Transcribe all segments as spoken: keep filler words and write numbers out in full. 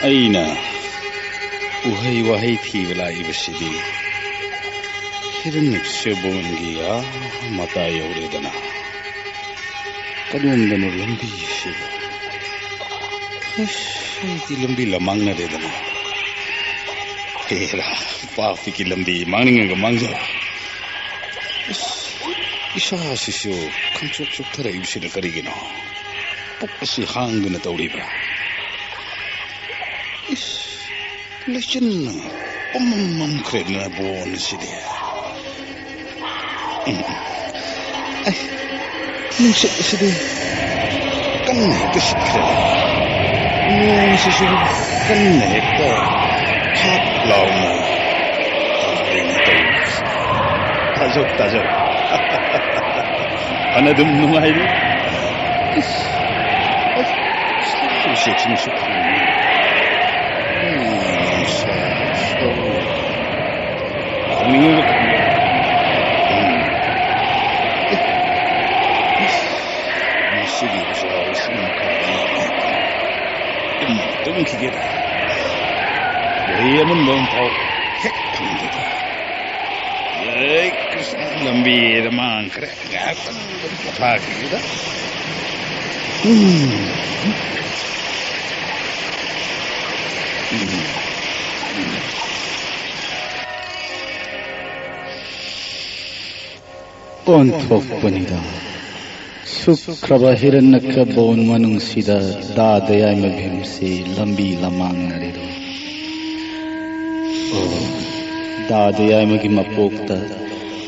ꯑꯩꯅ ꯎꯍꯩ ꯋꯥꯍꯩ ꯊꯤꯕ ꯂꯥꯛꯏꯕꯁꯤꯗꯤ ꯍꯤꯔꯅ꯭ꯌꯀꯁꯤꯄꯨꯒꯤ ꯑꯥ ꯃꯇꯥꯏ ꯌꯧꯔꯦꯗꯅ꯫ ꯀꯗꯣꯝꯗꯅꯣ ꯂꯝꯕꯤꯁꯤꯕꯨ? ꯑꯁ, ꯑꯩꯗꯤ ꯂꯝꯕꯤ ꯂꯃꯥꯡꯅꯔꯦꯗꯅ꯫ ꯍꯦꯔꯥ, ꯄꯥꯞꯀꯤ ꯂꯝꯕꯤ ꯃꯥꯡꯅꯤꯡꯉꯒ ꯃꯥꯡꯖꯕ꯫ ꯑꯁ, ꯏꯁꯥꯁꯤꯁꯨ ꯈꯪꯆꯣꯛ ꯆꯣꯛꯊꯔꯛꯏꯕꯁꯤꯅ ꯀꯔꯤꯒꯤꯅꯣ? ꯄꯨꯛ ꯑꯁꯤ ꯍꯥꯡꯗꯨꯅ ꯇꯧꯔꯤꯕ꯭ꯔꯥ? ꯏꯁ, ꯂꯩꯆꯤꯟꯅ ꯄꯨꯝꯃꯝ ꯃꯝꯈ꯭ꯔꯦꯗꯅ ꯕꯣꯟ ꯑꯁꯤꯗꯤ꯫ ꯎꯝ꯫ ꯑꯩ, ꯅꯨꯡꯁꯤꯠ ꯑꯁꯤꯗꯤ ꯀꯟꯅ ꯍꯦꯛꯇ ꯁꯤꯠꯈ꯭ꯔꯦ꯫ ꯅꯣꯡ ꯑꯁꯤꯁꯨ ꯀꯟꯅ ꯍꯦꯛꯇ ꯍꯥꯞ ꯂꯥꯎꯅ ꯇꯥꯔꯦꯅꯦ ꯇꯧꯔꯤꯁꯦ꯫ ꯇꯥꯖꯧ, ꯇꯥꯖꯧ꯫ ꯐꯅ ꯑꯗꯨꯝ ꯅꯨꯡꯉꯥꯏꯔꯤ꯫ ꯏꯁ, ꯑꯁ, ꯎꯆꯦꯛꯁꯤꯅꯁꯨ ꯈꯣꯡꯏ꯫ ꯎꯝ, ꯅꯨꯡꯁꯥ ꯁꯣꯔꯤ꯫ ꯈꯣꯡꯅꯤꯡꯉꯤꯕ ꯈꯣꯡ-, ꯎꯝ꯫ ꯑꯦ, ꯏꯁ, ꯃꯁꯤꯒꯤ ꯎꯆꯥꯎꯁꯤꯅ ꯀꯔꯤꯅꯣ? ꯇꯨꯝ-, ꯇꯨꯝꯈꯤꯒꯦꯗ꯫ ꯒꯥꯔꯤ ꯑꯃꯨꯟꯕ ꯑꯃ ꯐꯥꯎ ꯍꯦꯛ ꯐꯪꯗꯦꯗ꯫ ꯑꯦ, ꯀ꯭ꯔꯤꯁꯅ, ꯂꯝꯕꯤꯗ ꯃꯥꯡꯈ꯭ꯔꯦ꯫ ꯉꯥꯏꯍꯥꯛꯇꯪ ꯄꯣꯊꯥꯈꯤꯒꯦꯗ꯫ ꯎꯝ꯫ ꯎꯝ꯫ ꯎꯝ꯫ ꯑꯣꯟꯊꯣꯛꯄꯅꯤꯗ꯫ ꯁꯨꯛꯈ꯭ꯔꯕ ꯍꯤꯔꯅ꯭ꯌꯀꯁꯤꯄꯨ ꯕꯣꯟ ꯃꯅꯨꯡꯁꯤꯗ ꯗꯥ ꯗꯌꯥꯏꯃ ꯚꯤꯝꯁꯤ ꯂꯝꯕꯤ ꯂꯃꯥꯡꯅꯔꯤꯗꯣ꯫ ꯑꯣ, ꯗꯥ ꯗꯌꯥꯏꯃꯒꯤ ꯃꯄꯣꯛꯇ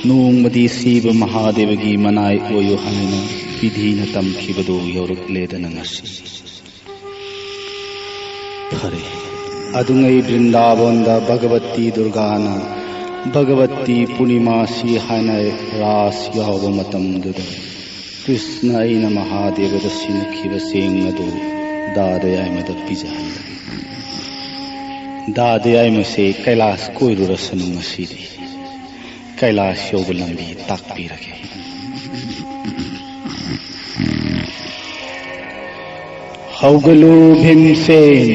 ꯅꯣꯡꯃꯗꯤ ꯁꯤꯕ ꯃꯍꯥꯗꯦꯕꯒꯤ ꯃꯅꯥꯏ ꯑꯣꯏꯌꯨ ꯍꯥꯏꯅ ꯄꯤꯙꯤꯅ ꯇꯝꯈꯤꯕꯗꯨ ꯌꯧꯔꯛꯂꯦꯗꯅ ꯉꯁꯤ꯫ ꯐꯔꯦ, ꯑꯗꯨꯉꯩ ꯕ꯭ꯔꯤꯟꯗꯥꯕꯟꯗ ꯚꯒꯕꯇꯤ ꯗꯨꯔꯒꯥꯅ ꯚꯒꯕꯇꯤ ꯄꯨꯔꯅꯤꯃꯥꯁꯤ ꯍꯥꯏꯅ ꯔꯥꯁ ꯌꯥꯎꯕ ꯃꯇꯝꯗꯨꯗ ꯀ꯭ꯔꯤꯁꯅ ꯑꯩꯅ ꯃꯍꯥꯗꯦꯕꯗ ꯁꯤꯟꯅꯈꯤꯕ ꯆꯦꯡ ꯑꯗꯨ ꯗꯥ ꯗꯌꯥꯏꯃꯗ ꯄꯤꯖꯍꯜꯂꯒꯦ꯫ ꯗꯥ ꯗꯌꯥꯏꯃꯁꯦ ꯀꯩꯂꯥꯁ ꯀꯣꯏꯔꯨꯔꯁꯅꯨ ꯉꯁꯤꯗꯤ꯫ ꯀꯩꯂꯥꯁ ꯌꯧꯕ ꯂꯝꯕꯤ ꯇꯥꯛꯄꯤꯔꯒꯦ꯫ ꯍꯧꯒꯠꯂꯨ ꯚꯤꯝꯁꯦꯟ,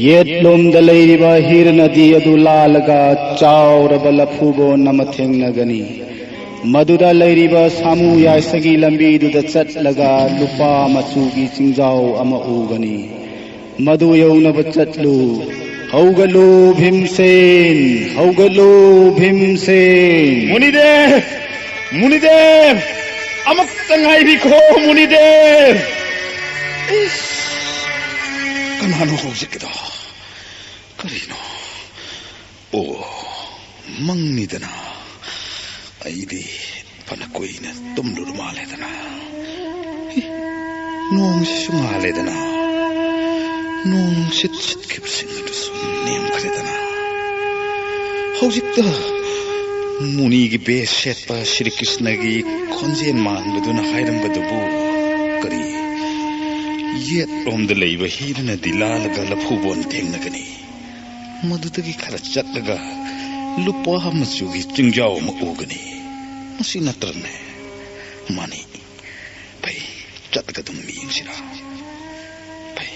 ꯌꯦꯠꯂꯣꯝꯗ ꯂꯩꯔꯤꯕ ꯍꯤꯔ ꯅꯗꯤ ꯑꯗꯨ ꯂꯥꯜꯂꯒ ꯆꯥꯎꯔꯕ ꯂꯐꯨꯕꯣꯟ ꯑꯃ ꯊꯦꯡꯅꯒꯅꯤ꯫ ꯃꯗꯨꯗ ꯂꯩꯔꯤꯕ ꯁꯥꯃꯨ ꯌꯥꯏꯁꯒꯤ ꯂꯝꯕꯤꯗꯨꯗ ꯆꯠꯂꯒ ꯂꯨꯄꯥ ꯃꯆꯨꯒꯤ ꯆꯤꯡꯖꯥꯎ ꯑꯃ ꯎꯒꯅꯤ꯫ ꯃꯗꯨ ꯌꯧꯅꯕ ꯆꯠꯂꯨ꯫ ꯍꯧꯒꯠꯂꯨ ꯚꯤꯝꯁꯦꯟ, ꯍꯧꯒꯠꯂꯨ ꯚꯤꯝꯁꯦꯟ꯫ ꯃꯨꯅꯤꯗꯦꯕ! ꯃꯨꯅꯤꯗꯦꯕ! ꯑꯃꯨꯛꯇ ꯉꯥꯏꯕꯤꯈꯣ, ꯃꯨꯅꯤꯗꯦꯕ! ꯏꯁ, ꯀꯅꯥꯅꯣ ꯍꯧꯖꯤꯛꯀꯤꯗꯣ? ꯀꯔꯤꯅꯣ? ꯑꯣ, ꯃꯪꯅꯤꯗꯅ꯫ ꯑꯩꯗꯤ ꯐꯅ ꯀꯨꯏꯅ ꯇꯨꯝꯂꯨꯔ ꯃꯥꯜꯂꯦꯗꯅ꯫ ꯏ, ꯅꯣꯡꯁꯤꯁꯨ ꯉꯥꯜꯂꯦꯗꯅ꯫ ꯅꯣꯡ ꯁꯤꯠ ꯁꯤꯠꯈꯤꯕꯁꯤꯡ ꯑꯗꯨꯁꯨ ꯅꯦꯝꯈ꯭ꯔꯦꯗꯅ꯫ ꯍꯧꯖꯤꯛꯇ ꯃꯨꯅꯤꯒꯤ ꯕꯦꯁ ꯁꯦꯠꯄ ꯁ꯭ꯔꯤ ꯀ꯭ꯔꯤꯁꯅꯒꯤ ꯈꯣꯟꯖꯦꯜ ꯃꯥꯟꯕꯗꯨꯅ ꯍꯥꯏꯔꯝꯕꯗꯨꯕꯨ ꯀꯔꯤ? ꯌꯦꯠꯂꯣꯝꯗ ꯂꯩꯕ ꯍꯤꯗꯨꯅꯗꯤ ꯂꯥꯜꯂꯒ ꯂꯐꯨꯕꯣꯟ ꯊꯦꯡꯅꯒꯅꯤ꯫ ꯃꯗꯨꯗꯒꯤ ꯈꯔ ꯆꯠꯂꯒ ꯂꯨꯄꯥ ꯃꯆꯨꯒꯤ ꯆꯤꯡꯖꯥꯎ ꯑꯃ ꯎꯒꯅꯤ꯫ ꯃꯁꯤ ꯅꯠꯇ꯭ꯔꯅꯦ? ꯃꯥꯅꯤ꯫ ꯐꯩ, ꯆꯠꯂꯒ ꯑꯗꯨꯝ ꯌꯦꯡꯁꯤꯔꯥ? ꯐꯩ,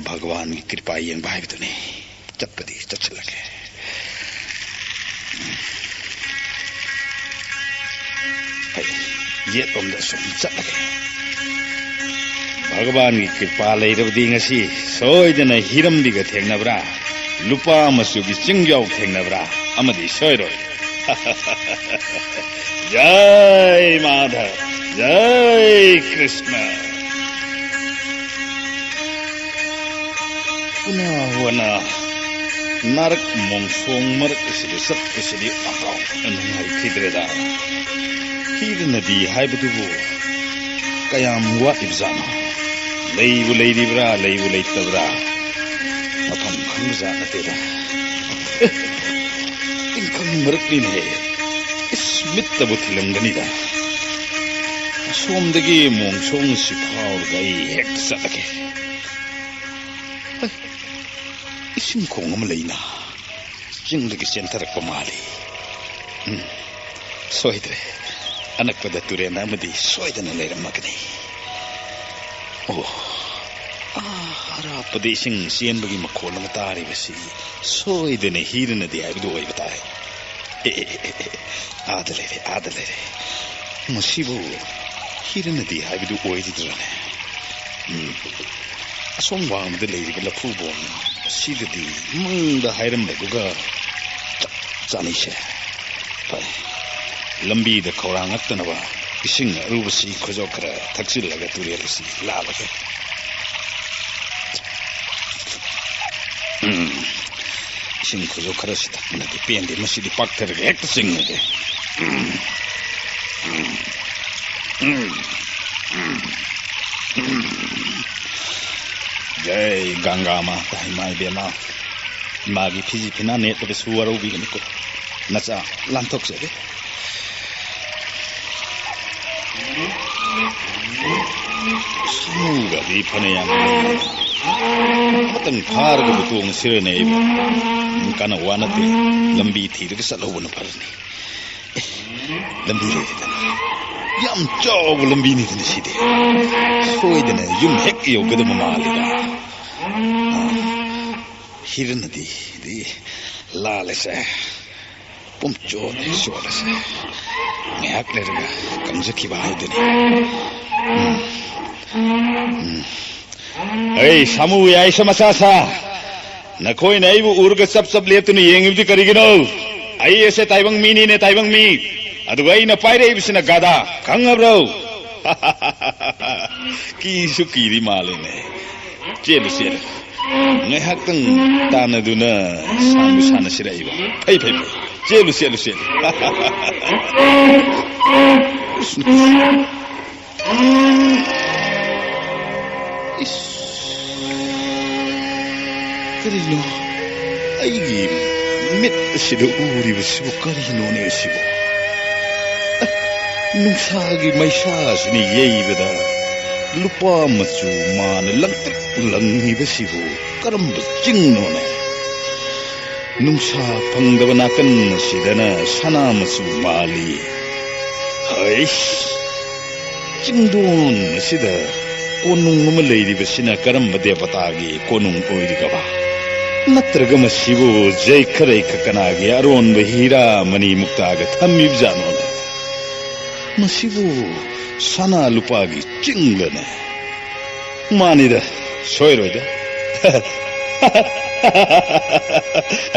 ꯚꯒꯋꯥꯟꯒꯤ ꯀ꯭ꯔꯤꯄꯥ ꯌꯦꯡꯕ ꯍꯥꯏꯕꯗꯨꯅꯤ꯫ ꯆꯠꯄꯗꯤ ꯆꯠꯁꯤꯜꯂꯒꯦ꯫ ꯐꯩ, ꯌꯦꯠꯂꯣꯝꯗ ꯁꯨꯝ ꯆꯠꯂꯒꯦ꯫ ꯚꯒꯋꯥꯟꯒꯤ ꯀ꯭ꯔꯤꯄꯥ ꯂꯩꯔꯕꯗꯤ ꯉꯁꯤ ꯁꯣꯏꯗꯅ ꯍꯤꯔꯝꯕꯤꯒ ꯊꯦꯡꯅꯕ꯭ꯔꯥ, ꯂꯨꯄꯥ ꯃꯆꯨꯒꯤ ꯆꯤꯡꯖꯥꯎ ꯊꯦꯡꯅꯕ꯭ꯔꯥ ꯑꯃꯗꯤ ꯁꯣꯏꯔꯣꯏ꯫ ꯖꯥꯏ ꯃꯥꯙꯕ, ꯖꯥꯏ ꯀ꯭ꯔꯤꯁꯅ꯫ ꯎꯅꯥ ꯋꯥꯅꯥ ꯅꯥꯔꯛ ꯃꯣꯡꯁꯣꯡ ꯃꯔꯛ ꯑꯁꯤꯗ ꯆꯠꯄꯁꯤꯗꯤ ꯑꯀꯥꯎ ꯅꯨꯡꯉꯥꯏꯈꯤꯗ꯭ꯔꯦꯗ꯫ ꯍꯤꯔ ꯅꯗꯤ ꯍꯥꯏꯕꯗꯨꯕꯨ ꯀꯌꯥꯝ ꯋꯥꯠꯂꯤꯕꯖꯥꯠꯅꯣ? ꯂꯩꯕꯨ ꯂꯩꯔꯤꯕ꯭ꯔꯥ, ꯂꯩꯕꯨ ꯂꯩꯇꯕ꯭ꯔꯥ? ꯃꯐꯝ ꯈꯪꯕꯖꯥꯠ ꯅꯠꯇꯦꯗ꯫ ꯑꯦ, ꯇꯤꯡꯈꯪ ꯃꯔꯛꯅꯤꯅꯦꯍꯦ꯫ ꯏꯁ, ꯃꯤꯠꯇꯕꯨ ꯊꯤꯜꯂꯝꯒꯅꯤꯗ꯫ ꯑꯁꯣꯝꯗꯒꯤ ꯃꯣꯡꯁꯣꯡ ꯑꯁꯤ ꯐꯥꯎꯔꯒ ꯑꯩ ꯍꯦꯛꯇ ꯆꯠꯂꯒꯦ꯫ ꯍꯩ, ꯏꯁꯤꯡ ꯈꯣꯡ ꯑꯃ ꯂꯩꯅ꯫ ꯆꯤꯡꯗꯒꯤ ꯆꯦꯟꯊꯔꯛꯄ ꯃꯥꯜꯂꯤ꯫ ꯎꯝ, ꯁꯣꯏꯗ꯭ꯔꯦ꯫ ꯑꯅꯛꯄꯗ ꯇꯨꯔꯦꯟ ꯑꯃꯗꯤ ꯁꯣꯏꯗꯅ ꯂꯩꯔꯝꯃꯒꯅꯤ꯫ ꯑꯣ, ꯑꯥ, ꯑꯔꯥꯞꯄꯗ ꯏꯁꯤꯡ ꯆꯦꯟꯕꯒꯤ ꯃꯈꯣꯜ ꯑꯃ ꯇꯥꯔꯤꯕꯁꯤ ꯁꯣꯏꯗꯅ ꯍꯤꯔ ꯅꯗꯤ ꯍꯥꯏꯕꯗꯨ ꯑꯣꯏꯕ ꯇꯥꯏ꯫ ꯑꯦ, ꯑꯦ, ꯑꯦ, ꯑꯦ, ꯑꯥꯗ ꯂꯩꯔꯦ, ꯑꯥꯗ ꯂꯩꯔꯦ꯫ ꯃꯁꯤꯕꯨ ꯍꯤꯔ ꯅꯗꯤ ꯍꯥꯏꯕꯗꯨ ꯑꯣꯏꯔꯤꯗ꯭ꯔꯅꯦ? ꯎꯝ꯫ ꯑꯁꯣꯝ ꯋꯥꯡꯃꯗ ꯂꯩꯔꯤꯕ ꯂꯐꯨꯕꯣꯟ ꯑꯁꯤꯒꯗꯤ ꯃꯪꯗ ꯍꯥꯏꯔꯝꯕꯗꯨꯒ ꯆꯞ ꯆꯥꯅꯩꯁꯦ꯫ ꯐꯔꯦ, ꯂꯝꯕꯤꯗ ꯈꯧꯔꯥꯡꯉꯛꯇꯅꯕ ꯏꯁꯤꯡ ꯑꯔꯨꯕꯁꯤ ꯈꯣꯏꯖꯣꯛ ꯈꯔ ꯊꯛꯆꯤꯜꯂꯒ ꯇꯨꯔꯦꯜ ꯑꯁꯤ ꯂꯥꯜꯂꯒꯦ꯫ ꯎꯝ, ꯏꯁꯤꯡ ꯈꯣꯏꯖꯣꯛ ꯈꯔꯁꯤ ꯊꯛꯄꯅꯗꯤ ꯄꯦꯟꯗꯦ, ꯃꯁꯤꯗꯤ ꯄꯥꯛꯊꯔꯒ ꯍꯦꯛꯇ ꯆꯤꯡꯉꯒꯦ꯫ ꯎꯝ, ꯎꯝ, ꯎꯝ, ꯎꯝ, ꯎꯝ꯫ ꯖꯩ ꯒꯪꯒꯥ ꯃꯥꯇꯥ, ꯏꯃꯥ ꯏꯕꯦꯝꯃ, ꯏꯃꯥꯒꯤ ꯐꯤꯖꯤ ꯐꯤꯅꯥ ꯅꯦꯠꯄꯗꯁꯨ ꯋꯥꯔꯧꯕꯤꯒꯅꯨꯀꯣ꯫ ꯅꯆꯥ ꯂꯥꯟꯊꯣꯛꯆꯒꯦ꯫ ꯁꯥꯃꯨꯒꯗꯤ ꯐꯅꯌꯥꯝ ꯂꯩ꯫ ꯑꯃꯇꯪ ꯐꯥꯔꯒꯕꯨ ꯇꯣꯡꯉꯁꯤꯔꯅꯦ ꯑꯩꯕꯨ꯫ ꯀꯥꯟꯅ ꯋꯥ ꯅꯠꯇꯦ, ꯂꯝꯕꯤ ꯊꯤꯔꯒ ꯆꯠꯍꯧꯕꯅ ꯐꯔꯅꯤ꯫ ꯑꯦ, ꯂꯝꯕꯤ ꯂꯩꯔꯦꯗꯅ꯫ ꯌꯥꯝ ꯆꯥꯎꯕ ꯂꯝꯕꯤꯅꯤꯗꯅ ꯁꯤꯗꯤ꯫ ꯁꯣꯏꯗꯅ ꯌꯨꯝ ꯍꯦꯛ ꯌꯧꯒꯗꯕ ꯃꯥꯜꯂꯤꯗ꯫ ꯑꯥ, ꯍꯤꯔꯅꯗꯤꯗꯤ ꯂꯥꯜꯂꯦꯁꯦ꯫ ꯄꯨꯝꯆꯣꯠ ꯆꯣꯠꯂꯁꯦ꯫ ꯉꯥꯏꯍꯥꯛ ꯂꯩꯔꯒ ꯀꯪꯖꯈꯤꯕ ꯍꯥꯏꯗꯨꯅꯤ꯫ ꯎꯝ꯫ ꯎꯝ꯫ ꯑꯩ ꯁꯥꯃꯨ ꯌꯥꯏꯁ ꯃꯆꯥ ꯁꯥ, ꯅꯈꯣꯏꯅ ꯑꯩꯕꯨ ꯎꯔꯒ ꯆꯞ ꯆꯞ ꯂꯦꯞꯇꯨꯅ ꯌꯦꯡꯉꯤꯕꯗꯤ ꯀꯔꯤꯒꯤꯅꯣ? ꯑꯩ ꯑꯁꯦ ꯇꯥꯏꯕꯪ ꯃꯤꯅꯤꯅꯦ, ꯇꯥꯏꯕꯪ ꯃꯤ꯫ ꯑꯗꯨꯒ ꯑꯩꯅ ꯄꯥꯏꯔꯛꯏꯕꯁꯤꯅ ꯒꯥꯗꯥ, ꯈꯪꯉꯕ꯭ꯔꯣ? ꯀꯤꯁꯨ ꯀꯤꯔꯤ ꯃꯥꯜꯂꯦꯅꯦ꯫ ꯆꯦꯜꯂꯨ, ꯆꯦꯜꯂꯨ꯫ ꯉꯥꯏꯍꯥꯛꯇꯪ ꯇꯥꯟꯅꯗꯨꯅ ꯁꯥꯟꯕꯨ ꯁꯥꯟꯅꯁꯤꯔꯛꯏꯕ꯫ ꯐꯩ, ꯐꯩ, ꯐꯩ꯫ ꯆꯦꯜꯂꯨ, ꯆꯦꯜꯂꯨ, ꯆꯦꯜꯂꯨ꯫ ꯏꯁ꯫ ꯀꯔꯤꯅꯣ? ꯑꯩꯒꯤ ꯃꯤꯠ ꯑꯁꯤꯗ ꯎꯔꯤꯕꯁꯤꯕꯨ ꯀꯔꯤꯅꯣꯅꯦ ꯑꯁꯤꯕꯨ? ꯑꯦ, ꯅꯨꯡꯁꯥꯒꯤ ꯃꯩꯁꯥꯁꯤꯅ ꯌꯩꯕꯗ ꯂꯨꯄꯥ ꯃꯆꯨ ꯃꯥꯅ ꯂꯪꯇ꯭ꯔꯤꯛ ꯂꯪꯉꯤꯕꯁꯤꯕꯨ ꯀꯔꯝꯕ ꯆꯤꯡꯅꯣꯅꯦ? ꯅꯨꯡꯁꯥ ꯐꯪꯗꯕ ꯅꯥꯀꯟ ꯑꯁꯤꯗꯅ ꯁꯅꯥ ꯃꯆꯨ ꯃꯥꯜꯂꯤ꯫ ꯍꯩꯁ! ꯆꯤꯡꯗꯣꯟ ꯑꯁꯤꯗ ꯀꯣꯅꯨꯡ ꯑꯃ ꯂꯩꯔꯤꯕꯁꯤꯅ ꯀꯔꯝꯕ ꯗꯦꯕꯇꯥꯒꯤ ꯀꯣꯅꯨꯡ ꯑꯣꯏꯔꯤꯒꯕ? ꯅꯠꯇ꯭ꯔꯒ ꯃꯁꯤꯕꯨ ꯖꯩꯈꯔꯩꯈ ꯀꯅꯥꯒꯤ ꯑꯔꯣꯟꯕ ꯍꯤꯔꯥ ꯃꯅꯤ ꯃꯨꯛꯇꯥꯒ ꯊꯝꯃꯤꯕꯖꯥꯠꯅꯣꯅꯦ? ꯃꯁꯤꯕꯨ ꯁꯅꯥ ꯂꯨꯄꯥꯒꯤ ꯆꯤꯡꯂꯅꯦ? ꯃꯥꯅꯤꯗ, ꯁꯣꯏꯔꯣꯏꯗ꯫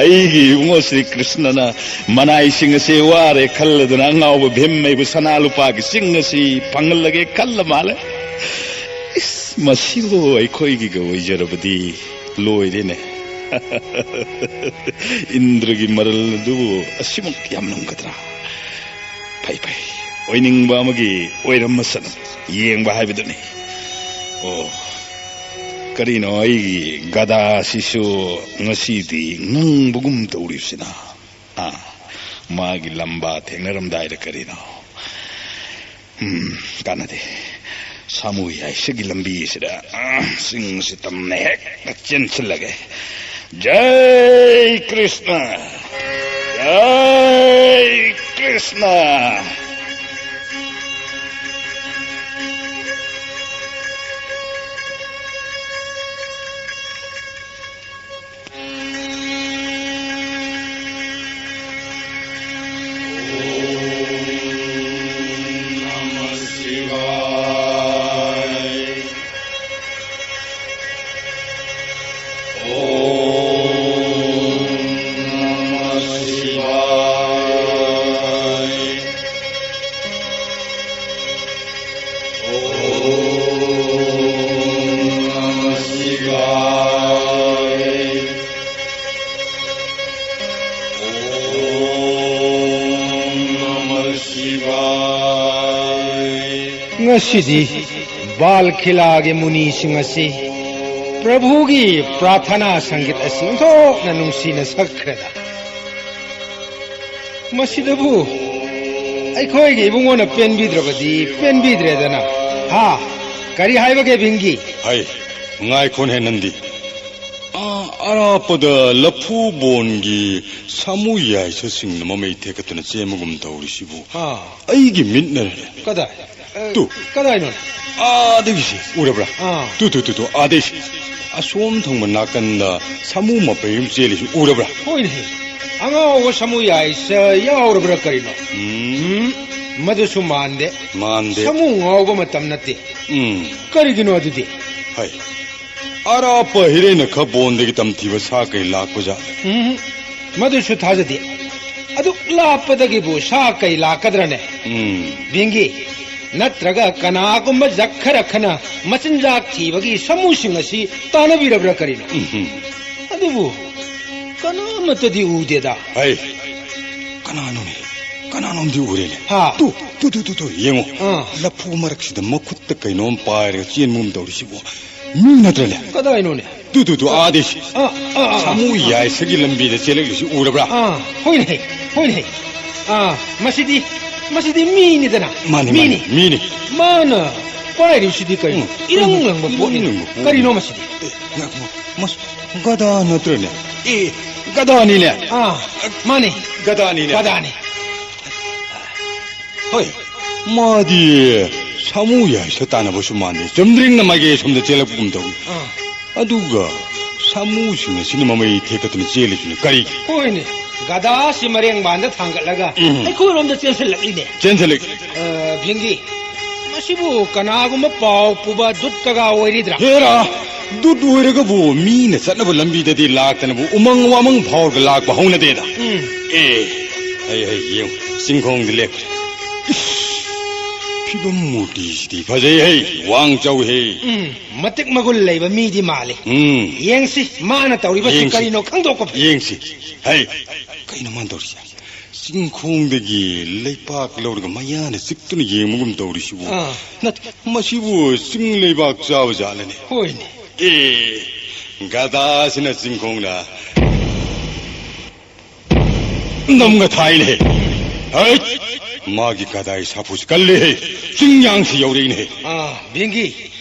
ꯑꯩꯒꯤ ꯏꯕꯨꯡꯉꯣ ꯁ꯭ꯔꯤ ꯀ꯭ꯔꯤꯁꯅꯅ ꯃꯅꯥꯏꯁꯤꯡ ꯑꯁꯤ ꯋꯥꯔꯦ ꯈꯜꯂꯗꯨꯅ ꯑꯉꯥꯎꯕ ꯚꯤꯝ ꯑꯩꯕꯨ ꯁꯅꯥ ꯂꯨꯄꯥꯒꯤ ꯆꯤꯡ ꯑꯁꯤ ꯐꯪꯍꯜꯂꯒꯦ ꯈꯜꯂ ꯃꯥꯜꯂꯦ꯫ ꯏꯁ, ꯃꯁꯤꯕꯨ ꯑꯩꯈꯣꯏꯒꯤꯒ ꯑꯣꯏꯖꯔꯕꯗꯤ ꯂꯣꯏꯔꯦꯅꯦ꯫ ꯏꯟꯗ꯭ꯔꯒꯤ ꯃꯔꯜ ꯑꯗꯨꯕꯨ ꯑꯁꯤꯃꯨꯛ ꯌꯥꯝꯂꯝꯒꯗ꯭ꯔꯥ? ꯐꯩ, ꯐꯩ, ꯑꯣꯏꯅꯤꯡꯕ ꯑꯃꯒꯤ ꯑꯣꯏꯔꯝꯃꯁꯅꯨ, ꯌꯦꯡꯕ ꯍꯥꯏꯕꯗꯨꯅꯤ꯫ ꯑꯣ, ꯀꯔꯤꯅꯣ, ꯑꯩꯒꯤ ꯒꯗꯥꯁꯤꯁꯨ ꯉꯁꯤꯗꯤ ꯉꯪꯕꯒꯨꯝ ꯇꯧꯔꯤꯕꯁꯤꯅ? ꯑꯥ, ꯃꯥꯒꯤ ꯂꯝꯕꯥ ꯊꯦꯡꯅꯔꯝꯗꯥꯏꯗ ꯀꯔꯤꯅꯣ? ꯎꯝ, ꯀꯥꯟꯅꯗꯦ꯫ ꯁꯥꯃꯨ ꯌꯥꯏꯁꯒꯤ ꯂꯝꯕꯤꯁꯤꯗ, ꯑꯥ, ꯆꯤꯡꯁꯤ ꯇꯝꯅ ꯍꯦꯛ ꯆꯦꯟꯁꯤꯜꯂꯒꯦ꯫ ꯖꯩ ꯀ꯭ꯔꯤꯁꯅ! ꯖꯩ ꯀ꯭ꯔꯤꯁꯅ! ꯉꯁꯤꯗꯤ ꯕꯥꯜ ꯈꯤꯂꯥꯒꯤ ꯃꯨꯅꯤꯁꯤꯡ ꯑꯁꯤ ꯄ꯭ꯔꯚꯨꯒꯤ ꯄ꯭ꯔꯥꯊꯅꯥ ꯁꯪꯒꯤꯠ ꯑꯁꯤ ꯑꯣꯟꯊꯣꯛꯅ ꯅꯨꯡꯁꯤꯅ ꯁꯛꯈ꯭ꯔꯦꯗ꯫ ꯃꯁꯤꯗꯕꯨ ꯑꯩꯈꯣꯏꯒꯤ ꯏꯕꯨꯡꯉꯣꯅ ꯄꯦꯟꯕꯤꯗ꯭ꯔꯕꯗꯤ ꯄꯦꯟꯕꯤꯗ꯭ꯔꯦꯗꯅ꯫ ꯍꯥ? ꯀꯔꯤ ꯍꯥꯏꯕꯒꯦ, ꯚꯤꯡꯒꯤ? ꯍꯩ, ꯉꯥꯏꯈꯣꯅꯦ ꯅꯟꯗꯤ꯫ ꯑꯥ, ꯑꯔꯥꯞꯄꯗ ꯂꯐꯨꯕꯣꯟꯒꯤ ꯁꯥꯃꯨ ꯌꯥꯏꯁꯁꯤꯡꯅ ꯃꯃꯩ ꯊꯦꯛꯀꯠꯇꯨꯅ ꯆꯦꯟꯕꯒꯨꯝ ꯇꯧꯔꯤꯁꯤꯕꯨ ꯑꯥ꯫ ꯑꯩꯒꯤ ꯃꯤꯠꯅꯔꯅꯦ꯫ ꯀꯗꯥꯏ? ꯇꯨ꯫ ꯀꯗꯥꯏꯅꯣ? ꯑꯥꯗꯒꯤꯁꯤ ꯎꯔꯕ꯭ꯔꯥ? ꯑꯥ꯫ ꯇꯨ, ꯇꯨ, ꯇꯨ, ꯇꯨ, ꯑꯥꯗꯩꯁꯤ꯫ ꯑꯁꯣꯝ ꯊꯪꯕ ꯅꯥꯀꯟꯗ ꯁꯥꯃꯨ ꯃꯄꯩ ꯑꯃ ꯆꯦꯜꯂꯤꯁꯤ ꯎꯔꯕ꯭ꯔꯥ? ꯍꯣꯏꯅꯦ꯫ ꯑꯉꯥꯎꯕ ꯁꯥꯃꯨ ꯌꯥꯏꯁ ꯌꯥꯎꯔꯕ꯭ꯔꯥ ꯀꯔꯤꯅꯣ? ꯎꯝ꯫ ꯎꯝ, ꯃꯗꯨꯁꯨ ꯃꯥꯟꯗꯦ꯫ ꯃꯥꯟꯗꯦ꯫ ꯁꯥꯃꯨ ꯉꯥꯎꯕ ꯃꯇꯝ ꯅꯠꯇꯦ꯫ ꯎꯝ꯫ ꯀꯔꯤꯒꯤꯅꯣ ꯑꯗꯨꯗꯤ? ꯍꯣꯏ꯫ ꯑꯔꯥꯞꯄ ꯍꯤꯔꯦꯟꯅ ꯈꯕꯣꯟꯗꯒꯤ ꯇꯝꯊꯤꯕ ꯁꯥ ꯀꯩ ꯂꯥꯛꯄ ꯖꯥꯠ? ꯎꯝ, ꯃꯗꯨꯁꯨ ꯊꯥꯖꯗꯦ꯫ ꯑꯗꯨꯛ ꯂꯥꯞꯄꯗꯒꯤꯕꯨ ꯁꯥ ꯀꯩ ꯂꯥꯛꯀꯗ꯭ꯔꯅꯦ? ꯎꯝ꯫ ꯚꯤꯡꯒꯤ, ꯅꯠꯇ꯭ꯔꯒ ꯀꯅꯥꯒꯨꯝꯕ ꯖꯛ ꯈꯔ ꯈꯅ ꯃꯆꯤꯟꯖꯥꯛ ꯊꯤꯕꯒꯤ ꯁꯥꯃꯨꯁꯤꯡ ꯑꯁꯤ ꯇꯥꯟꯅꯕꯤꯔꯕ꯭ꯔꯥ ꯀꯔꯤꯅꯣ? ꯎꯝ꯫ ꯑꯗꯨꯕꯨ ꯀꯅꯥꯃꯠꯇꯗꯤ ꯎꯗꯦꯗ꯫ ꯍꯩ, ꯀꯅꯥꯅꯣꯅꯦ? ꯀꯅꯥꯅꯣꯝꯗꯤ ꯎꯔꯦꯅꯦ꯫ ꯍꯥ? ꯇꯨ, ꯇꯨ, ꯇꯨ, ꯇꯨ, ꯇꯨ, ꯌꯦꯡꯉꯣ꯫ ꯑꯥ꯫ ꯂꯐꯨ ꯃꯔꯛꯁꯤꯗ ꯃꯈꯨꯠꯇ ꯀꯩꯅꯣꯝ ꯄꯥꯏꯔꯒ ꯆꯦꯟꯕꯒꯨꯝ ꯇꯧꯔꯤꯁꯤꯕꯨ꯫ ꯃꯤ ꯅꯠꯇ꯭ꯔꯅꯦ? ꯀꯗꯥꯏꯅꯣꯅꯦ? ꯇꯨ, ꯇꯨ, ꯇꯨ, ꯑꯥꯗꯤ꯫ ꯑꯥ, ꯑꯥ, ꯑꯥ, ꯑꯥ꯫ ꯁꯥꯃꯨ ꯌꯥꯏꯁꯒꯤ ꯂꯝꯕꯤꯗ ꯆꯦꯜꯂꯛꯂꯤꯁꯤ ꯎꯔꯕ꯭ꯔꯥ? ꯑꯥ, ꯍꯣꯏꯅꯦ, ꯍꯣꯏꯅꯦ꯫ ꯑꯥ, ꯃꯁꯤꯗꯤ, ꯃꯁꯤꯗꯤ ꯃꯤꯅꯤꯗꯅ꯫ ꯃꯥꯅꯤ, ꯃꯤꯅꯤ꯫ ꯃꯥꯅꯤ, ꯃꯤꯅꯤ꯫ ꯃꯥꯅ ꯄꯥꯏꯔꯤꯕꯁꯤꯗꯤ ꯀꯩꯅꯣ? ꯎꯝ, ꯏꯔꯪ ꯎꯝ, ꯂꯪꯕ ꯏꯔꯪ ꯄꯣꯠꯅꯤꯅꯦ꯫ ꯂꯪꯕ ꯄꯣꯠꯅꯤ꯫ ꯀꯔꯤꯅꯣ ꯃꯁꯤꯗꯤ? ꯑꯦ, ꯉꯥꯏꯈꯣ, ꯃꯁ-, ꯒꯙꯥ ꯅꯠꯇ꯭ꯔꯅꯦ? ꯑꯦ, ꯒꯙꯥꯅꯤꯅꯦ꯫ ꯑꯥ, ꯃꯥꯅꯤ꯫ ꯒꯙꯥꯅꯤꯅꯦ꯫ ꯒꯙꯥꯅꯤ꯫ ꯍꯣꯏ, ꯃꯥꯗꯤ ꯁꯥꯃꯨ ꯌꯥꯏꯁ ꯇꯥꯟꯅꯕꯁꯨ ꯃꯥꯟꯗꯦ꯫ ꯆꯨꯝꯗ꯭ꯔꯤꯡꯅ ꯃꯥꯏꯀꯩ ꯑꯁꯣꯝꯗ ꯆꯦꯜꯂꯛꯄꯒꯨꯝ ꯇꯧꯏ꯫ ꯑꯥ꯫ ꯑꯗꯨꯒ ꯁꯥꯃꯨꯁꯤꯡ ꯑꯁꯤꯅ ꯃꯃꯩ ꯊꯦꯛꯀꯠꯇꯨꯅ ꯆꯦꯜꯂꯤꯁꯤꯅ ꯀꯔꯤꯒꯤ? ꯍꯣꯏꯅꯦ, ꯒꯙꯥꯁꯤ ꯃꯔꯦꯡꯕꯥꯟꯗ ꯊꯥꯡꯒꯠꯂꯒ ꯎꯝ꯫ ꯑꯩꯈꯣꯏꯔꯣꯝꯗ ꯆꯦꯟꯁꯤꯜꯂꯛꯂꯤꯅꯦ꯫ ꯆꯦꯟꯁꯤꯜꯂꯛ- ꯑ, ꯚꯤꯡꯒꯤ, ꯃꯁꯤꯕꯨ ꯀꯅꯥꯒꯨꯝꯕ ꯄꯥꯎ ꯄꯨꯕ ꯗꯨꯠꯇꯒ ꯑꯣꯏꯔꯤꯗ꯭ꯔꯥ? ꯍꯦꯔꯥ, ꯗꯨꯠ ꯑꯣꯏꯔꯒꯕꯨ ꯃꯤꯅ ꯆꯠꯅꯕ ꯂꯝꯕꯤꯗꯗꯤ ꯂꯥꯛꯇꯅꯕꯨ ꯎꯃꯪ ꯋꯥꯃꯪ ꯐꯥꯎꯔꯒ ꯂꯥꯛꯄ ꯍꯧꯅꯗꯦꯗ꯫ ꯎꯝ꯫ ꯑꯦ, ꯍꯩ, ꯍꯩ, ꯌꯦꯡꯉꯨ, ꯆꯤꯡꯈꯣꯡꯗ ꯂꯦꯞꯈ꯭ꯔꯦ꯫ ꯏꯁ, ꯐꯤꯕꯝ ꯃꯨꯔꯇꯤꯁꯤꯗꯤ ꯐꯖꯩ ꯍꯩ, ꯋꯥꯡ ꯆꯥꯎꯏ ꯍꯩ꯫ ꯎꯝ, ꯃꯇꯤꯛ ꯃꯒꯨꯟ ꯂꯩꯕ ꯃꯤꯗꯤ ꯃꯥꯜꯂꯤ꯫ ꯎꯝ꯫ ꯌꯦꯡꯁꯤ, ꯃꯥꯅ ꯇꯧꯔꯤꯕꯁꯤ ꯌꯦꯡꯁꯤ꯫ ꯀꯔꯤꯅꯣ ꯈꯪꯗꯣꯛꯄ ꯐꯩ꯫ ꯌꯦꯡꯁꯤ꯫ ꯍꯩ, ꯀꯩꯅꯣ ꯃꯥꯅ ꯇꯧꯔꯤꯁꯦ? ꯆꯤꯡꯈꯣꯡꯗꯒꯤ ꯂꯩꯄꯥꯛ ꯂꯧꯔꯒ ꯃꯌꯥꯅ ꯆꯤꯛꯇꯨꯅ ꯌꯦꯡꯕꯒꯨꯝ ꯇꯧꯔꯤꯁꯤꯕꯨ꯫ ꯑꯥ꯫ ꯅꯠꯇꯦ, ꯃꯁꯤꯕꯨ ꯆꯤꯡ ꯂꯩꯕꯥꯛ ꯆꯥꯕ ꯖꯥꯠꯂꯅꯦ? ꯍꯣꯏꯅꯦ꯫ ꯑꯦ, ꯒꯙꯥꯁꯤꯅ ꯆꯤꯡꯈꯣꯡꯗ ꯅꯝꯒ ꯊꯥꯏꯅꯦ꯫ ꯍꯩꯠ! ꯃꯥꯒꯤ ꯒꯙꯥꯒꯤ ꯁꯥꯐꯨꯁꯤ ꯀꯜꯂꯦꯍꯦ꯫ ꯆꯤꯡꯌꯥꯡꯁꯤ ꯌꯧꯔꯛꯏꯅꯦ꯫ ꯑꯥ, ꯚꯤꯡꯒꯤ,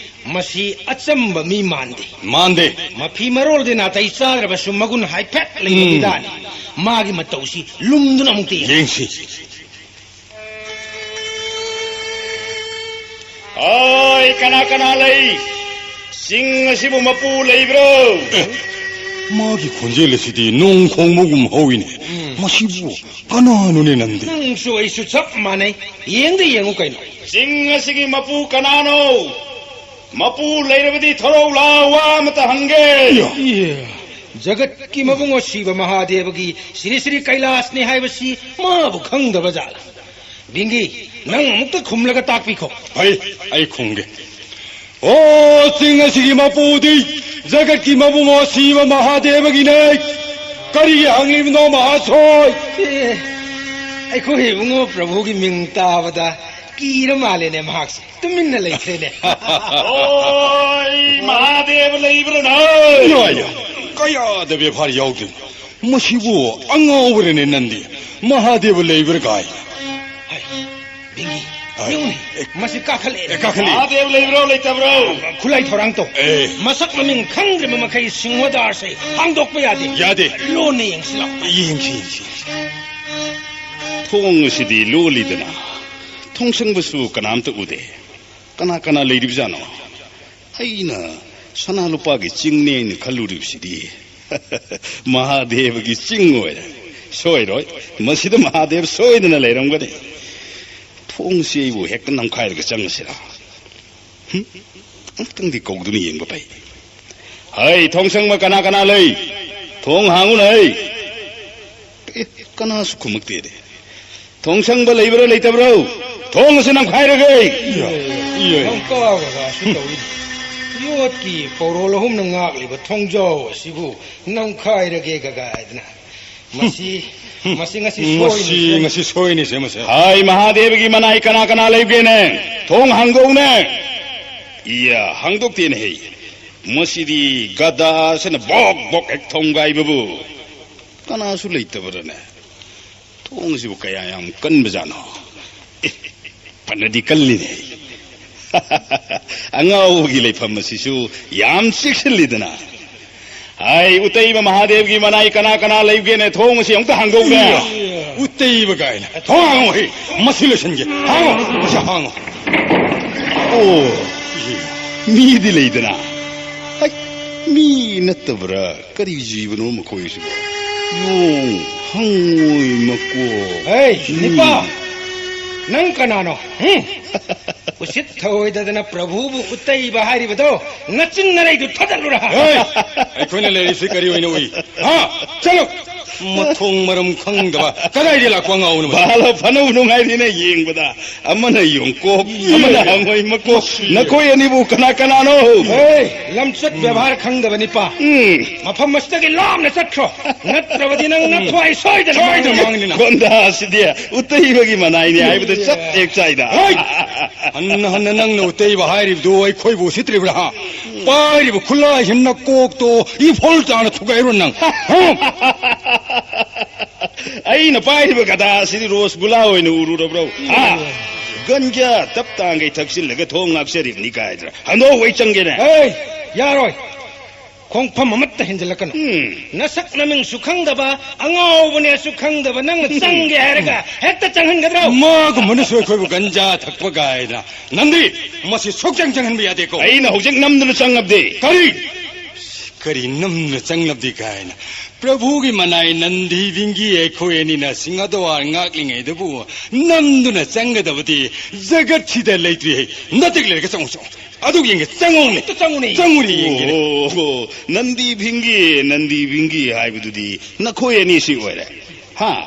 ꯃꯁꯤ ꯑꯆꯝꯕ ꯃꯤ ꯃꯥꯟꯗꯦ꯫ ꯃꯥꯟꯗꯦ꯫ ꯃꯐꯤ ꯃꯔꯣꯜꯗꯤ ꯅꯥꯇꯩ ꯆꯥꯗ꯭ꯔꯕꯁꯨ ꯃꯒꯨꯟ ꯍꯥꯏꯐꯦꯠ ꯂꯩꯕ ꯎꯝ꯫ ꯃꯤꯗꯥꯅꯤ꯫ ꯃꯥꯒꯤ ꯃꯇꯧꯁꯤ ꯂꯨꯝꯗꯨꯅ ꯑꯃꯨꯛꯇ ꯌꯦꯡꯁꯤ꯫ ꯌꯦꯡꯁꯤ꯫ ꯑꯣꯏ, ꯀꯅꯥ ꯀꯅꯥ ꯂꯩ? ꯆꯤꯡ ꯑꯁꯤꯕꯨ ꯃꯄꯨ ꯂꯩꯕ꯭ꯔꯣ? ꯑꯦ, ꯃꯥꯒꯤ ꯈꯣꯟꯖꯦꯜ ꯑꯁꯤꯗꯤ ꯅꯣꯡ ꯈꯣꯡꯕꯒꯨꯝ ꯍꯧꯏꯅꯦ꯫ ꯎꯝ꯫ ꯃꯁꯤꯕꯨ ꯀꯅꯥꯅꯣꯅꯦ ꯅꯪꯗꯤ? ꯅꯪꯁꯨ ꯑꯩꯁꯨ ꯆꯞ ꯃꯥꯟꯅꯩ꯫ ꯌꯦꯡꯗ ꯌꯦꯡꯉꯨ ꯀꯩꯅꯣ꯫ ꯆꯤꯡ ꯑꯁꯤꯒꯤ ꯃꯄꯨ ꯀꯅꯥꯅꯣ? ꯃꯄꯨ ꯂꯩꯔꯕꯗꯤ ꯊꯣꯔꯛꯎ ꯂꯥꯎ, ꯋꯥ ꯑꯃꯇ ꯍꯪꯒꯦ꯫ ꯏꯌꯥ꯫ ꯏꯌꯥ, ꯖꯒꯠꯀꯤ ꯃꯕꯨꯡ ꯑꯁꯤꯕ ꯃꯍꯥꯗꯦꯕꯒꯤ ꯁ꯭ꯔꯤ ꯁ꯭ꯔꯤ ꯀꯩꯂꯥꯁꯅꯤ ꯍꯥꯏꯕꯁꯤ ꯃꯥꯕꯨ ꯈꯪꯗꯕ ꯖꯥꯠꯂ? ꯕꯤꯡꯒꯤ, ꯅꯪ ꯑꯃꯨꯛꯇ ꯈꯨꯝꯂꯒ ꯇꯥꯛꯄꯤꯈꯣ꯫ ꯐꯩ, ꯑꯩ ꯈꯨꯝꯒꯦ꯫ ꯑꯣ, ꯆꯤꯡ ꯑꯁꯤꯒꯤ ꯃꯄꯨꯗꯤ ꯖꯒꯠꯀꯤ ꯃꯕꯨꯡ ꯑꯁꯤꯕ ꯃꯍꯥꯗꯦꯕꯒꯤꯅꯦ꯫ ꯀꯔꯤꯒꯤ ꯍꯪꯂꯤꯕꯅꯣ, ꯃꯍꯥꯁꯣꯏ? ꯑꯦ, ꯑꯩꯈꯣꯏ ꯏꯕꯨꯡꯉꯣ ꯄ꯭ꯔꯚꯨꯒꯤ ꯃꯤꯡ ꯇꯥꯕꯗ ꯀꯤꯔ ꯃꯥꯜꯂꯦꯅꯦ ꯃꯍꯥꯛꯁꯦ꯫ ꯇꯨꯃꯤꯟꯅ ꯂꯩꯈ꯭ꯔꯦꯅꯦ꯫ ꯑꯣꯏ, ꯃꯍꯥꯗꯦꯕ ꯂꯩꯕ꯭ꯔꯥ ꯅꯣꯏ? ꯌꯥ, ꯌꯥ, ꯀꯌꯥꯗ ꯕꯦꯐꯥꯔ ꯌꯥꯎꯗꯣꯏꯅꯣ? ꯃꯁꯤꯕꯨ ꯑꯉꯥꯎꯕꯔꯅꯦ ꯅꯪꯗꯤ? ꯃꯍꯥꯗꯦꯕ ꯂꯩꯕ꯭ꯔꯥ ꯀꯥꯏ? ꯍꯥꯏ, ꯕꯤꯡꯒꯤ, ꯍꯥꯏ꯫ ꯌꯦꯡꯉꯨꯅꯦ, ꯑꯦ, ꯃꯁꯤ ꯀꯥꯈꯠꯂꯛꯑꯦ꯫ ꯑꯦ, ꯀꯥꯈꯠꯂꯛꯑꯦ꯫ ꯃꯍꯥꯗꯦꯕ ꯂꯩꯕ꯭ꯔꯣ, ꯂꯩꯇꯕ꯭ꯔꯣ? ꯈꯨꯠꯂꯥꯏ ꯊꯧꯔꯥꯡ ꯇꯧ꯫ ꯑꯦ꯫ ꯃꯁꯛ ꯃꯃꯤꯡ ꯈꯪꯗ꯭ꯔꯤꯕ ꯃꯈꯩ ꯁꯤꯡꯍꯗ꯭ꯋꯥꯔꯁꯦ ꯍꯥꯡꯗꯣꯛꯄ ꯌꯥꯗꯦ꯫ ꯌꯥꯗꯦ꯫ ꯂꯣꯟꯅ ꯌꯦꯡꯁꯤ ꯂꯥꯎ꯫ ꯌꯦꯡꯁꯤ, ꯌꯦꯡꯁꯤ, ꯌꯦꯡꯁꯤ꯫ ꯊꯣꯡ ꯑꯁꯤꯗꯤ ꯂꯣꯜꯂꯤꯗꯅ, ꯊꯣꯡꯁꯪꯕꯁꯨ ꯀꯅꯥꯝꯇ ꯎꯗꯦ꯫ ꯀꯅꯥ ꯀꯅꯥ ꯂꯩꯔꯤꯕꯖꯥꯠꯅꯣ? ꯑꯩꯅ ꯁꯅꯥ ꯂꯨꯄꯥꯒꯤ ꯆꯤꯡꯅꯦ ꯍꯥꯏꯅ ꯈꯜꯂꯨꯔꯤꯕꯁꯤꯗꯤ ꯃꯍꯥꯗꯦꯕꯒꯤ ꯆꯤꯡ ꯑꯣꯏꯔꯦ꯫ ꯁꯣꯏꯔꯣꯏ, ꯃꯁꯤꯗ ꯃꯍꯥꯗꯦꯕ ꯁꯣꯏꯗꯅ ꯂꯩꯔꯝꯒꯅꯤ꯫ ꯊꯣꯡꯁꯤ ꯑꯩꯕꯨ ꯍꯦꯛꯇ ꯅꯝꯈꯥꯏꯔꯒ ꯆꯪꯉꯁꯤꯔꯥ? ꯍꯨꯝ? ꯑꯃꯨꯛꯇꯪꯗꯤ ꯀꯧꯗꯨꯅ ꯌꯦꯡꯕ ꯐꯩ꯫ ꯍꯩ, ꯊꯣꯡ ꯁꯪꯕ ꯀꯅꯥ ꯀꯅꯥ ꯂꯩ? ꯊꯣꯡ ꯍꯥꯡꯉꯨꯅ, ꯍꯩ! ꯑꯦ, ꯀꯅꯥꯁꯨ ꯈꯨꯝꯃꯛꯇꯦꯅꯦ꯫ ꯊꯣꯡ ꯁꯪꯕ ꯂꯩꯕ꯭ꯔꯣ, ꯂꯩꯇꯕ꯭ꯔꯣ? ꯊꯣꯡ ꯑꯁꯤ ꯅꯝꯈꯥꯏꯔꯒꯦ! ꯏꯌꯦ, ꯏꯌꯦ꯫ ꯅꯪ ꯀꯥꯕꯒꯁꯨ ꯇꯧꯏ꯫ ꯌꯣꯠꯀꯤ ꯄꯧꯔꯣꯜ ꯑꯍꯨꯝꯅ ꯉꯥꯛꯂꯤꯕ ꯊꯣꯡꯖꯥꯎ ꯑꯁꯤꯕꯨ ꯅꯝꯈꯥꯏꯔꯒꯦ ꯒꯒꯥꯏꯗꯅ꯫ ꯃꯁꯤ, ꯃꯁꯤ ꯉꯁꯤ ꯃꯁꯤ ꯁꯣꯏꯅꯤ꯫ ꯉꯁꯤ ꯁꯣꯏꯅꯤꯁꯦ, ꯃꯁꯦ꯫ ꯍꯥꯏ, ꯃꯍꯥꯗꯦꯕꯒꯤ ꯃꯅꯥꯏ ꯀꯅꯥ ꯀꯅꯥ ꯂꯩꯕꯒꯦꯅꯦ? ꯊꯣꯡ ꯍꯥꯡꯗꯣꯛꯎꯅꯦ! ꯏꯌꯥ, ꯍꯥꯡꯗꯣꯛꯇꯦꯅꯦ ꯍꯦ꯫ ꯃꯁꯤꯗꯤ ꯒꯗꯥꯁꯤꯅ ꯕꯣꯛ ꯕꯣꯛ ꯍꯦꯛ ꯊꯣꯡꯒꯥꯏꯕꯕꯨ꯫ ꯀꯅꯥꯁꯨ ꯂꯩꯇꯕꯔꯅꯦ? ꯊꯣꯡꯁꯤꯕꯨ ꯀꯌꯥ ꯌꯥꯝ ꯀꯟꯕꯖꯥꯠꯅꯣ? ꯑꯦ, ꯐꯅꯗꯤ ꯀꯜꯂꯤꯅꯦ꯫ ꯑꯉꯥꯎꯕꯒꯤ ꯂꯩꯐꯝ ꯑꯁꯤꯁꯨ ꯌꯥꯝ ꯆꯦꯛꯁꯤꯜꯂꯤꯗꯅ꯫ ꯍꯥꯏ, ꯎꯇꯩꯕ ꯃꯍꯥꯗꯦꯕꯒꯤ ꯃꯅꯥꯏ ꯀꯅꯥ ꯀꯅꯥ ꯂꯩꯒꯦꯅꯦ? ꯊꯣꯡ ꯑꯁꯤ ꯑꯃꯨꯛꯇ ꯍꯥꯡꯗꯣꯛꯎꯅꯦ꯫ ꯏꯌꯥ, ꯎꯇꯩꯕ ꯀꯥꯏꯅ꯫ ꯊꯣꯡ ꯍꯥꯡꯉꯣ ꯍꯦ꯫ ꯃꯁꯤ ꯂꯣꯏꯁꯤꯟꯒꯦ꯫ ꯍꯥꯡꯉꯣ, ꯃꯁꯤ ꯍꯥꯡꯉꯣ꯫ ꯑꯣ, ꯃꯤꯗꯤ ꯂꯩꯗꯅ꯫ ꯍꯩ, ꯃꯤ ꯅꯠꯇꯕ꯭ꯔꯥ? ꯀꯔꯤ ꯖꯤꯕꯅꯣ ꯃꯈꯣꯏꯁꯤꯕꯣ? ꯌꯣꯡ, ꯍꯪꯉꯣꯏ ꯃꯀꯣꯛ꯫ ꯍꯩ, ꯃꯤ꯫ ꯅꯤꯄꯥ! ꯅꯪ ꯀꯅꯥꯅꯣ? ꯍꯨꯝ? ꯎꯁꯤꯠ ꯊꯑꯣꯏꯗꯗꯅ ꯄ꯭ꯔꯚꯨꯕꯨ ꯎꯠꯇꯩꯕ ꯍꯥꯏꯔꯤꯕꯗꯣ ꯅꯆꯤꯟ ꯅꯔꯩꯗꯨ ꯊꯥꯗꯠꯂꯨꯔꯥ? ꯍꯩ! ꯑꯩꯈꯣꯏꯅ ꯂꯩꯔꯤꯁꯤ ꯀꯔꯤ ꯑꯣꯏꯅ ꯎꯏ? ꯍꯥ? ꯆꯠꯂꯨ! ꯃꯊꯣꯡ ꯃꯔꯝ ꯈꯪꯗꯕ ꯀꯗꯥꯏꯗ ꯂꯥꯛꯄ ꯑꯉꯥꯎꯕꯅꯣ? ꯚꯥꯂꯣ ꯐꯅꯧ ꯅꯨꯡꯉꯥꯏꯔꯤꯅꯦ ꯌꯦꯡꯕꯗ꯫ ꯑꯃꯅ ꯌꯣꯡꯀꯣꯛ, ꯑꯃꯅ ꯍꯪꯉꯣꯏ ꯃꯀꯣꯛ꯫ ꯅꯈꯣꯏ ꯑꯅꯤꯕꯨ ꯀꯅꯥ ꯀꯅꯥꯅꯣ? ꯍꯦ, ꯂꯝꯆꯠ ꯕꯦꯕꯥꯔ ꯈꯪꯗꯕ ꯅꯤꯄꯥ꯫ ꯎꯝ꯫ ꯃꯐꯝ ꯑꯁꯤꯗꯒꯤ ꯂꯥꯞꯅ ꯆꯠꯈ꯭ꯔꯣ꯫ ꯅꯠꯇ꯭ꯔꯕꯗꯤ ꯅꯪ ꯅꯊ꯭ꯋꯥꯏ ꯁꯣꯏꯗꯅ ꯁꯣꯏꯗꯅ ꯃꯥꯡꯒꯅꯤ꯫ ꯃꯥꯡꯒꯅꯤ ꯅꯪ꯫ ꯀꯣꯟꯗꯥ ꯑꯁꯤꯗꯤ ꯎꯠꯇꯩꯕꯒꯤ ꯃꯅꯥꯏꯅꯤ ꯍꯥꯏꯕꯗ ꯆꯞ ꯍꯦꯛ ꯆꯥꯏꯗ꯫ ꯍꯦ! ꯍꯟꯅ ꯍꯟꯅ ꯅꯪꯅ ꯎꯠꯇꯩꯕ ꯍꯥꯏꯔꯤꯕꯗꯨ ꯑꯩꯈꯣꯏꯕꯨ ꯎꯁꯤꯠꯇ꯭ꯔꯤꯕ꯭ꯔꯥ? ꯍꯥ? ꯄꯥꯏꯔꯤꯕ ꯈꯨꯠꯂꯥꯏꯁꯤ ꯅꯀꯣꯛꯇꯣ ꯏꯐꯣꯜ ꯇꯥꯅ ꯊꯨꯒꯥꯏꯔꯣ ꯅꯪ꯫ ꯍꯥ? ꯑꯩꯅ ꯄꯥꯏꯔꯤꯕ ꯒꯗꯥ ꯑꯁꯤꯗꯤ ꯔꯣꯁꯒꯨꯂꯥ ꯑꯣꯏꯅ ꯎꯔꯨꯔꯕ꯭ꯔꯣ? ꯍꯥ? ꯒꯟꯖꯥ ꯇꯞ ꯇꯥꯡꯈꯩ ꯊꯛꯆꯤꯜꯂꯒ ꯊꯣꯡ ꯉꯥꯛꯆꯔꯤꯕꯅꯤ ꯀꯥꯏꯗ꯭ꯔꯥ? ꯍꯟꯗꯣꯛꯑꯣ, ꯑꯩ ꯆꯪꯒꯦꯅꯦ꯫ ꯑꯦ, ꯌꯥꯔꯣꯏ꯫ ꯈꯣꯡꯐꯝ ꯑꯃꯠꯇ ꯍꯦꯟꯖꯤꯜꯂꯛꯀꯅꯨ꯫ ꯎꯝ꯫ ꯅꯁꯛ ꯅꯃꯤꯡꯁꯨ ꯈꯪꯗꯕ, ꯑꯉꯥꯎꯕꯅꯦꯁꯨ ꯈꯪꯗꯕ ꯅꯪꯅ ꯆꯪꯒꯦ ꯍꯥꯏꯔꯒ ꯍꯦꯛꯇ ꯆꯪꯍꯟꯒꯗ꯭ꯔꯣ? ꯃꯥꯒꯨꯝꯕꯅꯁꯨ ꯑꯩꯈꯣꯏꯕꯨ ꯒꯟꯖꯥ ꯊꯛꯄ ꯀꯥꯏꯅ꯫ ꯅꯟꯗꯤ, ꯃꯁꯤ ꯁꯨꯛꯆꯪ ꯆꯪꯍꯟꯕ ꯌꯥꯗꯦꯀꯣ꯫ ꯑꯩꯅ ꯍꯧꯖꯤꯛ ꯅꯝꯗꯨꯅ ꯆꯪꯉꯕꯗꯤ꯫ ꯀꯔꯤ? ꯀꯔꯤ ꯅꯝꯗꯨꯅ ꯆꯪꯂꯕꯗꯤ ꯀꯥꯏꯅ? ꯄ꯭ꯔꯚꯨꯒꯤ ꯃꯅꯥꯏ ꯅꯟꯗꯤ ꯚꯤꯡꯒꯤ ꯑꯩꯈꯣꯏ ꯑꯅꯤꯅ ꯁꯤꯡꯍꯗ꯭ꯋꯥꯔ ꯉꯥꯛꯂꯤꯉꯩꯗꯕꯨ ꯅꯝꯗꯨꯅ ꯆꯪꯒꯗꯕꯗꯤ ꯖꯒꯠꯁꯤꯗ ꯂꯩꯇ꯭ꯔꯤ꯫ ꯅꯇꯤꯛ ꯂꯩꯔꯒ ꯆꯪꯉꯨ, ꯆꯪꯉꯨ꯫ ꯑꯗꯨ ꯌꯦꯡꯒꯦ, ꯆꯪꯉꯨꯅꯦ꯫ ꯑꯝꯇ ꯆꯪꯉꯨꯅꯦ꯫ ꯆꯪꯉꯨꯅꯦ, ꯌꯦꯡꯒꯦꯅꯦ꯫ ꯑꯣ, ꯑꯣ, ꯅꯟꯗꯤ ꯚꯤꯡꯒꯤ, ꯅꯟꯗꯤ ꯚꯤꯡꯒꯤ ꯍꯥꯏꯕꯗꯨꯗꯤ ꯅꯈꯣꯏ ꯑꯅꯤꯁꯤ ꯑꯣꯏꯔꯦ꯫ ꯍꯥ?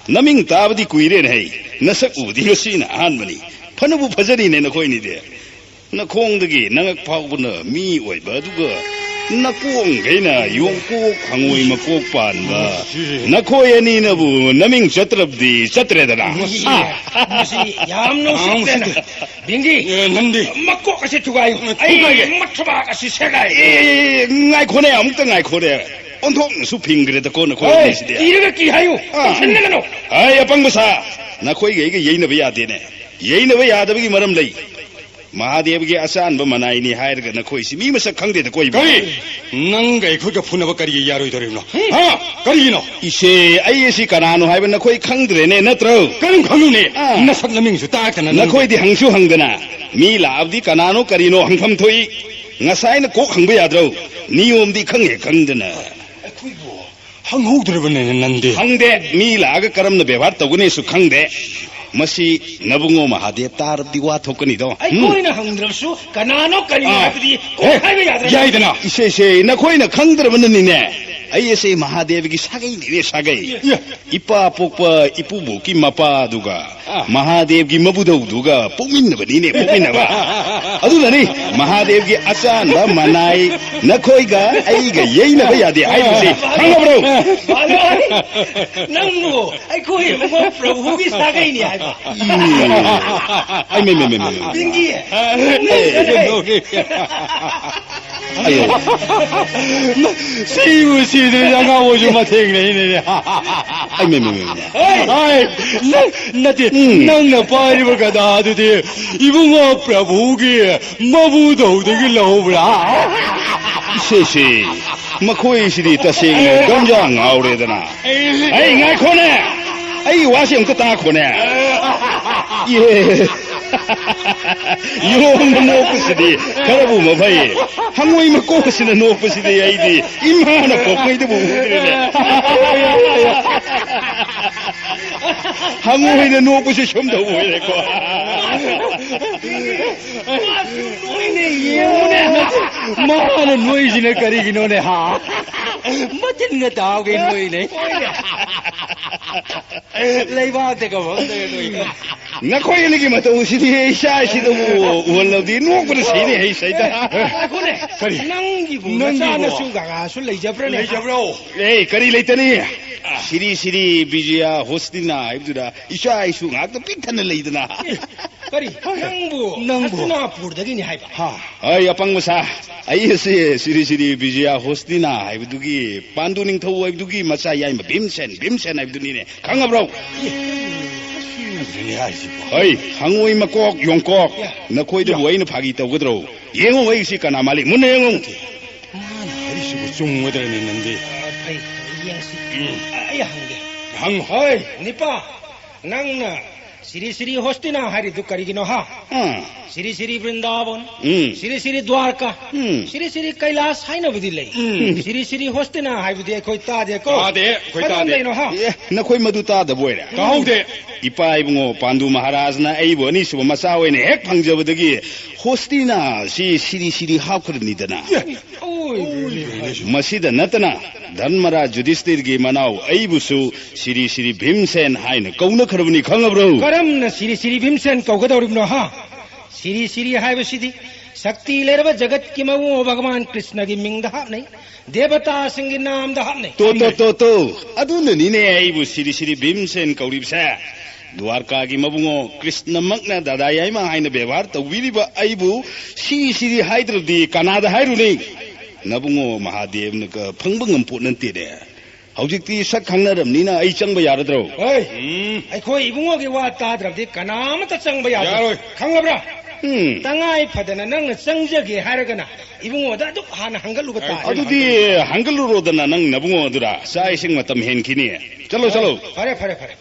ꯅꯃꯤꯡ ꯇꯥꯕꯗꯤ ꯀꯨꯏꯔꯦꯅꯦ ꯍꯩ꯫ ꯅꯁꯛ ꯎꯕꯗꯤ ꯉꯁꯤꯅ ꯑꯍꯥꯟꯕꯅꯤ꯫ ꯐꯅꯕꯨ ꯐꯖꯔꯤꯅꯦ ꯅꯈꯣꯏ ꯑꯅꯤꯗꯤ꯫ ꯅꯈꯣꯡꯗꯒꯤ ꯅꯉꯛ ꯐꯥꯎꯕꯅ ꯃꯤ ꯑꯣꯏꯕ, ꯑꯗꯨꯒ ꯅꯀꯣꯡꯈꯩꯅ ꯌꯣꯡꯀꯣꯛ ꯍꯪꯉꯣꯏ ꯃꯀꯣꯛ ꯄꯥꯟꯕ꯫ ꯅꯈꯣꯏ ꯑꯅꯤꯅꯕꯨ ꯅꯃꯤꯡ ꯆꯠꯇ꯭ꯔꯕꯗꯤ ꯆꯠꯇ꯭ꯔꯦꯗꯅ꯫ ꯃꯁꯤ, ꯑꯥ꯫ ꯃꯁꯤ ꯌꯥꯝꯅ ꯎꯁꯤꯠꯇꯦꯅ꯫ ꯃꯁꯤ ꯚꯤꯡꯒꯤ, ꯑꯦ, ꯅꯟꯗꯤ꯫ ꯃꯀꯣꯛ ꯑꯁꯤ ꯊꯨꯒꯥꯏꯌꯨ꯫ ꯊꯨꯒꯥꯏꯒꯦ꯫ ꯑꯩ ꯃꯊꯕꯥꯛ ꯑꯁꯤ ꯁꯦꯒꯥꯏ꯫ ꯑꯦ, ꯑꯦ, ꯑꯦ, ꯉꯥꯏꯈꯣꯅꯦ, ꯑꯃꯨꯛꯇ ꯉꯥꯏꯈꯣꯅꯦ꯫ ꯑꯣꯟꯊꯣꯛꯅꯁꯨ ꯐꯤꯡꯈ꯭ꯔꯦꯗꯀꯣ ꯅꯈꯣꯏ ꯍꯣꯏ, ꯑꯅꯤꯁꯤꯗꯤ꯫ ꯀꯤꯔꯒ ꯀꯤ ꯍꯥꯏꯌꯨ꯫ ꯑꯥ꯫ ꯀꯤꯁꯟꯅꯒꯅꯨ꯫ ꯍꯩ, ꯑꯄꯪꯕ ꯁꯥ, ꯅꯈꯣꯏꯒ ꯑꯩꯒ ꯌꯩꯅꯕ ꯌꯥꯗꯦꯅꯦ꯫ ꯌꯩꯅꯕ ꯌꯥꯗꯕꯒꯤ ꯃꯔꯝ ꯂꯩ꯫ ꯃꯍꯥꯗꯦꯕꯒꯤ ꯑꯆꯥꯟꯕ ꯃꯅꯥꯏꯅꯤ ꯍꯥꯏꯔꯒ ꯅꯈꯣꯏꯁꯤ ꯃꯤ ꯃꯁꯛ ꯈꯪꯗꯦꯗ ꯀꯣꯏꯕ꯫ ꯀꯔꯤ? ꯅꯪꯒ ꯑꯩꯈꯣꯏꯒ ꯐꯨꯅꯕ ꯀꯔꯤꯒꯤ ꯌꯥꯔꯣꯏꯗꯧꯔꯤꯕꯅꯣ? ꯍꯥ? ꯀꯔꯤꯒꯤꯅꯣ? ꯏꯆꯦ, ꯑꯩ ꯑꯁꯤ ꯀꯅꯥꯅꯣ ꯍꯥꯏꯕ ꯅꯈꯣꯏ ꯈꯪꯗ꯭ꯔꯦꯅꯦ, ꯅꯠꯇ꯭ꯔꯣ? ꯀꯔꯝ ꯈꯪꯉꯨꯅꯤ? ꯑꯥ꯫ ꯅꯁꯛ ꯅꯃꯤꯡꯁꯨ ꯇꯥꯛꯇꯅ ꯅꯪ꯫ ꯅꯈꯣꯏꯗꯤ ꯍꯪꯁꯨ ꯍꯪꯗꯅ꯫ ꯃꯤ ꯂꯥꯛꯑꯕꯗꯤ ꯀꯅꯥꯅꯣ ꯀꯔꯤꯅꯣ ꯍꯪꯐꯝ ꯊꯣꯛꯏ꯫ ꯉꯁꯥꯏꯅ ꯀꯣꯛ ꯍꯪꯕ ꯌꯥꯗ꯭ꯔꯣ? ꯅꯤꯌꯣꯝꯗꯤ ꯈꯪꯉꯦ ꯈꯪꯗꯅ꯫ ꯑꯩꯈꯣꯏꯕꯨ ꯍꯪꯍꯧꯗ꯭ꯔꯕꯅꯤꯅ ꯅꯪꯗꯤ꯫ ꯈꯪꯗꯦ, ꯃꯤ ꯂꯥꯛꯑꯒ ꯀꯔꯝꯅ ꯕꯦꯕꯥꯔ ꯇꯧꯒꯅꯤꯁꯨ ꯈꯪꯗꯦ꯫ ꯃꯁꯤ ꯅꯕꯨꯡꯉꯣ ꯃꯍꯥꯗꯦꯕ ꯇꯥꯔꯕꯗꯤ ꯋꯥ ꯊꯣꯛꯀꯅꯤꯗꯣ꯫ ꯎꯝ꯫ ꯑꯩꯈꯣꯏꯅ ꯍꯪꯗ꯭ꯔꯕꯁꯨ ꯀꯅꯥꯅꯣ ꯀꯔꯤꯅꯣ ꯑꯥ꯫ ꯍꯥꯏꯕꯗꯤ ꯀꯣꯛ ꯑꯦ, ꯍꯥꯏꯕ ꯌꯥꯗ꯭ꯔꯦ꯫ ꯌꯥꯏꯗꯅ꯫ ꯏꯁꯦ, ꯏꯁꯦ, ꯅꯈꯣꯏꯅ ꯈꯪꯗ꯭ꯔꯕꯅꯅꯤꯅꯦ꯫ ꯑꯩ ꯑꯁꯦ ꯃꯍꯥꯗꯦꯕꯒꯤ ꯁꯥꯒꯩꯅꯤꯅꯦ, ꯁꯥꯒꯩ꯫ ꯏꯌꯥ꯫ ꯏꯄꯥ ꯄꯣꯛꯄ ꯏꯄꯨꯕꯣꯛꯀꯤ ꯃꯄꯥꯗꯨꯒ ꯑꯥ꯫ ꯃꯍꯥꯗꯦꯕꯒꯤ ꯃꯕꯨꯙꯧꯗꯨꯒ ꯄꯣꯛꯃꯤꯟꯅꯕꯅꯤꯅꯦ, ꯄꯣꯛꯃꯤꯟꯅꯕ꯫ ꯑꯗꯨꯅꯅꯤ ꯃꯍꯥꯗꯦꯕꯒꯤ ꯑꯆꯥꯟꯕ ꯃꯅꯥꯏ ꯅꯈꯣꯏꯒ ꯑꯩꯒ ꯌꯩꯅꯕ ꯌꯥꯗꯦ ꯍꯥꯏꯔꯤꯁꯦ ꯈꯪꯉꯕ꯭ꯔꯣ? ꯅꯪꯕꯨ ꯑꯩꯈꯣꯏ ꯏꯕꯨꯡꯉꯣ ꯄ꯭ꯔꯚꯨꯒꯤ ꯁꯥꯒꯩꯅꯤ ꯍꯥꯏꯕ꯫ ꯏ꯫ ꯑꯩ ꯃꯦ, ꯃꯦ, ꯃꯦ, ꯃꯦ, ꯃꯦ꯫ ꯄꯤꯡꯀꯤ꯫ ꯑꯩ, ꯑꯩ꯫ ꯑꯌꯣ꯫ ꯁꯤꯕꯨ ꯁꯤꯗ꯭ꯔꯗꯤ ꯑꯉꯥꯎꯕꯁꯨ ꯃꯊꯦꯡꯅꯩꯅꯦ꯫ ꯑꯩ ꯃꯦ, ꯃꯦ, ꯃꯦ, ꯃꯦ꯫ ꯍꯥꯏ, ꯅꯪ, ꯅꯠꯇꯦ, ꯎꯝ꯫ ꯅꯪꯅ ꯄꯥꯏꯔꯤꯕ ꯒꯗꯥ ꯑꯗꯨꯗꯤ ꯏꯕꯨꯡꯉꯣ ꯄ꯭ꯔꯚꯨꯒꯤ ꯃꯕꯨꯙꯧꯗꯒꯤ ꯂꯧꯍꯧꯕ꯭ꯔꯥ? ꯁꯦ, ꯁꯦ, ꯃꯈꯣꯏꯁꯤꯗꯤ ꯇꯁꯦꯡꯅ ꯒꯟꯖꯥ ꯉꯥꯎꯔꯦꯗꯅ꯫ ꯑꯩ, ꯉꯥꯏꯈꯣꯅꯦ! ꯑꯩ ꯋꯥꯁꯦ ꯑꯝꯇ ꯇꯥꯈꯣꯅꯦ꯫ ꯏꯍꯦ꯫ ꯌꯣꯡꯅ ꯅꯣꯛꯄꯁꯤꯗꯤ ꯈꯔꯕꯨ ꯃꯐꯩ꯫ ꯍꯪꯉꯣꯏ ꯃꯀꯣꯛꯁꯤꯅ ꯅꯣꯛꯄꯁꯤꯗꯤ ꯑꯩꯗꯤ ꯏꯃꯥꯅ ꯄꯣꯛꯉꯩꯗꯕꯨ ꯎꯗ꯭ꯔꯤꯅꯦ꯫ ꯍꯪꯉꯣꯏꯅ ꯅꯣꯛꯄꯁꯤ ꯁꯨꯝ ꯇꯧꯕ ꯑꯣꯏꯔꯦꯀꯣ꯫ ꯃꯥꯁꯨ ꯅꯣꯏꯅꯦ, ꯌꯦꯡꯉꯨꯅꯦ꯫ ꯃꯥꯅ ꯅꯣꯏꯁꯤꯅ ꯀꯔꯤꯒꯤꯅꯣꯅꯦ, ꯍꯥ? ꯃꯆꯤꯟꯒ ꯇꯥꯎꯒꯩ ꯅꯣꯏꯅꯦ꯫ ꯂꯩꯕꯥꯛꯇꯒ ꯐꯝꯗꯒ ꯅꯣꯏ꯫ ꯅꯈꯣꯏ ꯑꯅꯤꯒꯤ ꯃꯇꯧꯁꯤꯗꯤ ꯏꯆꯥ ꯏꯁꯤꯗꯕꯨ ꯎꯍꯜꯂꯕꯗꯤ ꯅꯣꯛꯄꯗ ꯁꯤꯅꯤ ꯑꯩ ꯁꯩꯇ꯫ ꯉꯥꯏꯈꯣꯅꯦ꯫ ꯀꯔꯤ? ꯅꯪꯒꯤꯕꯨ ꯅꯪꯒꯤꯕꯨ? ꯅꯆꯥ ꯅꯁꯨ ꯀꯀꯥꯁꯨ ꯂꯩꯖꯕ꯭ꯔꯅꯦ? ꯂꯩꯖꯕ꯭ꯔꯣ? ꯑꯦ, ꯀꯔꯤ ꯂꯩꯇꯅꯤ? ꯁꯤꯔꯤ ꯁꯤꯔꯤ ꯕꯤꯖꯌ ꯍꯣꯁꯇꯤꯅꯥ ꯍꯥꯏꯕꯗꯨꯗ ꯏꯆꯥ ꯏꯁꯨ ꯉꯥꯛꯇ ꯄꯤꯛ ꯊꯟꯅ ꯂꯩꯗꯅ꯫ ꯀꯔꯤ? ꯅꯪꯕꯨ ꯅꯪꯕꯨ? ꯍꯁꯇꯤꯅꯥꯄꯨꯔꯗꯒꯤꯅꯤ ꯍꯥꯏꯕ? ꯍꯥ꯫ ꯑꯩ ꯑꯄꯪꯕ ꯁꯥ, ꯑꯩ ꯑꯁꯤ ꯁꯤꯔꯤ ꯁꯤꯔꯤ ꯕꯤꯖꯌ ꯍꯣꯁꯇꯤꯅꯥ ꯍꯥꯏꯕꯗꯨꯒꯤ, ꯄꯥꯟꯗꯨ ꯅꯤꯡꯊꯧ ꯍꯥꯏꯕꯗꯨꯒꯤ ꯃꯆꯥ ꯌꯥꯏꯃ ꯚꯤꯝꯁꯦꯟ, ꯚꯤꯝꯁꯦꯟ ꯍꯥꯏꯕꯗꯨꯅꯤꯅꯦ꯫ ꯈꯪꯉꯕ꯭ꯔꯣ? ꯑꯗꯨꯅꯤ ꯍꯥꯏꯁꯤꯕꯣ꯫ ꯍꯩ, ꯍꯪꯉꯣꯏ ꯃꯀꯣꯛ ꯌꯣꯡꯀꯣꯛ, ꯅꯈꯣꯏꯗꯕꯨ ꯑꯩꯅ ꯐꯥꯒꯤ ꯇꯧꯒꯗ꯭ꯔꯣ? ꯌꯦꯡꯉꯨ, ꯑꯩꯁꯤ ꯀꯅꯥ ꯃꯥꯜꯂꯤ? ꯃꯨꯟꯅ ꯌꯦꯡꯉꯨ꯫ ꯃꯥꯅ ꯍꯥꯏꯔꯤꯁꯤꯕꯨ ꯆꯨꯝꯒꯗ꯭ꯔꯅꯦ, ꯅꯪꯗꯤ? ꯑ, ꯐꯩ, ꯐꯩ, ꯌꯦꯡꯁꯤ꯫ ꯎꯝ꯫ ꯑ, ꯑꯩ ꯍꯪꯒꯦ꯫ ꯍꯪꯉꯨ꯫ ꯍꯣꯏ, ꯅꯤꯄꯥ, ꯅꯪꯅ ꯁꯤꯔꯤ ꯁꯤꯔꯤ ꯍꯣꯁꯇꯤꯅꯥ ꯍꯥꯏꯔꯤꯗꯨ ꯀꯔꯤꯒꯤꯅꯣ, ꯍꯥ? ꯑꯥ꯫ ꯁꯤꯔꯤ ꯁꯤꯔꯤ ꯕ꯭ꯔꯤꯟꯗꯥꯕꯟ, ꯎꯝ꯫ ꯁꯤꯔꯤ ꯁꯤꯔꯤ ꯗ꯭ꯋꯥꯔꯀꯥ, ꯎꯝ꯫ ꯁꯤꯔꯤ ꯁꯤꯔꯤ ꯀꯩꯂꯥꯁ ꯍꯥꯏꯅꯕꯗꯤ ꯂꯩ꯫ ꯎꯝ꯫ ꯁꯤꯔꯤ ꯁꯤꯔꯤ ꯍꯣꯁꯇꯤꯅꯥ ꯍꯥꯏꯕꯗꯤ ꯑꯩꯈꯣꯏ ꯇꯥꯗꯦꯀꯣ꯫ ꯇꯥꯗꯦ, ꯑꯩꯈꯣꯏ ꯇꯥꯗꯦ꯫ ꯀꯔꯝꯕꯩꯅꯣ, ꯍꯥ? ꯑꯦ, ꯅꯈꯣꯏ ꯃꯗꯨ ꯇꯥꯗꯕ ꯑꯣꯏꯔꯦ? ꯇꯥꯍꯧꯗꯦ꯫ ꯏꯄꯥ ꯏꯕꯨꯡꯉꯣ ꯄꯥꯟꯗꯨ ꯃꯍꯥꯔꯥꯖꯅ ꯑꯩꯕꯨ ꯑꯅꯤꯁꯨꯕ ꯃꯆꯥ ꯑꯣꯏꯅ ꯍꯦꯛ ꯐꯪꯖꯕꯗꯒꯤ ꯍꯣꯁꯇꯤꯅꯥ ꯑꯁꯤ ꯁꯤꯔꯤ ꯁꯤꯔꯤ ꯍꯥꯞꯈ꯭ꯔꯕꯅꯤꯗꯅ꯫ ꯑꯦ, ꯑꯣꯏ, ꯑꯣꯏ, ꯑꯣꯏ꯫ ꯃꯁꯤꯗ ꯅꯠꯇꯅ ꯙꯔꯃꯔꯥꯖ ꯌꯨꯙꯤꯁꯇꯤꯔꯒꯤ ꯃꯅꯥꯎ ꯑꯩꯕꯨꯁꯨ ꯁꯤꯔꯤ ꯁꯤꯔꯤ ꯚꯤꯝꯁꯦꯟ ꯍꯥꯏꯅ ꯀꯧꯅꯈ꯭ꯔꯕꯅꯤ, ꯈꯪꯉꯕ꯭ꯔꯣ? ꯀꯔꯝꯅ ꯁꯤꯔꯤ ꯁꯤꯔꯤ ꯚꯤꯝꯁꯦꯟ ꯀꯧꯒꯗꯧꯔꯤꯕꯅꯣ, ꯍꯥ? ꯁꯤꯔꯤ ꯁꯤꯔꯤ ꯍꯥꯏꯕꯁꯤꯗꯤ ꯁꯛꯇꯤ ꯂꯩꯔꯕ ꯖꯒꯠꯀꯤ ꯃꯕꯨꯡꯉꯣ ꯚꯒꯋꯥꯟ ꯀ꯭ꯔꯤꯁꯅꯒꯤ ꯃꯤꯡꯗ ꯍꯥꯞꯅꯩ, ꯗꯦꯕꯇꯥꯁꯤꯡꯒꯤ ꯅꯥꯝꯗ ꯍꯥꯞꯅꯩ꯫ ꯇꯣ, ꯇꯣ, ꯇꯣ, ꯇꯣ꯫ ꯑꯗꯨꯅꯅꯤꯅꯦ ꯑꯩꯕꯨ ꯁꯤꯔꯤ ꯁꯤꯔꯤ ꯚꯤꯝꯁꯦꯟ ꯀꯧꯔꯤꯕꯁꯦ꯫ ꯗ꯭ꯋꯥꯔꯀꯥꯒꯤ ꯃꯕꯨꯡꯉꯣ ꯀ꯭ꯔꯤꯁꯅꯃꯛꯅ ꯗꯥꯗꯥ ꯌꯥꯏꯃ ꯍꯥꯏꯅ ꯕꯦꯕꯥꯔ ꯇꯧꯕꯤꯔꯤꯕ ꯑꯩꯕꯨ ꯁꯤꯔꯤ ꯁꯤꯔꯤ ꯍꯥꯏꯗ꯭ꯔꯗꯤ ꯀꯅꯥꯗ ꯍꯥꯏꯔꯨꯅꯤ? ꯅꯕꯨꯡꯉꯣ ꯃꯍꯥꯗꯦꯕꯅꯒ ꯐꯪꯕ ꯉꯝꯄꯣꯠ ꯅꯠꯇꯦꯅꯦ꯫ ꯍꯧꯖꯤꯛꯇꯤ ꯁꯛ ꯈꯪꯅꯔꯕꯅꯤꯅ ꯑꯩ ꯆꯪꯕ ꯌꯥꯔꯗ꯭ꯔꯣ? ꯍꯣꯏ꯫ ꯎꯝ꯫ ꯑꯩꯈꯣꯏ ꯏꯕꯨꯡꯉꯣꯒꯤ ꯋꯥ ꯇꯥꯗ꯭ꯔꯕꯗꯤ ꯀꯅꯥꯃꯠꯇ ꯆꯪꯕ ꯌꯥꯔꯣꯏ꯫ ꯌꯥꯔꯣꯏ꯫ ꯈꯪꯂꯕ꯭ꯔꯥ? ꯎꯝ꯫ ꯇꯉꯥꯏ ꯐꯗꯅ ꯅꯪꯅ ꯆꯪꯖꯒꯦ ꯍꯥꯏꯔꯒꯅ ꯏꯕꯨꯡꯉꯣꯗ ꯑꯗꯨꯛ ꯍꯥꯟꯅ ꯍꯪꯒꯠꯂꯨꯕ ꯇꯥꯔꯦ꯫ ꯑꯗꯨꯗꯤ ꯍꯪꯒꯠꯂꯨꯔꯣꯗꯅ ꯅꯪ ꯅꯕꯨꯡꯉꯣꯗꯨꯔ꯫ ꯆꯥꯛ ꯏꯁꯤꯡ ꯃꯇꯝ ꯍꯦꯟꯈꯤꯅꯤ꯫ ꯆꯠꯂꯣ, ꯆꯠꯂꯣ꯫ ꯐꯔꯦ, ꯐꯔꯦ, ꯐꯔꯦ꯫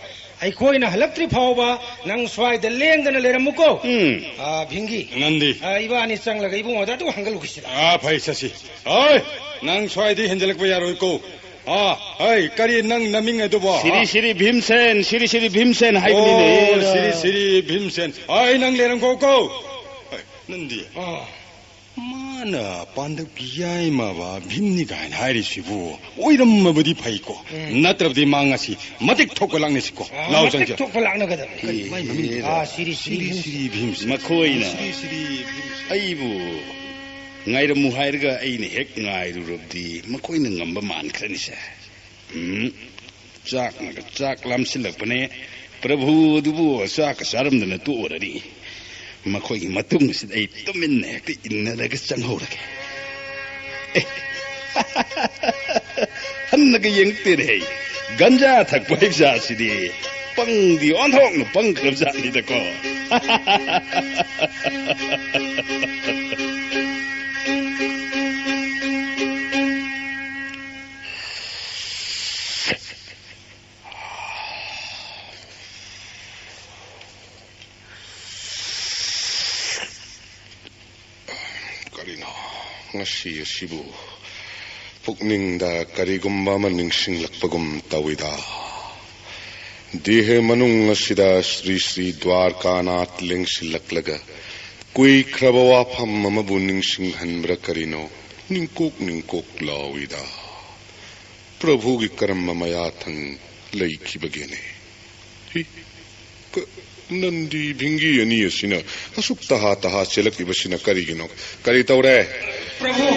ꯑꯩꯈꯣꯏꯅ ꯍꯜꯂꯛꯇ꯭ꯔꯤ ꯐꯥꯎꯕ ꯅꯪ ꯁ꯭ꯋꯥꯏꯗ ꯂꯦꯡꯗꯅ ꯂꯩꯔꯝꯃꯨꯀꯣ꯫ ꯎꯝ꯫ ꯑ, ꯚꯤꯡꯒꯤ꯫ ꯅꯟꯗꯤ꯫ ꯑ, ꯏꯕꯥꯅꯤ ꯆꯪꯂꯒ ꯏꯕꯨꯡꯉꯣꯗ ꯑꯗꯨ ꯍꯪꯒꯠꯂꯨꯈꯤꯁꯤꯔ? ꯑ, ꯐꯩ, ꯆꯠꯁꯤ꯫ ꯑꯣꯏ, ꯅꯪ ꯁ꯭ꯋꯥꯏꯗ ꯍꯦꯟꯖꯜꯂꯛꯄ ꯌꯥꯔꯣꯏꯀꯣ꯫ ꯑ, ꯍꯩ, ꯀꯔꯤ ꯅꯪ ꯅꯃꯤꯡ ꯑꯗꯨꯕꯣ? ꯁꯤꯔꯤ ꯁꯤꯔꯤ ꯚꯤꯝꯁꯦꯟ, ꯁꯤꯔꯤ ꯁꯤꯔꯤ ꯚꯤꯝꯁꯦꯟ ꯍꯥꯏꯕꯅꯤꯅꯦ꯫ ꯑꯣ, ꯁꯤꯔꯤ ꯁꯤꯔꯤ ꯚꯤꯝꯁꯦꯟ꯫ ꯑꯩ ꯅꯪ ꯂꯩꯔꯝꯈꯣꯀꯣ꯫ ꯍꯩ, ꯅꯟꯗꯤ꯫ ꯑ꯫ ꯃꯥꯅ ꯄꯥꯟꯗꯞꯀꯤ ꯌꯥꯏꯃꯕ ꯚꯤꯝꯅꯤ ꯀꯥꯏꯅ ꯍꯥꯏꯔꯤꯁꯤꯕꯨ ꯑꯣꯏꯔꯝꯃꯕꯗꯤ ꯐꯩꯀꯣ꯫ ꯎꯝ꯫ ꯅꯠꯇ꯭ꯔꯕꯗꯤ ꯃꯥ ꯉꯁꯤ ꯃꯇꯤꯛ ꯊꯣꯛꯄ ꯂꯥꯛꯅꯁꯤꯀꯣ꯫ ꯑ, ꯂꯥꯎ ꯃꯇꯤꯛ ꯆꯪꯁꯤ꯫ ꯊꯣꯛꯄ ꯂꯥꯛꯅꯒꯗꯕꯅꯤ꯫ ꯀꯔꯤ ꯃꯥꯏ ꯃꯃꯤꯡꯗꯣ? ꯑ, ꯁꯤꯔꯤ ꯁꯤꯔꯤ ꯁꯤꯔꯤ ꯚꯤꯝꯁꯦꯟ꯫ ꯁꯤꯔꯤ ꯚꯤꯝꯁꯦꯟ꯫ ꯃꯈꯣꯏꯅ ꯁꯤꯔꯤ ꯁꯤꯔꯤ ꯚꯤꯝꯁꯦꯟ꯫ ꯑꯩꯕꯨ ꯉꯥꯏꯔꯝꯃꯨ ꯍꯥꯏꯔꯒ ꯑꯩꯅ ꯍꯦꯛ ꯉꯥꯏꯔꯨꯔꯕꯗꯤ ꯃꯈꯣꯏꯅ ꯉꯝꯕ ꯃꯥꯟꯈ꯭ꯔꯅꯤꯁꯦ꯫ ꯎꯝ, ꯆꯥꯛꯅꯒ ꯆꯥꯛ ꯂꯥꯝꯁꯤꯜꯂꯛꯄꯅꯦ꯫ ꯄ꯭ꯔꯚꯨ ꯑꯗꯨꯕꯨ ꯆꯥꯛꯀ ꯆꯥꯔꯝꯗꯅ ꯇꯣꯛꯑꯔꯅꯤ꯫ ꯃꯈꯣꯏꯒꯤ ꯃꯇꯨꯡꯁꯤꯗ ꯑꯩ ꯇꯨꯃꯤꯟꯅ ꯍꯦꯛꯇ ꯏꯟꯅꯔꯒ ꯆꯪꯍꯧꯔꯒꯦ꯫ ꯑꯦ, ꯍꯟꯅꯒ ꯌꯦꯡꯉꯛꯇꯦꯅꯦ꯫ ꯒꯟꯖꯥ ꯊꯛꯄ ꯍꯩꯕꯖꯥꯠꯁꯤꯗꯤ꯫ ꯄꯪꯗꯤ ꯑꯣꯟꯊꯣꯛꯅ ꯄꯪꯈ꯭ꯔꯕꯖꯥꯠꯅꯤꯗꯀꯣ꯫ ꯀꯔꯤꯅꯣ ꯉꯁꯤ ꯑꯁꯤꯕꯨ? ꯄꯨꯛꯅꯤꯡꯗ ꯀꯔꯤꯒꯨꯝꯕ ꯑꯃ ꯅꯤꯡꯁꯤꯡꯂꯛꯄꯒꯨꯝ ꯇꯧꯏꯗ꯫ ꯗꯦꯍ ꯃꯅꯨꯡ ꯑꯁꯤꯗ ꯁ꯭ꯔꯤ ꯁ꯭ꯔꯤ ꯗ꯭ꯋꯥꯔꯀꯥꯅꯥꯊ ꯂꯦꯡꯁꯤꯜꯂꯛꯂꯒ ꯀꯨꯏꯈ꯭ꯔꯕ ꯋꯥꯐꯝ ꯑꯃꯕꯨ ꯅꯤꯡꯁꯤꯡꯍꯟꯕ꯭ꯔꯥ ꯀꯔꯤꯅꯣ? ꯅꯤꯡꯀꯣꯛ ꯅꯤꯡꯀꯣꯛ ꯂꯥꯎꯏꯗ꯫ ꯄ꯭ꯔꯚꯨꯒꯤ ꯀꯔꯝꯕ ꯃꯌꯥꯊꯪ ꯂꯩꯈꯤꯕꯒꯦꯅꯦ? ꯍꯤ, ꯀ-, ꯅꯟꯗꯤ ꯚꯤꯡꯒꯤ ꯑꯅꯤ ꯑꯁꯤꯅ ꯑꯁꯨꯛ ꯇꯍꯥ ꯇꯍꯥ ꯆꯦꯜꯂꯛꯂꯤꯕꯁꯤꯅ ꯀꯔꯤꯒꯤꯅꯣ? ꯀꯔꯤ ꯇꯧꯔꯦ? ꯄ꯭ꯔꯚꯨ,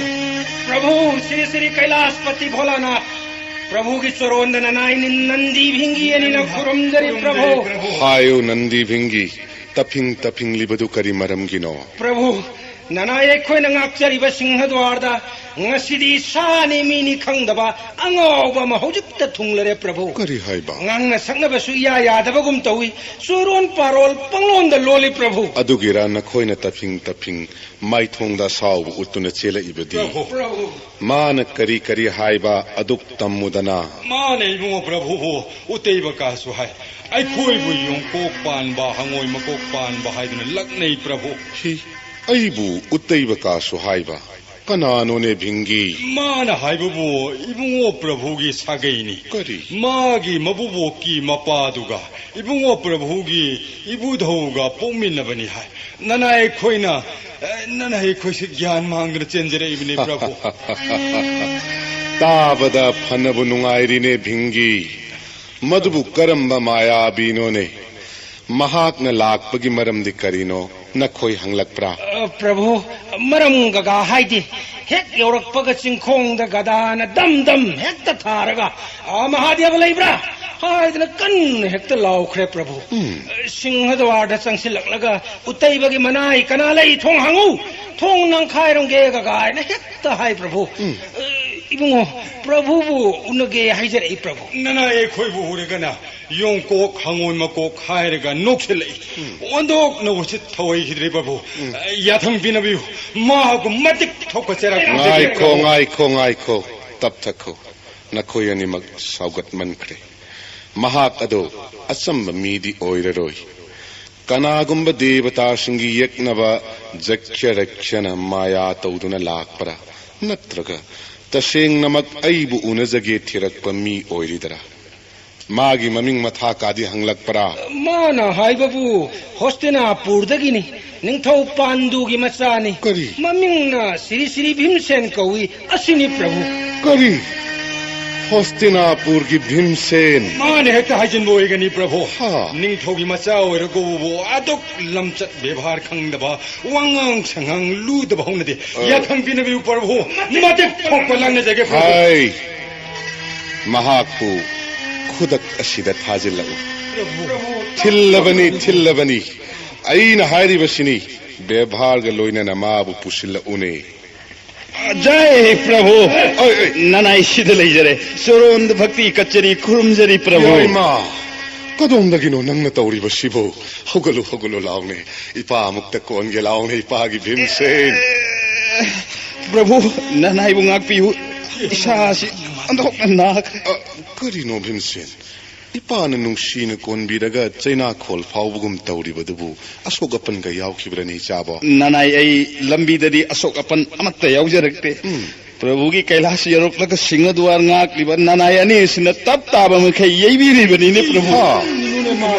ꯄ꯭ꯔꯚꯨ, ꯁ꯭ꯔꯤ ꯁ꯭ꯔꯤ ꯀꯩꯂꯥꯁꯄꯇꯤ ꯚꯣꯂꯥꯅꯥꯊ, ꯄ꯭ꯔꯚꯨꯒꯤ ꯆꯣꯔꯣꯟꯗ ꯅꯅꯥꯏ ꯅꯟꯗꯤ ꯚꯤꯡꯒꯤ ꯑꯅꯤꯅ ꯈꯨꯔꯨꯝꯖꯔꯤ, ꯄ꯭ꯔꯚꯨ꯫ ꯍꯥꯏꯌꯨ, ꯅꯟꯗꯤ ꯚꯤꯡꯒꯤ, ꯇꯞꯐꯤꯡ ꯇꯞꯐꯤꯡꯂꯤꯕꯗꯨ ꯀꯔꯤ ꯃꯔꯝꯒꯤꯅꯣ? ꯄ꯭ꯔꯚꯨ, ꯅꯅꯥꯏ ꯑꯩꯈꯣꯏꯅ ꯉꯥꯛꯆꯔꯤꯕ ꯁꯤꯡꯍ ꯗ꯭ꯋꯥꯔꯗ ꯉꯁꯤꯗꯤ ꯁꯥꯅꯤ ꯃꯤꯅꯤ ꯈꯪꯗꯕ ꯑꯉꯥꯎꯕ ꯑꯃ ꯍꯧꯖꯤꯛꯇ ꯊꯨꯡꯂꯔꯦ, ꯄ꯭ꯔꯚꯨ꯫ ꯀꯔꯤ ꯍꯥꯏꯕ? ꯉꯥꯡꯅ ꯁꯛꯅꯕꯁꯨ ꯏꯌꯥ ꯌꯥꯗꯕꯒꯨꯝ ꯇꯧꯏ꯫ ꯆꯨꯔꯣꯟ ꯄꯥꯔꯣꯜ ꯄꯪꯂꯣꯟꯗ ꯂꯣꯜꯂꯤ, ꯄ꯭ꯔꯚꯨ꯫ ꯑꯗꯨꯒꯤꯔꯥ ꯅꯈꯣꯏꯅ ꯇꯞꯐꯤꯡ ꯇꯞꯐꯤꯡ ꯃꯥꯏꯊꯣꯡꯗ ꯑꯁꯥꯎꯕ ꯎꯠꯇꯨꯅ ꯆꯦꯜꯂꯛꯏꯕꯗꯤ? ꯄ꯭ꯔꯚꯨ, ꯄ꯭ꯔꯚꯨ꯫ ꯃꯥꯅ ꯀꯔꯤ ꯀꯔꯤ ꯍꯥꯏꯕ ꯑꯗꯨꯛ ꯇꯝꯃꯨꯗꯅ꯫ ꯃꯥꯅ ꯏꯕꯨꯡꯉꯣ ꯄ꯭ꯔꯚꯨꯕꯨ ꯎꯇꯩꯕ ꯀꯥꯁꯨ ꯍꯥꯏ, ꯑꯩꯈꯣꯏꯕꯨ ꯌꯣꯡꯀꯣꯛ ꯄꯥꯟꯕ, ꯍꯉꯣꯏ ꯃꯀꯣꯛ ꯄꯥꯟꯕ ꯍꯥꯏꯗꯨꯅ ꯂꯛꯅꯩ, ꯄ꯭ꯔꯚꯨ꯫ ꯍꯤ, ꯑꯩꯕꯨ ꯎꯇꯩꯕ ꯀꯥꯁꯨ ꯍꯥꯏꯕ? ꯀꯅꯥꯅꯣꯅꯦ ꯚꯤꯡꯒꯤ? ꯃꯥꯅ ꯍꯥꯏꯕꯕꯨ ꯏꯕꯨꯡꯉꯣ ꯄ꯭ꯔꯚꯨꯒꯤ ꯁꯥꯒꯩꯅꯤ꯫ ꯀꯔꯤ? ꯃꯥꯒꯤ ꯃꯕꯨꯕꯣꯛꯀꯤ ꯃꯄꯥꯗꯨꯒ ꯏꯕꯨꯡꯉꯣ ꯄ꯭ꯔꯚꯨꯒꯤ ꯏꯕꯨꯙꯧꯒ ꯄꯣꯛꯃꯤꯟꯅꯕꯅꯤ ꯍꯥꯏ꯫ ꯅꯅꯥꯏ ꯑꯩꯈꯣꯏꯅ, ꯑꯦ, ꯅꯅꯥꯏ ꯑꯩꯈꯣꯏꯁꯦ ꯒ꯭ꯌꯥꯟ ꯃꯥꯡꯗꯅ ꯆꯦꯟꯖꯔꯛꯏꯕꯅꯤ, ꯄ꯭ꯔꯚꯨ꯫ ꯇꯥꯕꯗ ꯐꯅꯕꯨ ꯅꯨꯡꯉꯥꯏꯔꯤꯅꯦ, ꯚꯤꯡꯒꯤ꯫ ꯃꯗꯨꯕꯨ ꯀꯔꯝꯕ ꯃꯥꯌꯥꯕꯤꯅꯣꯅꯦ? ꯃꯍꯥꯛꯅ ꯂꯥꯛꯄꯒꯤ ꯃꯔꯝꯗꯤ ꯀꯔꯤꯅꯣ? ꯅꯈꯣꯏ ꯍꯪꯂꯛꯄ꯭ꯔꯥ? ꯑ, ꯄ꯭ꯔꯚꯨ, ꯃꯔꯝ ꯒꯒꯥ ꯍꯥꯏꯗꯤ, ꯍꯦꯛ ꯌꯧꯔꯛꯄꯒ ꯆꯤꯡꯈꯣꯡꯗ ꯒꯗꯥꯅ ꯗꯝ ꯗꯝ ꯍꯦꯛꯇ ꯊꯥꯔꯒ, "ꯑ, ꯃꯍꯥꯗꯦꯕ ꯂꯩꯕ꯭ꯔꯥ?" ꯍꯥꯏꯗꯅ ꯀꯟꯅ ꯍꯦꯛꯇ ꯂꯥꯎꯈ꯭ꯔꯦ, ꯄ꯭ꯔꯚꯨ꯫ ꯎꯝ꯫ ꯑ, ꯁꯤꯡꯍ ꯗ꯭ꯋꯥꯔꯗ ꯆꯪꯁꯤꯜꯂꯛꯂꯒ, "ꯎꯇꯩꯕꯒꯤ ꯃꯅꯥꯏ ꯀꯅꯥ ꯂꯩ? ꯊꯣꯡ ꯍꯥꯡꯉꯨ! ꯊꯣꯡ ꯅꯪꯈꯥꯏꯔꯝꯒꯦ ꯒꯒꯥ" ꯍꯥꯏꯅ ꯍꯦꯛꯇ ꯍꯥꯏ, ꯄ꯭ꯔꯚꯨ꯫ ꯎꯝ꯫ ꯑ, ꯏꯕꯨꯡꯉꯣ, ꯄ꯭ꯔꯚꯨꯕꯨ ꯎꯅꯒꯦ ꯍꯥꯏꯖꯔꯛꯏ, ꯄ꯭ꯔꯚꯨ꯫ ꯅꯅꯥꯏ ꯑꯩꯈꯣꯏꯕꯨ ꯎꯔꯒꯅ ꯌꯣꯡꯀꯣꯛ ꯍꯪꯉꯣꯏ ꯃꯀꯣꯛ ꯍꯥꯏꯔꯒ ꯅꯣꯛꯁꯤꯜꯂꯛꯏ꯫ ꯎꯝ꯫ ꯑꯣꯟꯊꯣꯛꯅ ꯎꯁꯤꯠ ꯊꯑꯣꯏꯈꯤꯗ꯭ꯔꯦ, ꯄ꯭ꯔꯚꯨ꯫ ꯎꯝ꯫ ꯌꯥꯊꯪ ꯄꯤꯅꯕꯤꯌꯨ꯫ ꯃꯍꯥꯛꯄꯨ ꯃꯇꯤꯛ ꯊꯣꯛꯄ ꯆꯩꯔꯥꯛ ꯂꯧꯖꯒꯦ, ꯉꯥꯏꯈꯣ, ꯄ꯭ꯔꯚꯨ꯫ ꯉꯥꯏꯈꯣ, ꯉꯥꯏꯈꯣ꯫ ꯇꯞꯊꯈꯣ꯫ ꯅꯈꯣꯏ ꯑꯅꯤꯃꯛ ꯁꯥꯎꯒꯠꯃꯟꯈ꯭ꯔꯦ꯫ ꯃꯍꯥꯛ ꯑꯗꯨ ꯑꯆꯝꯕ ꯃꯤꯗꯤ ꯑꯣꯏꯔꯔꯣꯏ꯫ ꯀꯅꯥꯒꯨꯝꯕ ꯗꯦꯕꯇꯥꯁꯤꯡꯒꯤ ꯌꯦꯛꯅꯕ ꯖꯛꯈ꯭ꯌ ꯔꯛꯈ꯭ꯌꯅ ꯃꯥꯌꯥ ꯇꯧꯗꯨꯅ ꯂꯥꯛꯄ꯭ꯔꯥ? ꯅꯠꯇ꯭ꯔꯒ ꯇꯁꯦꯡꯅꯃꯛ ꯑꯩꯕꯨ ꯎꯅꯖꯒꯦ ꯊꯤꯔꯛꯄ ꯃꯤ ꯑꯣꯏꯔꯤꯗꯔꯥ? ꯃꯥꯒꯤ ꯃꯃꯤꯡ ꯃꯊꯥ ꯀꯥꯗꯤ ꯍꯪꯂꯛꯄ꯭ꯔꯥ? ꯃꯥꯅ ꯍꯥꯏꯕꯕꯨ ꯍꯣꯁꯇꯤꯅꯥꯄꯨꯔꯗꯒꯤꯅꯤ꯫ ꯅꯤꯡꯊꯧ ꯄꯥꯟꯗꯨꯒꯤ ꯃꯆꯥꯅꯤ꯫ ꯀꯔꯤ? ꯃꯃꯤꯡꯅ ꯁꯤꯔꯤ ꯁꯤꯔꯤ ꯚꯤꯝꯁꯦꯟ ꯀꯧꯏ꯫ ꯑꯁꯤꯅꯤ, ꯄ꯭ꯔꯚꯨ꯫ ꯀꯔꯤ? ꯍꯣꯁꯇꯤꯅꯥꯄꯨꯔꯒꯤ ꯚꯤꯝꯁꯦꯟ? ꯃꯥꯅ ꯍꯦꯛꯇ ꯍꯥꯏꯖꯤꯟꯕ ꯑꯣꯏꯒꯅꯤ, ꯄ꯭ꯔꯚꯨ꯫ ꯍꯥ꯫ ꯅꯤꯡꯊꯧꯒꯤ ꯃꯆꯥ ꯑꯣꯏꯔꯒꯕꯨ ꯑꯗꯨꯛ ꯂꯝꯆꯠ ꯕꯦꯕꯥꯔ ꯈꯪꯗꯕ, ꯋꯥꯉꯥꯡ ꯁꯉꯥꯡ ꯂꯨꯗꯕ ꯍꯧꯅꯗꯦ꯫ ꯑ꯫ ꯌꯥꯊꯪ ꯄꯤꯅꯕꯤꯌꯨ, ꯄ꯭ꯔꯚꯨ꯫ ꯃꯇꯤꯛ ꯊꯣꯛꯄ ꯂꯥꯛꯅꯖꯒꯦ, ꯄ꯭ꯔꯚꯨ꯫ ꯍꯥꯏ꯫ ꯃꯍꯥꯛꯄꯨ ꯈꯨꯗꯛ ꯑꯁꯤꯗ ꯊꯥꯖꯤꯜꯂꯛꯎ꯫ ꯄ꯭ꯔꯚꯨ꯫ ꯊꯤꯜꯂꯕꯅꯤ, ꯊꯤꯜꯂꯕꯅꯤ꯫ ꯑꯩꯅ ꯍꯥꯏꯔꯤꯕꯁꯤꯅꯤ, ꯕꯦꯕꯥꯔꯒ ꯂꯣꯏꯅꯅ ꯃꯥꯕꯨ ꯄꯨꯁꯤꯜꯂꯛꯎꯅꯦ꯫ ꯖꯥꯏ ꯄ꯭ꯔꯚꯨ꯫ ꯑꯣꯏ, ꯑꯣꯏ꯫ ꯅꯅꯥꯏ ꯁꯤꯗ ꯂꯩꯖꯔꯦ꯫ ꯆꯣꯔꯣꯟꯗ ꯚꯛꯇꯤ ꯀꯠꯆꯔꯤ, ꯈꯨꯔꯨꯝꯖꯔꯤ ꯄ꯭ꯔꯚꯨ꯫ ꯏꯃꯥ, ꯏꯃꯥ, ꯀꯗꯣꯝꯗꯒꯤꯅꯣ ꯅꯪꯅ ꯇꯧꯔꯤꯕꯁꯤꯕꯨ? ꯍꯧꯒꯠꯂꯨ, ꯍꯧꯒꯠꯂꯨ ꯂꯥꯎꯅꯦ꯫ ꯏꯄꯥ ꯑꯃꯨꯛꯇ ꯀꯣꯟꯒꯦ ꯂꯥꯎꯅꯦ, ꯏꯄꯥꯒꯤ ꯚꯤꯝꯁꯦꯟ꯫ ꯄ꯭ꯔꯚꯨ, ꯅꯅꯥꯏꯕꯨ ꯉꯥꯛꯄꯤꯌꯨ꯫ ꯏꯁꯥꯁꯤ ꯑꯣꯟꯊꯣꯛꯅ ꯅꯥꯈ꯭ꯔꯦ꯫ ꯑ, ꯀꯔꯤꯅꯣ ꯚꯤꯝꯁꯦꯟ? ꯏꯄꯥꯅ ꯅꯨꯡꯁꯤꯅ ꯀꯣꯟꯕꯤꯔꯒ ꯆꯩꯅꯥꯈꯣꯜ ꯐꯥꯎꯕꯒꯨꯝ ꯇꯧꯔꯤꯕꯗꯨꯕꯨ ꯑꯁꯣꯛ ꯑꯄꯟꯒ ꯌꯥꯎꯈꯤꯕ꯭ꯔꯅꯦ, ꯏꯆꯥꯕꯣ? ꯅꯅꯥꯏ, ꯑꯩ ꯂꯝꯕꯤꯗꯗꯤ ꯑꯁꯣꯛ ꯑꯄꯟ ꯑꯃꯠꯇ ꯌꯥꯎꯖꯔꯛꯇꯦ꯫ ꯎꯝ꯫ ꯄ꯭ꯔꯚꯨꯒꯤ ꯀꯩꯂꯥꯁ ꯌꯧꯔꯛꯂꯒ ꯁꯤꯡꯍꯗꯨꯋꯥꯔ ꯉꯥꯛꯂꯤꯕ ꯅꯅꯥꯏ ꯑꯅꯤꯁꯤꯅ ꯇꯞ ꯇꯥꯕ ꯃꯈꯩ ꯌꯩꯕꯤꯔꯤꯕꯅꯤꯅꯦ, ꯄ꯭ꯔꯚꯨ꯫ ꯍꯥ?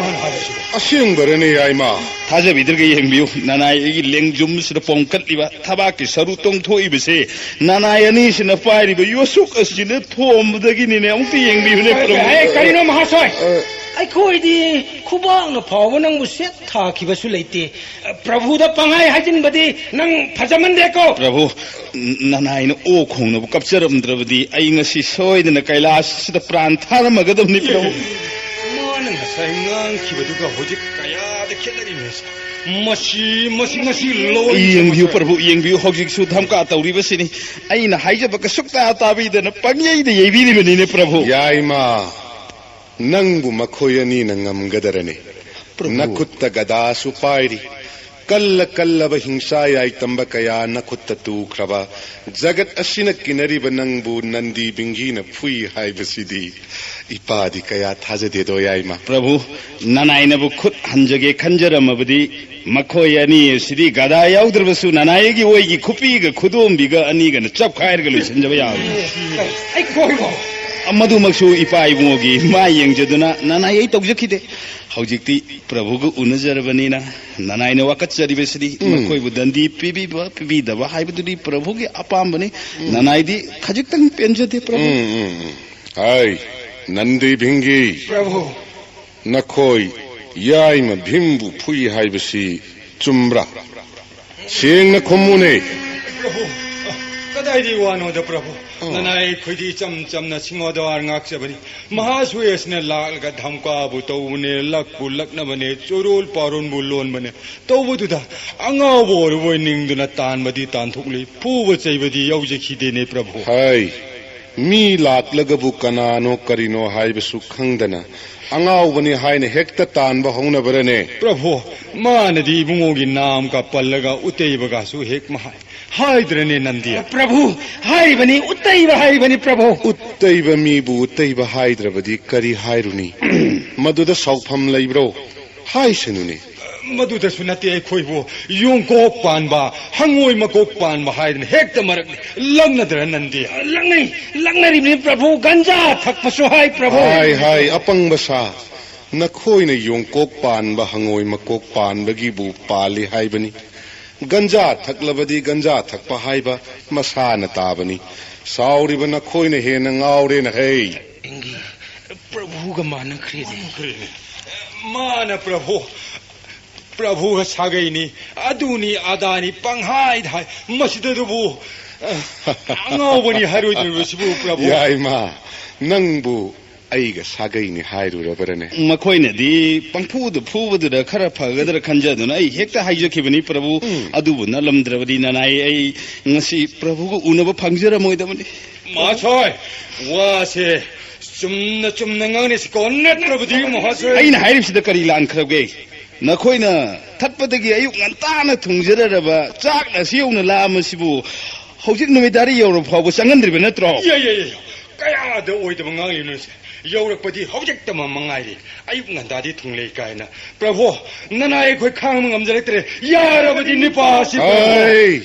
ꯑꯁꯦꯡꯕꯔꯅꯦ, ꯌꯥꯏꯃ? ꯊꯥꯖꯕꯤꯗ꯭ꯔꯒ ꯌꯦꯡꯕꯤꯌꯨ, ꯅꯅꯥꯏ ꯑꯩꯒꯤ ꯂꯦꯡꯖꯨꯝꯁꯤꯗ ꯄꯣꯝꯈꯠꯂꯤꯕ ꯊꯕꯥꯛꯀꯤ ꯁꯔꯨ ꯇꯣꯡꯊꯣꯛꯏꯕꯁꯦ ꯅꯅꯥꯏ ꯑꯅꯤꯁꯤꯅ ꯄꯥꯏꯔꯤꯕ ꯌꯣꯠꯁꯨꯛ ꯑꯁꯤꯅ ꯊꯣꯝꯕꯗꯒꯤꯅꯤꯅꯦ꯫ ꯑꯃꯨꯛꯇ ꯌꯦꯡꯕꯤꯌꯨꯅꯦ, ꯄ꯭ꯔꯚꯨ꯫ ꯑꯦ, ꯀꯔꯤꯅꯣ ꯃꯍꯥꯁꯣꯏ? ꯑ꯫ ꯑꯩꯈꯣꯏꯗꯤ ꯈꯨꯕꯥꯛꯅ ꯐꯥꯎꯕ ꯅꯪꯕꯨ ꯁꯦꯠ ꯊꯥꯈꯤꯕꯁꯨ ꯂꯩꯇꯦ꯫ ꯄ꯭ꯔꯚꯨꯗ ꯄꯪꯍꯥꯏ ꯍꯥꯏꯖꯤꯟꯕꯗꯤ ꯅꯪ ꯐꯖꯃꯟꯗꯦꯀꯣ꯫ ꯄ꯭ꯔꯚꯨ, ꯅ-, ꯅꯅꯥꯏꯅ ꯑꯣꯛ ꯈꯣꯡꯅꯕꯨ ꯀꯞꯆꯔꯝꯗ꯭ꯔꯕꯗꯤ ꯑꯩ ꯉꯁꯤ ꯁꯣꯏꯗꯅ ꯀꯩꯂꯥꯁꯁꯤꯗ ꯄ꯭ꯔꯥꯟ ꯊꯥꯔꯝꯃꯒꯗꯕꯅꯤ, ꯄ꯭ꯔꯚꯨ꯫ ꯃꯥꯅ ꯉꯁꯥꯏ ꯉꯥꯡꯈꯤꯕꯗꯨꯒ ꯍꯧꯖꯤꯛ ꯀꯌꯥꯗ ꯈꯦꯠꯅꯔꯤꯕꯅꯣ ꯁꯦ꯫ ꯃꯁꯤ ꯃꯁꯤ ꯃꯁꯤ ꯂꯣꯏ ꯌꯦꯡꯕꯤꯌꯨ ꯄ꯭ꯔꯚꯨ, ꯌꯦꯡꯕꯤꯌꯨ꯫ ꯍꯧꯖꯤꯛꯁꯨ ꯙꯝꯀꯥ ꯇꯧꯔꯤꯕꯁꯤꯅꯤ꯫ ꯑꯩꯅ ꯍꯥꯏꯖꯕ ꯀꯁꯨꯛꯇ ꯇꯥꯕꯤꯗꯅ ꯄꯪꯌꯩꯗ ꯌꯩꯕꯤꯔꯤꯕꯅꯤꯅꯦ ꯄ꯭ꯔꯚꯨ꯫ ꯌꯥꯏꯃ, ꯅꯪꯕꯨ ꯃꯈꯣꯏ ꯑꯅꯤꯅ ꯉꯝꯒꯗꯔꯅꯦ? ꯄ꯭ꯔꯚꯨ꯫ ꯅꯈꯨꯠꯇ ꯒꯗꯥꯁꯨ ꯄꯥꯏꯔꯤ꯫ ꯀꯜꯂ ꯀꯜꯂꯕ ꯍꯤꯡꯁꯥ ꯌꯥꯏꯇꯝꯕ ꯀꯌꯥ ꯅꯈꯨꯠꯇ ꯇꯨꯈ꯭ꯔꯕ, ꯖꯒꯠ ꯑꯁꯤꯅ ꯀꯤꯅꯔꯤꯕ ꯅꯪꯕꯨ ꯅꯟꯗꯤ ꯕꯤꯡꯒꯤꯅ ꯐꯨꯏ ꯍꯥꯏꯕꯁꯤꯗꯤ ꯏꯄꯥꯗꯤ ꯀꯌꯥ ꯊꯥꯖꯗꯦꯗꯣ ꯌꯥꯏꯃ꯫ ꯄ꯭ꯔꯚꯨ, ꯅꯅꯥꯏꯅꯕꯨ ꯈꯨꯠ ꯍꯟꯖꯒꯦ ꯈꯟꯖꯔꯝꯃꯕꯗꯤ ꯃꯈꯣꯏ ꯑꯅꯤ ꯑꯁꯤꯗꯤ ꯒꯗꯥ ꯌꯥꯎꯗ꯭ꯔꯕꯁꯨ ꯅꯅꯥꯏꯒꯤ ꯑꯣꯏꯒꯤ ꯈꯨꯄꯤꯒ ꯈꯨꯗꯣꯝꯕꯤꯒ ꯑꯅꯤꯒꯅ ꯆꯞꯈꯥꯏꯔꯒ ꯂꯣꯏꯁꯤꯟꯖꯕ ꯌꯥꯕꯅꯤ꯫ ꯑꯩꯈꯣꯏꯕꯨ꯫ ꯃꯗꯨꯃꯛꯁꯨ ꯏꯄꯥ ꯏꯕꯨꯡꯉꯣꯒꯤ ꯃꯥꯏ ꯌꯦꯡꯖꯗꯨꯅ ꯅꯅꯥꯏ ꯑꯩ ꯇꯧꯖꯈꯤꯗꯦ꯫ ꯍꯧꯖꯤꯛꯇꯤ ꯄ꯭ꯔꯚꯨꯒ ꯎꯅꯖꯔꯕꯅꯤꯅ ꯅꯅꯥꯏꯅ ꯋꯥꯀꯠꯆꯔꯤꯕꯁꯤꯗꯤ ꯎꯝ꯫ ꯃꯈꯣꯏꯕꯨ ꯗꯟꯗꯤ ꯄꯤꯕꯤꯕ ꯄꯤꯕꯤꯗꯕ ꯍꯥꯏꯕꯗꯨꯗꯤ ꯄ꯭ꯔꯚꯨꯒꯤ ꯑꯄꯥꯝꯕꯅꯤ꯫ ꯎꯝ꯫ ꯅꯅꯥꯏꯗꯤ ꯈꯖꯤꯛꯇꯪ ꯄꯦꯟꯖꯗꯦ ꯄ꯭ꯔꯚꯨ꯫ ꯎꯝ, ꯎꯝ, ꯎꯝ꯫ ꯍꯥꯏ, ꯅꯟꯗꯤ ꯚꯤꯡꯒꯤ꯫ ꯄ꯭ꯔꯚꯨ꯫ ꯅꯈꯣꯏ ꯌꯥꯏꯃ ꯚꯤꯝꯕꯨ ꯐꯨꯏ ꯍꯥꯏꯕꯁꯤ ꯆꯨꯝꯕ꯭ꯔꯥ? ꯁꯦꯡꯅ ꯈꯨꯝꯃꯨꯅꯦ꯫ ꯄ꯭ꯔꯚꯨ, ꯀꯗꯥꯏꯗꯒꯤ ꯋꯥꯅꯣꯗ ꯄ꯭ꯔꯚꯨ? ꯑꯣ꯫ ꯅꯅꯥꯏ ꯑꯩꯈꯣꯏꯗꯤ ꯏꯆꯝ ꯆꯝꯅ ꯁꯤꯡꯍꯗ꯭ꯋꯥꯔ ꯉꯥꯛꯆꯕꯅꯤ꯫ ꯃꯍꯥꯁꯨꯌꯦꯁꯅ ꯂꯥꯛꯂꯒ ꯙꯝꯀꯥꯕꯨ ꯇꯧꯕꯅꯦ, ꯂꯛꯄꯨ ꯂꯛꯅꯕꯅꯦ, ꯆꯨꯔꯨꯜ ꯄꯥꯔꯨꯟꯕꯨ ꯂꯣꯟꯕꯅꯦ꯫ ꯇꯧꯕꯗꯨꯗ ꯑꯉꯥꯎꯕ ꯑꯣꯏꯔꯕꯣꯏ ꯅꯤꯡꯗꯨꯅ ꯇꯥꯟꯕꯗꯤ ꯇꯥꯟꯊꯣꯛꯂꯤ, ꯐꯨꯕ ꯆꯩꯕꯗꯤ ꯌꯥꯎꯖꯈꯤꯗꯦꯅꯦ ꯄ꯭ꯔꯚꯨ꯫ ꯍꯥꯏ, ꯃꯤ ꯂꯥꯛꯂꯒꯕꯨ ꯀꯅꯥꯅꯣ ꯀꯔꯤꯅꯣ ꯍꯥꯏꯕꯁꯨ ꯈꯪꯗꯅ ꯑꯉꯥꯎꯕꯅꯤ ꯍꯥꯏꯅ ꯍꯦꯛꯇ ꯇꯥꯟꯕ ꯍꯧꯅꯕ꯭ꯔꯅꯦ? ꯄ꯭ꯔꯚꯨ, ꯃꯥꯅꯗꯤ ꯏꯕꯨꯡꯉꯣꯒꯤ ꯅꯥꯝꯒ ꯄꯜꯂꯒ ꯎꯇꯩꯕꯒꯁꯨ ꯍꯦꯛ ꯃꯍꯥꯏ ꯍꯥꯏꯗ꯭ꯔꯅꯦ ꯅꯟꯗꯤ? ꯄ꯭ꯔꯚꯨ, ꯍꯥꯏꯔꯤꯕꯅꯤ, ꯎꯇꯩꯕ ꯍꯥꯏꯔꯤꯕꯅꯤ ꯄ꯭ꯔꯚꯨ꯫ ꯎꯠꯇꯩꯕ ꯃꯤꯕꯨ ꯎꯠꯇꯩꯕ ꯍꯥꯏꯗ꯭ꯔꯕꯗꯤ ꯀꯔꯤ ꯍꯥꯏꯔꯨꯅꯤ? ꯃꯗꯨꯗ ꯁꯥꯎꯐꯝ ꯂꯩꯕ꯭ꯔꯣ? ꯍꯥꯏꯁꯅꯨꯅꯦ꯫ ꯃꯗꯨꯗꯁꯨ ꯅꯠꯇꯦ ꯑꯩꯈꯣꯏꯕꯨ, ꯌꯣꯡꯀꯣꯛ ꯄꯥꯟꯕ, ꯍꯪꯉꯣꯏ ꯃꯀꯣꯛ ꯄꯥꯟꯕ ꯍꯥꯏꯗꯅ ꯍꯦꯛꯇ ꯃꯔꯛ ꯂꯪꯅꯗ꯭ꯔ ꯅꯟꯗꯤ? ꯂꯪꯅꯩ, ꯂꯪꯅꯔꯤꯕꯅꯤ ꯄ꯭ꯔꯚꯨ, ꯒꯟꯖꯥ ꯊꯛꯄꯁꯨ ꯍꯥꯏ ꯄ꯭ꯔꯚꯨ꯫ ꯍꯥꯏ, ꯍꯥꯏ, ꯑꯄꯪꯕ ꯁꯥ, ꯅꯈꯣꯏꯅ ꯌꯣꯡꯀꯣꯛ ꯄꯥꯟꯕ, ꯍꯪꯉꯣꯏ ꯃꯀꯣꯛ ꯄꯥꯟꯕꯒꯤꯕꯨ ꯄꯥꯜꯂꯤ ꯍꯥꯏꯕꯅꯤ꯫ ꯒꯟꯖꯥ ꯊꯛꯂꯕꯗꯤ ꯒꯟꯖꯥ ꯊꯛꯄ ꯍꯥꯏꯕ ꯃꯁꯥꯅ ꯇꯥꯕꯅꯤ꯫ ꯁꯥꯎꯔꯤꯕ ꯅꯈꯣꯏꯅ ꯍꯦꯟꯅ ꯉꯥꯎꯔꯦꯅ ꯍꯩ꯫ ꯏꯪꯒꯤ, ꯄ꯭ꯔꯚꯨꯒ ꯃꯥꯟꯅꯈ꯭ꯔꯦꯅꯦ꯫ ꯃꯥꯅ ꯄ꯭ꯔꯚꯨ, ꯄ꯭ꯔꯚꯨꯒ ꯁꯥꯒꯩꯅꯤ, ꯑꯗꯨꯅꯤ ꯑꯗꯥꯅꯤ ꯄꯪꯍꯥꯏꯗ ꯍꯥꯏ꯫ ꯃꯁꯤꯗꯗꯨꯕꯨ, ꯑ, ꯑꯉꯥꯎꯕꯅꯤ ꯍꯥꯏꯔꯣꯏꯗ꯭ꯔꯤꯕꯁꯤꯕꯨ ꯄ꯭ꯔꯚꯨ? ꯌꯥꯏꯃ, ꯅꯪꯕꯨ ꯑꯩꯒ ꯁꯥꯒꯩꯅꯤ ꯍꯥꯏꯔꯨꯔꯕꯔꯅꯦ? ꯃꯈꯣꯏꯅꯗꯤ ꯄꯪꯐꯨꯗ ꯐꯨꯕꯗꯨꯗ ꯈꯔ ꯐꯒꯗ꯭ꯔꯥ ꯈꯟꯖꯗꯨꯅ ꯑꯩ ꯍꯦꯛꯇ ꯍꯥꯏꯖꯈꯤꯕꯅꯤ, ꯄ꯭ꯔꯚꯨ꯫ ꯎꯝ꯫ ꯑꯗꯨꯕꯨ ꯅꯠꯂꯝꯗ꯭ꯔꯕꯗꯤ ꯅꯅꯥꯏ, ꯑꯩ ꯉꯁꯤ ꯄ꯭ꯔꯚꯨꯒ ꯎꯅꯕ ꯐꯪꯖꯔꯝꯃꯣꯏꯗꯕꯅꯤ꯫ ꯃꯍꯥꯁꯣꯏ, ꯋꯥꯁꯦ ꯆꯨꯝꯅ ꯆꯨꯝꯅ ꯉꯥꯡꯅꯁꯤꯀꯣ, ꯅꯠꯇ꯭ꯔꯕꯗꯤ ꯃꯍꯥꯁꯣꯏ꯫ ꯑꯩꯅ ꯍꯥꯏꯔꯤꯕꯁꯤꯗ ꯀꯔꯤ ꯂꯥꯟꯈ꯭ꯔꯒꯦ? ꯅꯈꯣꯏꯅ ꯊꯠꯄꯗꯒꯤ ꯑꯌꯨꯛ ꯉꯟꯇꯥꯅ ꯊꯣꯡꯖꯔꯔꯕ ꯆꯥꯛꯅ ꯑꯁꯤ ꯌꯧꯅ ꯂꯥꯝꯃꯁꯤꯕꯨ ꯍꯧꯖꯤꯛ ꯅꯨꯃꯤꯠ ꯇꯥꯔꯤ ꯌꯧꯔꯕ ꯐꯥꯎꯕ ꯆꯪꯍꯟꯗ꯭ꯔꯤꯕ ꯅꯠꯇ꯭ꯔꯣ? ꯌꯦ, ꯌꯦ, ꯌꯦ, ꯌꯦ꯫ ꯀꯌꯥꯗ ꯑꯣꯏꯗꯕ ꯉꯥꯡꯂꯤꯅꯣ ꯁꯦ? ꯌꯧꯔꯛꯄꯗꯤ ꯍꯧꯖꯤꯛꯇ ꯃꯃ ꯉꯥꯏꯔꯤ꯫ ꯑꯌꯨꯛ ꯉꯟꯇꯥꯗꯤ ꯊꯨꯡꯂꯩ ꯀꯥꯏꯅ꯫ ꯄ꯭ꯔꯚꯨ, ꯅꯅꯥꯏ ꯑꯩꯈꯣꯏ ꯈꯥꯡꯕ ꯉꯝꯖꯔꯛꯇ꯭ꯔꯦ꯫ ꯌꯥꯔꯕꯗꯤ ꯅꯤꯄꯥ ꯑꯁꯤ, ꯄ꯭ꯔꯚꯨ꯫ ꯑꯩ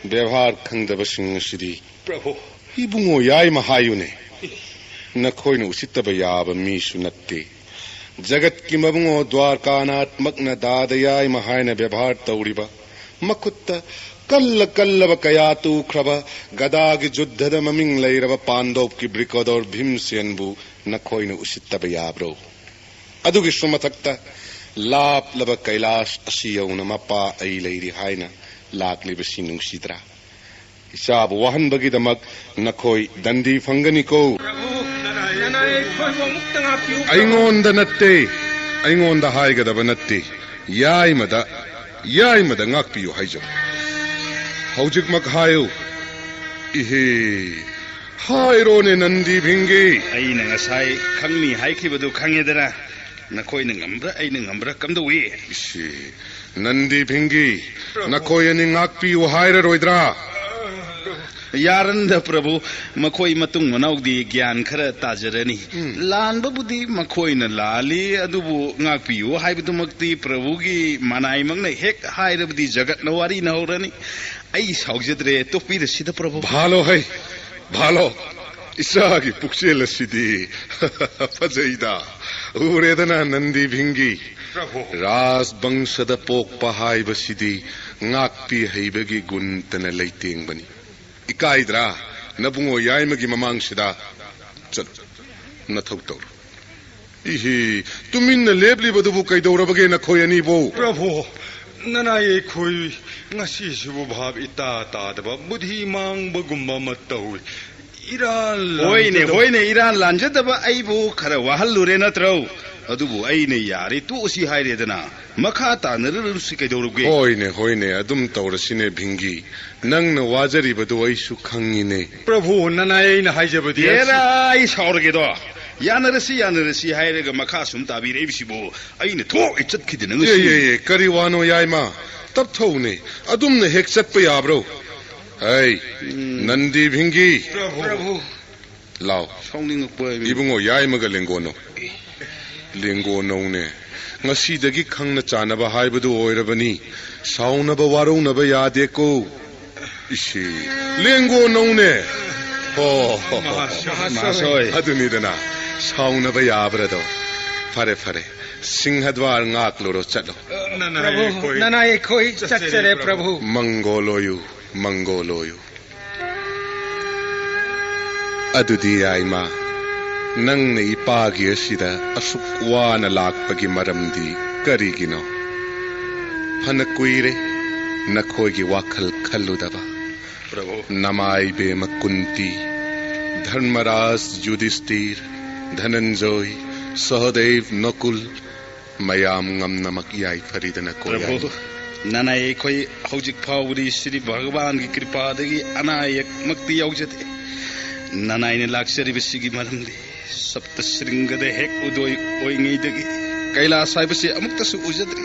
ꯕꯦꯕꯥꯔ ꯈꯪꯗꯕꯁꯤꯡ ꯑꯁꯤꯗꯤ꯫ ꯄ꯭ꯔꯚꯨ꯫ ꯏꯕꯨꯡꯉꯣ ꯌꯥꯏꯃ ꯍꯥꯏꯌꯨꯅꯦ꯫ ꯅꯈꯣꯏꯅ ꯎꯁꯤꯠꯇꯕ ꯌꯥꯕ ꯃꯤꯁꯨ ꯅꯠꯇꯦ꯫ ꯖꯒꯠꯀꯤ ꯃꯕꯨꯡꯉꯣ ꯗ꯭ꯋꯥꯔꯀꯥꯅꯥꯊꯃꯛꯅ ꯗꯥꯗ ꯌꯥꯏꯃ ꯍꯥꯏꯅ ꯕꯦꯕꯥꯔ ꯇꯧꯔꯤꯕ, ꯃꯈꯨꯠꯇ ꯀꯜꯂ ꯀꯜꯂꯕ ꯀꯌꯥ ꯇꯨꯈ꯭ꯔꯕ, ꯒꯗꯥꯒꯤ ꯖꯨꯗꯙꯗ ꯃꯃꯤꯡ ꯂꯩꯔꯕ ꯄꯥꯟꯗꯣꯞꯀꯤ ꯕ꯭ꯔꯤꯀꯣꯗꯣꯔ ꯚꯤꯝꯁꯦꯟꯕꯨ ꯅꯈꯣꯏꯅ ꯎꯁꯤꯠꯇꯕ ꯌꯥꯕ꯭ꯔꯣ? ꯑꯗꯨꯒꯤꯁꯨ ꯃꯊꯛꯇ ꯂꯥꯞꯂꯕ ꯀꯩꯂꯥꯁ ꯑꯁꯤ ꯌꯧꯅ ꯃꯄꯥ ꯑꯩ ꯂꯩꯔꯤ ꯍꯥꯏꯅ ꯂꯥꯛꯂꯤꯕꯁꯤ ꯅꯨꯡꯁꯤꯗ꯭ꯔꯥ? ꯏꯆꯥꯕꯨ ꯋꯥꯍꯟꯕꯒꯤꯗꯃꯛ ꯅꯈꯣꯏ ꯗꯟꯗꯤ ꯐꯪꯒꯅꯤꯀꯣ꯫ ꯄ꯭ꯔꯚꯨ, ꯅꯅꯥꯏ ꯑꯩꯈꯣꯏꯕꯨ ꯑꯃꯨꯛꯇ ꯉꯥꯛꯄꯤꯌꯨ, ꯄ꯭ꯔꯚꯨ꯫ ꯑꯩꯉꯣꯟꯗ ꯅꯠꯇꯦ, ꯑꯩꯉꯣꯟꯗ ꯍꯥꯏꯒꯗꯕ ꯅꯠꯇꯦ, ꯌꯥꯏꯃꯗ, ꯌꯥꯏꯃꯗ ꯉꯥꯛꯄꯤꯌꯨ ꯍꯥꯏꯖꯧ꯫ ꯍꯧꯖꯤꯛꯃꯛ ꯍꯥꯏꯌꯨ꯫ ꯏꯍꯦ, ꯍꯥꯏꯔꯣꯅꯦ ꯅꯟꯗꯤ ꯚꯤꯡꯒꯤ꯫ ꯑꯩꯅ ꯉꯁꯥꯏ ꯈꯪꯅꯤ ꯍꯥꯏꯈꯤꯕꯗꯨ ꯈꯪꯉꯦꯗꯅ꯫ ꯅꯈꯣꯏꯅ ꯉꯝꯕ꯭ꯔꯥ, ꯑꯩꯅ ꯉꯝꯕ꯭ꯔꯥ ꯀꯝꯗꯧꯏ? ꯏꯁꯦ, ꯅꯟꯗꯤ ꯚꯤꯡꯒꯤ, ꯄ꯭ꯔꯚꯨ꯫ ꯅꯈꯣꯏ ꯑꯅꯤ ꯉꯥꯛꯄꯤꯌꯨ ꯍꯥꯏꯔꯔꯣꯏꯗ꯭ꯔꯥ? ꯌꯥꯔꯟꯗ ꯄ꯭ꯔꯚꯨ, ꯃꯈꯣꯏ ꯃꯇꯨꯡ ꯃꯅꯥꯎꯗꯤ ꯒ꯭ꯌꯥꯟ ꯈꯔ ꯇꯥꯖꯔꯅꯤ꯫ ꯎꯝ꯫ ꯂꯥꯟꯕꯕꯨꯗꯤ ꯃꯈꯣꯏꯅ ꯂꯥꯜꯂꯤ, ꯑꯗꯨꯕꯨ ꯉꯥꯛꯄꯤꯌꯨ ꯍꯥꯏꯕꯗꯨꯃꯛꯇꯤ ꯄ꯭ꯔꯚꯨꯒꯤ ꯃꯅꯥꯏꯃꯛꯅ ꯍꯦꯛ ꯍꯥꯏꯔꯕꯗꯤ ꯖꯒꯠꯅ ꯋꯥꯔꯤꯅ ꯍꯧꯔꯅꯤ꯫ ꯑꯩ ꯁꯥꯎꯖꯗ꯭ꯔꯦ, ꯇꯣꯛꯄꯤꯔꯁꯤꯗ ꯄ꯭ꯔꯚꯨ꯫ ꯚꯥꯂꯣ ꯍꯩ, ꯚꯥꯂꯣ, ꯏꯆꯥꯒꯤ ꯄꯨꯛꯆꯦꯜ ꯑꯁꯤꯗꯤ ꯐꯖꯩꯗ꯫ ꯎꯔꯦꯗꯅ ꯅꯟꯗꯤ ꯚꯤꯡꯒꯤ꯫ ꯄ꯭ꯔꯚꯨ꯫ ꯔꯥꯖꯕꯪꯁꯗ ꯄꯣꯛꯄ ꯍꯥꯏꯕꯁꯤꯗꯤ ꯉꯥꯛꯄꯤ ꯍꯩꯕꯒꯤ ꯒꯨꯟꯇꯅ ꯂꯩꯇꯦꯡꯕꯅꯤ꯫ ꯏꯀꯥꯏꯗ꯭ꯔꯥ ꯅꯕꯨꯡꯉꯣ ꯌꯥꯏꯃꯒꯤ ꯃꯃꯥꯡꯁꯤꯗ? ꯆꯠꯂꯨ, ꯅꯊꯧ ꯇꯧꯔꯨ꯫ ꯏꯍꯤ, ꯇꯨꯃꯤꯟꯅ ꯂꯦꯞꯂꯤꯕꯗꯨꯕꯨ ꯀꯩꯗꯧꯔꯕꯒꯦ ꯅꯈꯣꯏ ꯑꯅꯤꯕꯨ? ꯄ꯭ꯔꯚꯨ, ꯅꯅꯥꯏ ꯑꯩꯈꯣꯏ ꯉꯁꯤꯁꯤꯕꯨ ꯚꯥꯞ ꯏꯇꯥ ꯇꯥꯗꯕ ꯕꯨꯙꯤ ꯃꯥꯡꯕꯒꯨꯝꯕ ꯑꯃ ꯇꯧꯏ꯫ ꯏꯔꯥꯜ ꯍꯣꯏꯅꯦ, ꯂꯥꯟꯖꯗꯕ ꯍꯣꯏꯅꯦ, ꯏꯔꯥꯜ ꯂꯥꯟꯖꯗꯕ ꯑꯩꯕꯨ ꯈꯔ ꯋꯥꯍꯜꯂꯨꯔꯦ ꯅꯠꯇ꯭ꯔꯣ? ꯑꯗꯨꯕꯨ ꯑꯩꯅ ꯌꯥꯔꯦ, ꯇꯣꯛꯑꯁꯤ ꯍꯥꯏꯔꯦꯗꯅ꯫ ꯃꯈꯥ ꯇꯥꯅꯔꯨꯔꯁꯤ ꯀꯩꯗꯧꯔꯒꯦ? ꯍꯣꯏꯅꯦ, ꯍꯣꯏꯅꯦ, ꯑꯗꯨꯝ ꯇꯧꯔꯁꯤꯅꯦ ꯚꯤꯡꯒꯤ꯫ ꯅꯪꯅ ꯋꯥꯖꯔꯤꯕꯗꯨ ꯑꯩꯁꯨ ꯈꯪꯉꯤꯅꯦ꯫ ꯄ꯭ꯔꯚꯨ, ꯅꯅꯥꯏ ꯑꯩꯅ ꯍꯥꯏꯖꯕꯗꯤ ꯑꯁꯤ- ꯑꯦꯔꯥ, ꯑꯩ ꯁꯥꯎꯔꯒꯦꯗꯣ꯫ ꯌꯥꯅꯔꯁꯤ, ꯌꯥꯅꯔꯁꯤ ꯍꯥꯏꯔꯒ ꯃꯈꯥ ꯁꯨꯝ ꯇꯥꯕꯤꯔꯛꯏꯕꯁꯤꯕꯨ ꯑꯩꯅ ꯊꯣꯛꯏ ꯆꯠꯈꯤꯗꯅ ꯉꯁꯤ꯫ ꯑꯦ, ꯑꯦ, ꯑꯦ, ꯀꯔꯤ ꯋꯥꯅꯣ ꯌꯥꯏꯃ? ꯇꯞꯊꯧꯅꯦ꯫ ꯑꯗꯨꯝꯅ ꯍꯦꯛ ꯆꯠꯄ ꯌꯥꯕ꯭ꯔꯣ? ꯍꯩ, ꯎꯝ꯫ ꯅꯟꯗꯤ ꯚꯤꯡꯒꯤ꯫ ꯄ꯭ꯔꯚꯨ꯫ ꯂꯥꯎ꯫ ꯁꯥꯎꯅꯤꯡꯉꯛꯄ ꯍꯥꯏꯕꯅꯤ꯫ ꯏꯕꯨꯡꯉꯣ, ꯌꯥꯏꯃꯒ ꯂꯦꯡꯒꯣꯟꯅꯧ꯫ ꯂꯦꯡꯒꯣꯟꯅꯧꯅꯦ꯫ ꯉꯁꯤꯗꯒꯤ ꯈꯪꯅ ꯆꯥꯟꯅꯕ ꯍꯥꯏꯕꯗꯨ ꯑꯣꯏꯔꯕꯅꯤ꯫ ꯁꯥꯎꯅꯕ ꯋꯥꯔꯧꯅꯕ ꯌꯥꯗꯦꯀꯣ꯫ ꯏꯁꯤ, ꯂꯦꯡꯒꯣꯟꯅꯧꯅꯦ꯫ ꯍꯣ, ꯍꯣ, ꯍꯣ, ꯍꯣ꯫ ꯃꯍꯥꯁꯣꯏ꯫ ꯑꯗꯨꯅꯤꯗꯅ, ꯁꯥꯎꯅꯕ ꯌꯥꯕ꯭ꯔꯗꯣ꯫ ꯐꯔꯦ, ꯐꯔꯦ꯫ ꯁꯤꯡꯍꯗ꯭ꯋꯥꯔ ꯉꯥꯛꯂꯨꯔꯣ, ꯆꯠꯂꯣ꯫ ꯅꯅꯥꯏ ꯄ꯭ꯔꯚꯨ, ꯑꯩꯈꯣꯏ ꯅꯅꯥꯏ ꯑꯩꯈꯣꯏ ꯆꯠꯆꯔꯦ, ꯆꯠꯆꯔꯦ, ꯄ꯭ꯔꯚꯨ꯫ ꯄ꯭ꯔꯚꯨ꯫ ꯃꯪꯒꯣꯜ ꯑꯣꯏꯌꯨ, ꯃꯪꯒꯣꯜ ꯑꯣꯏꯌꯨ꯫ ꯑꯗꯨꯗꯤ ꯌꯥꯏꯃ, ꯅꯪꯅ ꯏꯄꯥꯒꯤ ꯑꯁꯤꯗ ꯑꯁꯨꯛ ꯋꯥꯅ ꯂꯥꯛꯄꯒꯤ ꯃꯔꯝꯗꯤ ꯀꯔꯤꯒꯤꯅꯣ? ꯐꯅ ꯀꯨꯏꯔꯦ ꯅꯈꯣꯏꯒꯤ ꯋꯥꯈꯜ ꯈꯜꯂꯨꯗꯕ꯫ ꯄ꯭ꯔꯚꯨ꯫ ꯅꯃꯥꯏꯕꯦꯝꯃ ꯀꯨꯟꯇꯤ, ꯙꯔꯃꯔꯥꯖ ꯌꯨꯙꯤꯁꯇꯤꯔ, ꯙꯅꯟꯖꯣꯏ, ꯁꯍꯗꯦꯕ, ꯅꯀꯨꯜ, ꯃꯌꯥꯝ ꯉꯝꯅꯃꯛ ꯌꯥꯏꯐꯔꯤꯗꯅꯀꯣ, ꯄ꯭ꯔꯚꯨ, ꯌꯥꯏꯃ꯫ ꯅꯅꯥꯏ ꯑꯩꯈꯣꯏ ꯍꯧꯖꯤꯛ ꯐꯥꯎꯕꯗꯤ ꯁ꯭ꯔꯤ ꯚꯒꯋꯥꯟꯒꯤ ꯀ꯭ꯔꯤꯄꯥꯗꯒꯤ ꯑꯅꯥ ꯑꯌꯦꯛꯃꯛꯇꯤ ꯌꯥꯎꯖꯗꯦ꯫ ꯅꯅꯥꯏꯅ ꯂꯥꯛꯆꯔꯤꯕꯁꯤꯒꯤ ꯃꯔꯝꯗꯤ ꯁꯞꯇ ꯁ꯭ꯔꯤꯡꯒꯗ ꯍꯦꯛ ꯎꯗꯣꯏ ꯑꯣꯏꯉꯩꯗꯒꯤ ꯀꯩꯂꯥꯁ ꯍꯥꯏꯕꯁꯤ ꯑꯃꯨꯛꯇꯁꯨ ꯎꯖꯗ꯭ꯔꯤ꯫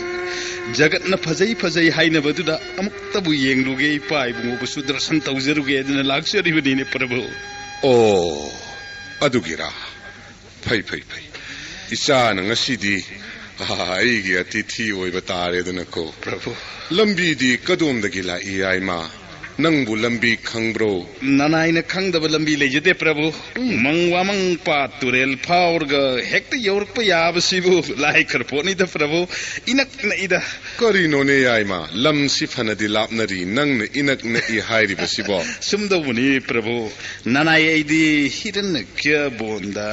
ꯖꯒꯠꯅ ꯐꯖꯩ ꯐꯖꯩ ꯍꯥꯏꯅꯕꯗꯨꯗ ꯑꯃꯨꯛꯇꯕꯨ ꯌꯦꯡꯂꯨꯒꯦ, ꯏꯄꯥ ꯏꯕꯨꯡꯉꯣꯕꯨꯁꯨ ꯗꯔꯁꯟ ꯇꯧꯖꯔꯨꯒꯦ ꯑꯗꯨꯅ ꯂꯥꯛꯆꯔꯤꯕꯅꯤꯅꯦ, ꯄ꯭ꯔꯚꯨ꯫ ꯑꯣ, ꯑꯗꯨꯒꯤꯔꯥ? ꯐꯩ, ꯐꯩ, ꯐꯩ꯫ ꯏꯆꯥꯅ ꯉꯁꯤꯗꯤ, ꯑꯥ, ꯑꯩꯒꯤ ꯑꯇꯤꯊꯤ ꯑꯣꯏꯕ ꯇꯥꯔꯦꯗꯅꯀꯣ꯫ ꯄ꯭ꯔꯚꯨ꯫ ꯂꯝꯕꯤꯗꯤ ꯀꯗꯣꯝꯗꯒꯤ ꯂꯥꯛꯏ, ꯌꯥꯏꯃ? ꯅꯪꯕꯨ ꯂꯝꯕꯤ ꯈꯪꯕ꯭ꯔꯣ? ꯅꯅꯥꯏꯅ ꯈꯪꯗꯕ ꯂꯝꯕꯤ ꯂꯩꯖꯗꯦ, ꯄ꯭ꯔꯚꯨ꯫ ꯎꯝ꯫ ꯃꯪ ꯋꯥꯃꯪ ꯄꯥꯠ ꯇꯨꯔꯦꯜ ꯐꯥꯎꯔꯒ ꯍꯦꯛꯇ ꯌꯧꯔꯛꯄ ꯌꯥꯕꯁꯤꯕꯨ ꯂꯥꯏ ꯈꯔ ꯄꯣꯠꯅꯤꯗ, ꯄ꯭ꯔꯚꯨ꯫ ꯏꯅꯛ ꯅꯛꯏꯗ꯫ ꯀꯔꯤꯅꯣꯅꯦ, ꯌꯥꯏꯃ? ꯂꯝꯁꯤ ꯐꯅꯗꯤ ꯂꯥꯞꯅꯔꯤ, ꯅꯪꯅ ꯏꯅꯛ ꯅꯛꯏ ꯍꯥꯏꯔꯤꯕꯁꯤꯕꯣ? ꯁꯨꯝꯗꯧꯕꯅꯤ, ꯄ꯭ꯔꯚꯨ꯫ ꯅꯅꯥꯏ ꯑꯩꯗꯤ ꯍꯤꯔꯟꯅ ꯀ꯭ꯌ ꯕꯣꯟꯗ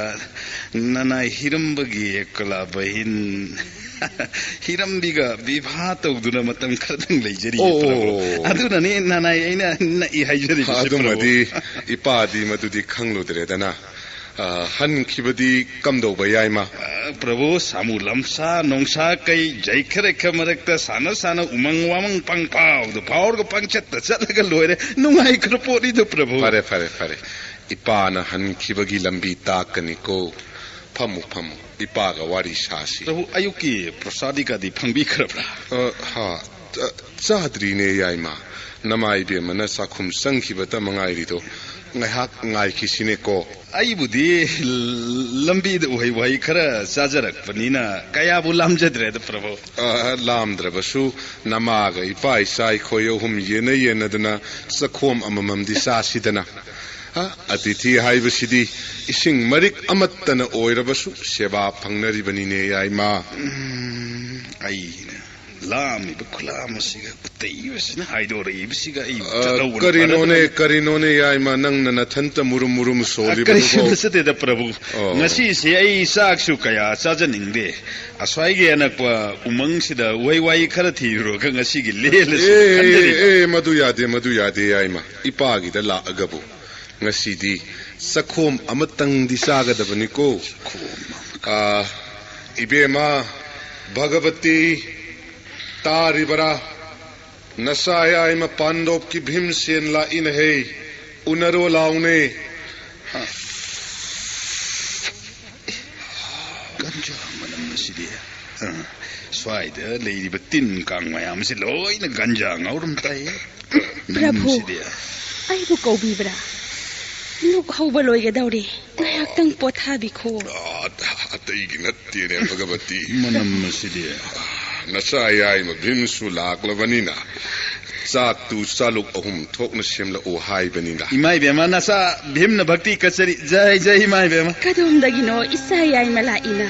ꯅꯅꯥꯏ ꯍꯤꯔꯝꯕꯒꯤ ꯑꯦꯀꯂꯥ ꯕꯍꯤꯟ꯫ ꯍꯤꯔꯝꯕꯤꯒ ꯕꯤꯚꯥ ꯇꯧꯗꯨꯅ ꯃꯇꯝ ꯈꯔꯗꯪ ꯂꯩꯖꯔꯤꯌꯦ, ꯑꯣ, ꯄ꯭ꯔꯚꯨ꯫ ꯑꯣ, ꯑꯣ꯫ ꯑꯗꯨꯅꯅꯦ ꯅꯅꯥꯏ ꯑꯩꯅ ꯅꯛꯏ ꯍꯥꯏꯖꯔꯤꯕꯁꯦ, ꯄ꯭ꯔꯚꯨ꯫ ꯑꯗꯨꯃꯗꯤ ꯏꯄꯥꯗꯤ ꯃꯗꯨꯗꯤ ꯈꯪꯂꯨꯗ꯭ꯔꯦꯗꯅ꯫ ꯑ, ꯍꯟꯈꯤꯕꯗꯤ ꯀꯝꯗꯧꯕ, ꯌꯥꯏꯃ? ꯑ, ꯄ꯭ꯔꯚꯨ, ꯁꯥꯃꯨ ꯂꯝꯁꯥ ꯅꯣꯡꯁꯥ ꯀꯩ ꯖꯩꯈꯔꯦꯈ ꯃꯔꯛꯇ ꯁꯥꯟꯅ ꯁꯥꯟꯅ ꯎꯃꯪ ꯋꯥꯃꯪ ꯄꯪꯐꯥꯎꯗ ꯐꯥꯎꯔꯒ ꯄꯪꯆꯠꯇ ꯆꯠꯂꯒ ꯂꯣꯏꯔꯦ꯫ ꯅꯨꯡꯉꯥꯏꯈ꯭ꯔ ꯄꯣꯠꯅꯤꯗ, ꯄ꯭ꯔꯚꯨ꯫ ꯐꯔꯦ, ꯐꯔꯦ, ꯐꯔꯦ꯫ ꯏꯄꯥꯅ ꯍꯟꯈꯤꯕꯒꯤ ꯂꯝꯕꯤ ꯇꯥꯛꯀꯅꯤꯀꯣ꯫ ꯐꯝꯃꯨ, ꯐꯝꯃꯨ꯫ ꯏꯄꯥꯒ ꯋꯥꯔꯤ ꯁꯥꯁꯤ꯫ ꯄ꯭ꯔꯚꯨ, ꯑꯌꯨꯛꯀꯤ ꯄ꯭ꯔꯁꯥꯗꯤꯀꯥꯗꯤ ꯐꯪꯕꯤꯈ꯭ꯔꯕ꯭ꯔꯥ? ꯑ, ꯍꯥ, ꯑ, ꯆꯥꯗ꯭ꯔꯤꯅꯦ, ꯌꯥꯏꯃ꯫ ꯅꯃꯥ ꯏꯕꯦꯝꯃꯅ ꯆꯥꯛꯈꯨꯝ ꯆꯪꯈꯤꯕꯇ ꯃꯉꯥꯏꯔꯤꯗꯣ꯫ ꯉꯥꯏꯍꯥꯛ ꯉꯥꯏꯈꯤꯁꯤꯅꯦꯀꯣ꯫ ꯑꯩꯕꯨꯗꯤ ꯂꯝꯕꯤꯗ ꯎꯍꯩ ꯋꯥꯍꯩ ꯈꯔ ꯆꯥꯖꯔꯛꯄꯅꯤꯅ ꯀꯌꯥꯕꯨ ꯂꯥꯝꯖꯗ꯭ꯔꯦꯗ, ꯄ꯭ꯔꯚꯨ꯫ ꯑ, ꯂꯥꯝꯗ꯭ꯔꯕꯁꯨ ꯅꯃꯥꯒ ꯏꯄꯥ ꯏꯆꯥ ꯑꯩꯈꯣꯏ ꯑꯍꯨꯝ ꯌꯦꯟꯅ ꯌꯦꯟꯅꯗꯨꯅ ꯆꯈꯣꯝ ꯑꯃꯃꯝꯗꯤ ꯆꯥꯁꯤꯗꯅ꯫ ꯑ, ꯑꯇꯤꯊꯤ ꯍꯥꯏꯕꯁꯤꯗꯤ ꯏꯁꯤꯡ ꯃꯔꯤꯛ ꯑꯃꯠꯇꯅ ꯑꯣꯏꯔꯕꯁꯨ ꯁꯦꯕꯥ ꯐꯪꯅꯔꯤꯕꯅꯤꯅꯦ, ꯌꯥꯏꯃ꯫ ꯎꯝ, ꯑꯩꯅ ꯂꯥꯝꯃꯤꯕ ꯈꯨꯂꯥꯝ ꯑꯁꯤꯒ ꯎꯇꯩꯕꯁꯤꯅ ꯍꯥꯏꯗꯣꯔꯛꯏꯕꯁꯤꯒ ꯑꯩꯕꯨ ꯑ, ꯆꯠꯍꯧꯕꯅ ꯀꯔꯤꯅꯣꯅꯦ, ꯐꯔꯗ꯭ꯔꯥ? ꯀꯔꯤꯅꯣꯅꯦ, ꯌꯥꯏꯃ, ꯅꯪꯅ ꯅꯊꯟꯇ ꯃꯨꯔꯨꯝ ꯃꯨꯔꯨꯝ ꯑ, ꯁꯣꯜꯂꯤꯕꯗꯨꯕꯣ? ꯀꯔꯤꯁꯨ ꯅꯠꯆꯗꯦꯗ, ꯄ꯭ꯔꯚꯨ꯫ ꯑꯣ꯫ ꯉꯁꯤꯁꯦ ꯑꯩ ꯆꯥꯛꯁꯨ ꯀꯌꯥ ꯆꯥꯖꯅꯤꯡꯗꯦ꯫ ꯑꯁ꯭ꯋꯥꯏꯒꯤ ꯑꯅꯛꯄ ꯎꯃꯪꯁꯤꯗ ꯎꯍꯩ ꯋꯥꯍꯩ ꯈꯔ ꯊꯤꯔꯨꯔꯒ ꯉꯁꯤꯒꯤ ꯂꯦꯜꯂꯁꯤ ꯑꯦ, ꯈꯟꯖꯔꯤꯕ꯫ ꯑꯦ, ꯃꯗꯨ ꯌꯥꯗꯦ, ꯃꯗꯨ ꯌꯥꯗꯦ, ꯌꯥꯏꯃ꯫ ꯏꯄꯥꯒꯤꯗ ꯂꯥꯛꯑꯒꯕꯨ ꯉꯁꯤꯗꯤ ꯆꯈꯣꯝ ꯑꯃꯇꯪꯗꯤ ꯆꯥꯒꯗꯕꯅꯤꯀꯣ꯫ ꯆꯈꯣꯝ ꯑꯃ꯫ ꯑꯥ, ꯏꯕꯦꯝꯃ, ꯚꯒꯕꯇꯤ, ꯇꯥꯔꯤꯕꯔꯥ? ꯅꯆꯥ ꯌꯥꯏꯃ ꯄꯥꯟꯗꯣꯞꯀꯤ ꯚꯤꯝꯁꯦꯟ ꯂꯥꯛꯏꯅꯍꯦ, ꯎꯅꯔꯣ ꯂꯥꯎꯅꯦ꯫ ꯒꯟꯖꯥ ꯃꯅꯝ ꯑꯁꯤꯗꯤ꯫ ꯑ, ꯁ꯭ꯋꯥꯏꯗ ꯂꯩꯔꯤꯕ ꯇꯤꯟ ꯀꯥꯡ ꯃꯌꯥꯝ ꯑꯁꯤ ꯂꯣꯏꯅ ꯒꯟꯖꯥ ꯉꯥꯎꯔꯝ ꯇꯥꯏꯌꯦ꯫ ꯄ꯭ꯔꯚꯨ, ꯃꯅꯝꯁꯤꯗꯤ꯫ ꯑꯩꯕꯨ ꯀꯧꯕꯤꯕ꯭ꯔꯥ? ꯂꯨꯛ ꯍꯧꯕ ꯂꯣꯏꯒꯗꯧꯔꯦ꯫ ꯉꯥꯏꯍꯥꯛꯇꯪ ꯄꯣꯊꯥꯕꯤꯈꯣ꯫ ꯑ, ꯑꯇꯩꯒꯤ ꯅꯠꯇꯦꯅꯦ, ꯚꯒꯕꯇꯤ꯫ ꯃꯅꯝ ꯑꯁꯤꯗꯤ꯫ ꯅꯆꯥ ꯌꯥꯏꯃ ꯚꯤꯝꯁꯨ ꯂꯥꯛꯂꯕꯅꯤꯅ ꯆꯥꯛꯇꯨ ꯆꯥꯂꯨꯛ ꯑꯍꯨꯝ ꯊꯣꯛꯅ ꯁꯦꯝꯂꯛꯎ ꯍꯥꯏꯕꯅꯤꯅ꯫ ꯏꯃꯥ ꯏꯕꯦꯝꯃ, ꯅꯆꯥ ꯚꯤꯝꯅ ꯚꯛꯇꯤ ꯀꯠꯆꯔꯤ꯫ ꯖꯩ ꯖꯩ ꯏꯃꯥ ꯏꯕꯦꯝꯃ꯫ ꯀꯗꯣꯝꯗꯒꯤꯅꯣ ꯏꯆꯥ ꯌꯥꯏꯃ ꯂꯥꯛꯏꯅ?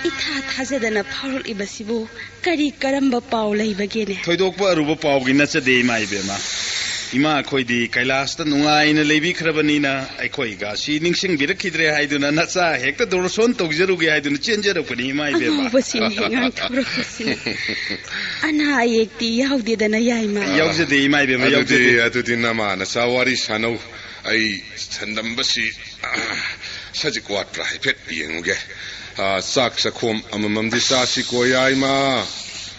ꯏꯊꯥ ꯊꯥꯖꯗꯅ ꯐꯥꯎꯔꯛꯂꯤꯕꯁꯤꯕꯨ ꯀꯔꯤ ꯀꯔꯝꯕ ꯄꯥꯎ ꯂꯩꯕꯒꯦꯅꯦ? ꯊꯣꯏꯗꯣꯛꯄ ꯑꯔꯨꯕ ꯄꯥꯎꯒꯤ ꯅꯠꯆꯗꯦ, ꯏꯃꯥ ꯏꯕꯦꯝꯃ꯫ ꯏꯃꯥ ꯑꯩꯈꯣꯏꯗꯤ ꯀꯩꯂꯥꯁꯇ ꯅꯨꯡꯉꯥꯏꯅ ꯂꯩꯕꯤꯈ꯭ꯔꯕꯅꯤꯅ ꯑꯩꯈꯣꯏꯒ ꯁꯤ ꯅꯤꯡꯁꯤꯡꯕꯤꯔꯛꯈꯤꯗ꯭ꯔꯦ ꯍꯥꯏꯗꯨꯅ ꯅꯆꯥ ꯍꯦꯛꯇ ꯗꯣꯔꯁꯣꯟ ꯇꯧꯖꯔꯨꯒꯦ ꯍꯥꯏꯗꯨꯅ ꯆꯦꯟꯖꯔꯛꯄꯅꯤ, ꯏꯃꯥ ꯏꯕꯦꯝꯃ꯫ ꯑꯉꯥꯎꯕꯁꯤꯡꯅ ꯍꯦꯛ ꯉꯥꯡꯊꯣꯔꯛꯄꯁꯤꯅ꯫ ꯑꯅꯥ ꯑꯌꯦꯛꯇꯤ ꯌꯥꯎꯗꯦꯗꯅ, ꯌꯥꯏꯃ? ꯌꯥꯎꯖꯗꯦ, ꯏꯃꯥ ꯏꯕꯦꯝꯃ, ꯑꯗꯨꯗꯤ, ꯌꯥꯎꯖꯗꯦ꯫ ꯑꯗꯨꯗꯤ ꯅꯃꯥ ꯅꯆꯥ ꯋꯥꯔꯤ ꯁꯥꯟꯅꯧ꯫ ꯑꯩ ꯁꯟꯗꯝꯕꯁꯤ, ꯑ, ꯁꯖꯤꯛ ꯋꯥꯠꯄ꯭ꯔꯥ ꯍꯥꯏꯐꯦꯠ ꯌꯦꯡꯉꯨꯒꯦ꯫ ꯑ, ꯆꯥꯛ ꯆꯈꯣꯝ ꯑꯃꯃꯝꯗꯤ ꯆꯥꯁꯤꯀꯣ, ꯌꯥꯏꯃ꯫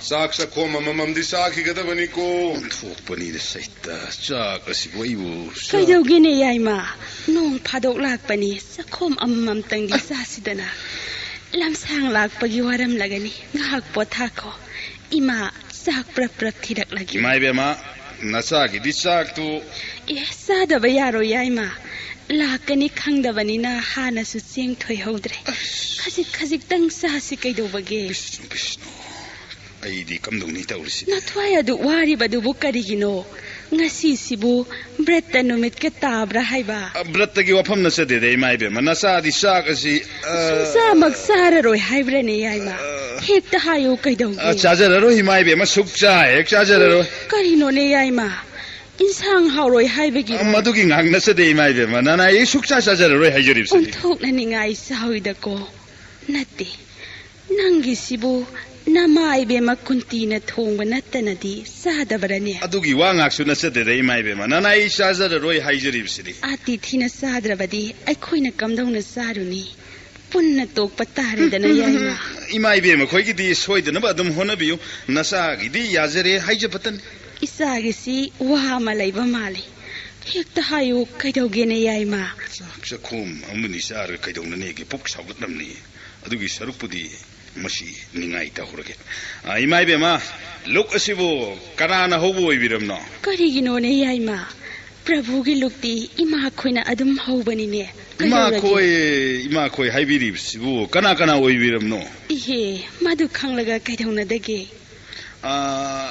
ꯆꯥꯛ ꯆꯈꯣꯝ ꯑꯃꯃꯝꯗꯤ ꯆꯥꯈꯤꯒꯗꯕꯅꯤꯀꯣ꯫ ꯑꯣꯟꯊꯣꯛꯄꯅꯤꯗ ꯁꯩꯇ, ꯆꯥꯛ ꯑꯁꯤꯕꯨ ꯑꯩꯕꯨ ꯆꯥꯛ- ꯀꯩꯗꯧꯒꯦꯅꯦ, ꯌꯥꯏꯃ? ꯅꯣꯡ ꯐꯥꯗꯣꯛ ꯂꯥꯛꯄꯅꯤ, ꯆꯈꯣꯝ ꯑꯃꯃꯝꯇꯪꯗꯤ ꯆꯥꯁꯤꯗꯅ꯫ ꯂꯝꯁꯥꯡ ꯂꯥꯛꯄꯒꯤ ꯋꯥꯔꯝꯂꯒꯅꯤ, ꯉꯥꯏꯍꯥꯛ ꯄꯣꯊꯥꯈꯣ꯫ ꯏꯃꯥ ꯆꯥꯛ ꯄ꯭ꯔꯞ ꯄ꯭ꯔꯞ ꯊꯤꯔꯛꯂꯒꯦ꯫ ꯏꯃꯥ ꯏꯕꯦꯝꯃ, ꯅꯆꯥꯒꯤꯗꯤ ꯆꯥꯛꯇꯨ꯫ ꯑꯦ, ꯆꯥꯗꯕ ꯌꯥꯔꯣꯏ, ꯌꯥꯏꯃ꯫ ꯂꯥꯛꯀꯅꯤ ꯈꯪꯗꯕꯅꯤꯅ ꯍꯥꯟꯅꯁꯨ ꯆꯦꯡ ꯊꯣꯏꯍꯧꯗ꯭ꯔꯦ꯫ ꯑꯁ꯫ ꯈꯖꯤꯛ ꯈꯖꯤꯛꯇꯪ ꯆꯥꯁꯤ ꯀꯩꯗꯧꯕꯒꯦ? ꯕꯤꯁꯅꯨ, ꯕꯤꯁꯅꯨ, ꯑꯩꯗꯤ ꯀꯝꯗꯧꯅꯤ ꯇꯧꯔꯤꯁꯤ? ꯅꯊ꯭ꯋꯥꯏ ꯑꯗꯨ ꯋꯥꯔꯤꯕꯗꯨꯕꯨ ꯀꯔꯤꯒꯤꯅꯣ? ꯉꯁꯤꯁꯤꯕꯨ ꯕ꯭ꯔꯠꯇ ꯅꯨꯃꯤꯠꯀ ꯇꯥꯕ꯭ꯔꯥ ꯍꯥꯏꯕ? ꯑ, ꯕ꯭ꯔꯠꯇꯒꯤ ꯋꯥꯐꯝ ꯅꯠꯆꯗꯦꯗ, ꯏꯃꯥ ꯏꯕꯦꯝꯃ꯫ ꯅꯆꯥꯗꯤ ꯆꯥꯛ ꯑꯁꯤ, ꯑ, ꯁꯨꯡꯆꯥꯃꯛ ꯆꯥꯔꯔꯣꯏ ꯍꯥꯏꯕ꯭ꯔꯅꯦ, ꯌꯥꯏꯃ? ꯑ, ꯍꯦꯛꯇ ꯍꯥꯏꯌꯨ, ꯀꯩꯗꯧꯒꯦ? ꯑ, ꯆꯥꯖꯔꯔꯣꯏ, ꯏꯃꯥ ꯏꯕꯦꯝꯃ, ꯁꯨꯛꯆꯥ ꯍꯦꯛ ꯆꯥꯖꯔꯔꯣꯏ꯫ ꯀꯔꯤꯅꯣꯅꯦ, ꯌꯥꯏꯃ? ꯏꯟꯁꯥꯡ ꯍꯥꯎꯔꯣꯏ ꯍꯥꯏꯕꯒꯤ? ꯑ, ꯃꯗꯨꯒꯤ ꯉꯥꯡ ꯅꯠꯆꯗꯦ, ꯏꯃꯥ ꯏꯕꯦꯝꯃ꯫ ꯅꯅꯥꯏ ꯑꯩ ꯁꯨꯛꯆꯥ ꯆꯥꯖꯔꯔꯣꯏ ꯍꯥꯏꯖꯔꯤꯕꯁꯤꯅꯤ꯫ ꯑꯣꯟꯊꯣꯛꯅ ꯅꯤꯡꯉꯥꯏ ꯆꯥꯎꯏꯗꯀꯣ꯫ ꯅꯠꯇꯦ, ꯅꯪꯒꯤꯁꯤꯕꯨ ꯅꯃꯥ ꯏꯕꯦꯝꯃ ꯀꯨꯟꯇꯤꯅ ꯊꯣꯡꯕ ꯅꯠꯇꯅꯗꯤ ꯆꯥꯗꯕꯔꯅꯦ? ꯑꯗꯨꯒꯤ ꯋꯥ ꯉꯥꯛꯁꯨ ꯅꯠꯆꯗꯦꯗ, ꯏꯃꯥ ꯏꯕꯦꯝꯃ꯫ ꯅꯅꯥꯏ ꯑꯩ ꯆꯥꯖꯔꯔꯣꯏ ꯍꯥꯏꯖꯔꯤꯕꯁꯤꯗꯤ꯫ ꯑꯇꯤꯊꯤꯅ ꯆꯥꯗ꯭ꯔꯕꯗꯤ ꯑꯩꯈꯣꯏꯅ ꯀꯝꯗꯧꯅ ꯆꯥꯔꯨꯅꯤ? ꯄꯨꯟꯅ ꯇꯣꯛꯄ ꯇꯥꯔꯦꯗꯅ, ꯌꯥꯏꯃ꯫ ꯏꯃꯥ ꯏꯕꯦꯝꯃ ꯈꯣꯏꯒꯤꯗꯤ ꯁꯣꯏꯗꯅꯕ ꯑꯗꯨꯝ ꯍꯣꯠꯅꯕꯤꯌꯨ꯫ ꯅꯆꯥꯒꯤꯗꯤ ꯌꯥꯖꯔꯦ ꯍꯥꯏꯖꯕꯇꯅꯤ꯫ ꯏꯆꯥꯒꯤꯁꯤ ꯋꯥ ꯑꯃ ꯂꯩꯕ ꯃꯥꯜꯂꯤ꯫ ꯍꯦꯛꯇ ꯍꯥꯏꯌꯨ, ꯀꯩꯗꯧꯒꯦꯅꯦ, ꯌꯥꯏꯃ? ꯆꯥꯛ ꯆꯈꯣꯝ ꯑꯃꯅꯤ ꯆꯥꯔꯒ ꯀꯩꯗꯧꯅꯅꯦꯒꯦ? ꯄꯨꯛ ꯁꯥꯎꯒꯠꯂꯝꯅꯤ꯫ ꯑꯗꯨꯒꯤ ꯁꯔꯨꯛꯄꯨꯗꯤ ꯃꯁꯤ ꯅꯤꯡꯉꯥꯏ ꯇꯧꯍꯧꯔꯒꯦ꯫ ꯑ, ꯏꯃꯥ ꯏꯕꯦꯝꯃ, ꯂꯨꯛ ꯑꯁꯤꯕꯨ ꯀꯅꯥꯅ ꯍꯧꯕ ꯑꯣꯏꯕꯤꯔꯕꯅꯣ? ꯀꯔꯤꯒꯤꯅꯣꯅꯦ, ꯌꯥꯏꯃ? ꯄ꯭ꯔꯚꯨꯒꯤ ꯂꯨꯛꯇꯤ ꯏꯃꯥꯈꯣꯏꯅ ꯑꯗꯨꯝ ꯍꯧꯕꯅꯤꯅꯦ꯫ ꯀꯩꯗꯧꯔꯒꯦ? ꯏꯃꯥꯈꯣꯏ, ꯏꯃꯥꯈꯣꯏ ꯍꯥꯏꯕꯤꯔꯤꯕꯁꯤꯕꯨ ꯀꯅꯥ ꯀꯅꯥ ꯑꯣꯏꯕꯤꯔꯕꯅꯣ? ꯏꯍꯦ, ꯃꯗꯨ ꯈꯪꯂꯒ ꯀꯩꯗꯧꯅꯗꯒꯦ? ꯑ,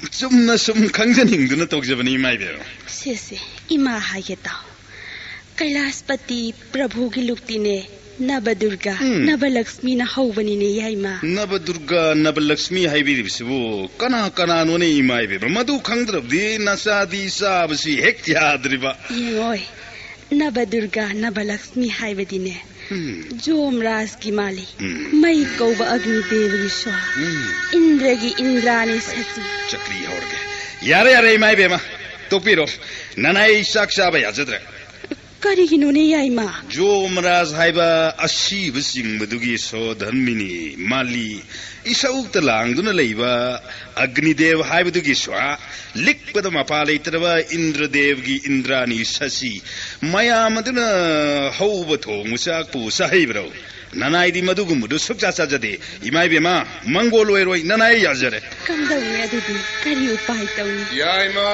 ꯆꯨꯝꯅ ꯁꯨꯝ ꯈꯪꯖꯅꯤꯡꯗꯨꯅ ꯇꯧꯖꯕꯅꯤ, ꯏꯃꯥ ꯏꯕꯦꯝꯃ꯫ ꯁꯦ, ꯁꯦ, ꯏꯃꯥ ꯍꯥꯏꯒꯦ ꯇꯥꯎ꯫ ꯀꯩꯂꯥꯁꯄꯇꯤ ꯄ꯭ꯔꯚꯨꯒꯤ ꯂꯨꯛꯇꯤꯅꯦ, ꯅꯕꯗꯨꯔꯒꯥ, ꯎꯝ꯫ ꯅꯕꯂꯛꯁꯃꯤꯅ ꯍꯧꯕꯅꯤꯅꯦ, ꯌꯥꯏꯃ꯫ ꯅꯕꯗꯨꯔꯒꯥ, ꯅꯕꯂꯛꯁꯃꯤ ꯍꯥꯏꯕꯤꯔꯤꯕꯁꯤꯕꯨ ꯀꯅꯥ ꯀꯅꯥꯅꯣꯅꯦ, ꯏꯃꯥ ꯏꯕꯦꯝꯃ? ꯃꯗꯨ ꯈꯪꯗ꯭ꯔꯕꯗꯤ ꯅꯆꯥꯗꯤ ꯆꯥꯕꯁꯤ ꯍꯦꯛ ꯌꯥꯗ꯭ꯔꯤꯕ꯫ ꯌꯦꯡꯉꯣꯏ, ꯅꯕꯗꯨꯔꯒꯥ, ꯅꯕꯂꯛꯁꯃꯤ ꯍꯥꯏꯕꯗꯤꯅꯦ, ꯎꯝ꯫ ꯖꯣꯝꯔꯥꯖꯀꯤ ꯃꯥꯂꯤ, ꯎꯝ꯫ ꯃꯩ ꯀꯧꯕ ꯑꯒꯅꯤꯗꯦꯕꯒꯤ ꯁ꯭ꯋꯥ, ꯎꯝ꯫ ꯏꯟꯗ꯭ꯔꯒꯤ ꯏꯟꯗ꯭ꯔꯥꯅꯤ ꯁꯆꯤ꯫ ꯆꯀ꯭ꯔꯤ ꯍꯧꯔꯒꯦ꯫ ꯌꯥꯔꯦ, ꯌꯥꯔꯦ, ꯏꯃꯥ ꯏꯕꯦꯝꯃ, ꯇꯣꯛꯄꯤꯔꯣ꯫ ꯅꯅꯥꯏ, ꯑꯩ ꯆꯥꯛ ꯆꯥꯕ ꯌꯥꯖꯗ꯭ꯔꯦ꯫ ꯀꯔꯤꯒꯤꯅꯣꯅꯦ, ꯌꯥꯏꯃ? ꯖꯣꯃꯔꯥꯖ ꯍꯥꯏꯕ ꯑꯁꯤꯕ ꯆꯤꯡꯕꯗꯨꯒꯤ ꯁꯣ ꯙꯔꯃꯤꯅꯤ ꯃꯥꯂꯤ, ꯏꯁꯧꯇ ꯂꯥꯡꯗꯨꯅ ꯂꯩꯕ ꯑꯒꯅꯤꯗꯦꯕ ꯍꯥꯏꯕꯗꯨꯒꯤ ꯁ꯭ꯋꯥ, ꯂꯤꯛꯄꯗ ꯃꯄꯥ ꯂꯩꯇ꯭ꯔꯕ ꯏꯟꯗ꯭ꯔꯗꯦꯕꯒꯤ ꯏꯟꯗ꯭ꯔꯥꯅꯤ ꯁꯁꯤ, ꯃꯌꯥꯝ ꯑꯗꯨꯅ ꯍꯧꯕ ꯊꯣꯡꯕ ꯆꯥꯛꯄꯨ ꯆꯥꯍꯩꯕ꯭ꯔꯣ? ꯅꯅꯥꯏꯗꯤ ꯃꯗꯨꯒꯨꯝꯕꯗꯨ ꯁꯨꯛꯆꯥ ꯆꯥꯖꯗꯦ꯫ ꯏꯃꯥ ꯏꯕꯦꯝꯃ, ꯃꯪꯒꯣꯜ ꯑꯣꯏꯔꯣꯏ, ꯅꯅꯥꯏ ꯌꯥꯖꯔꯦ꯫ ꯀꯝꯗꯧꯅꯤ ꯑꯗꯨꯗꯤ? ꯀꯔꯤ ꯎꯄꯥꯏ ꯇꯧꯅꯤ? ꯌꯥꯏꯃ!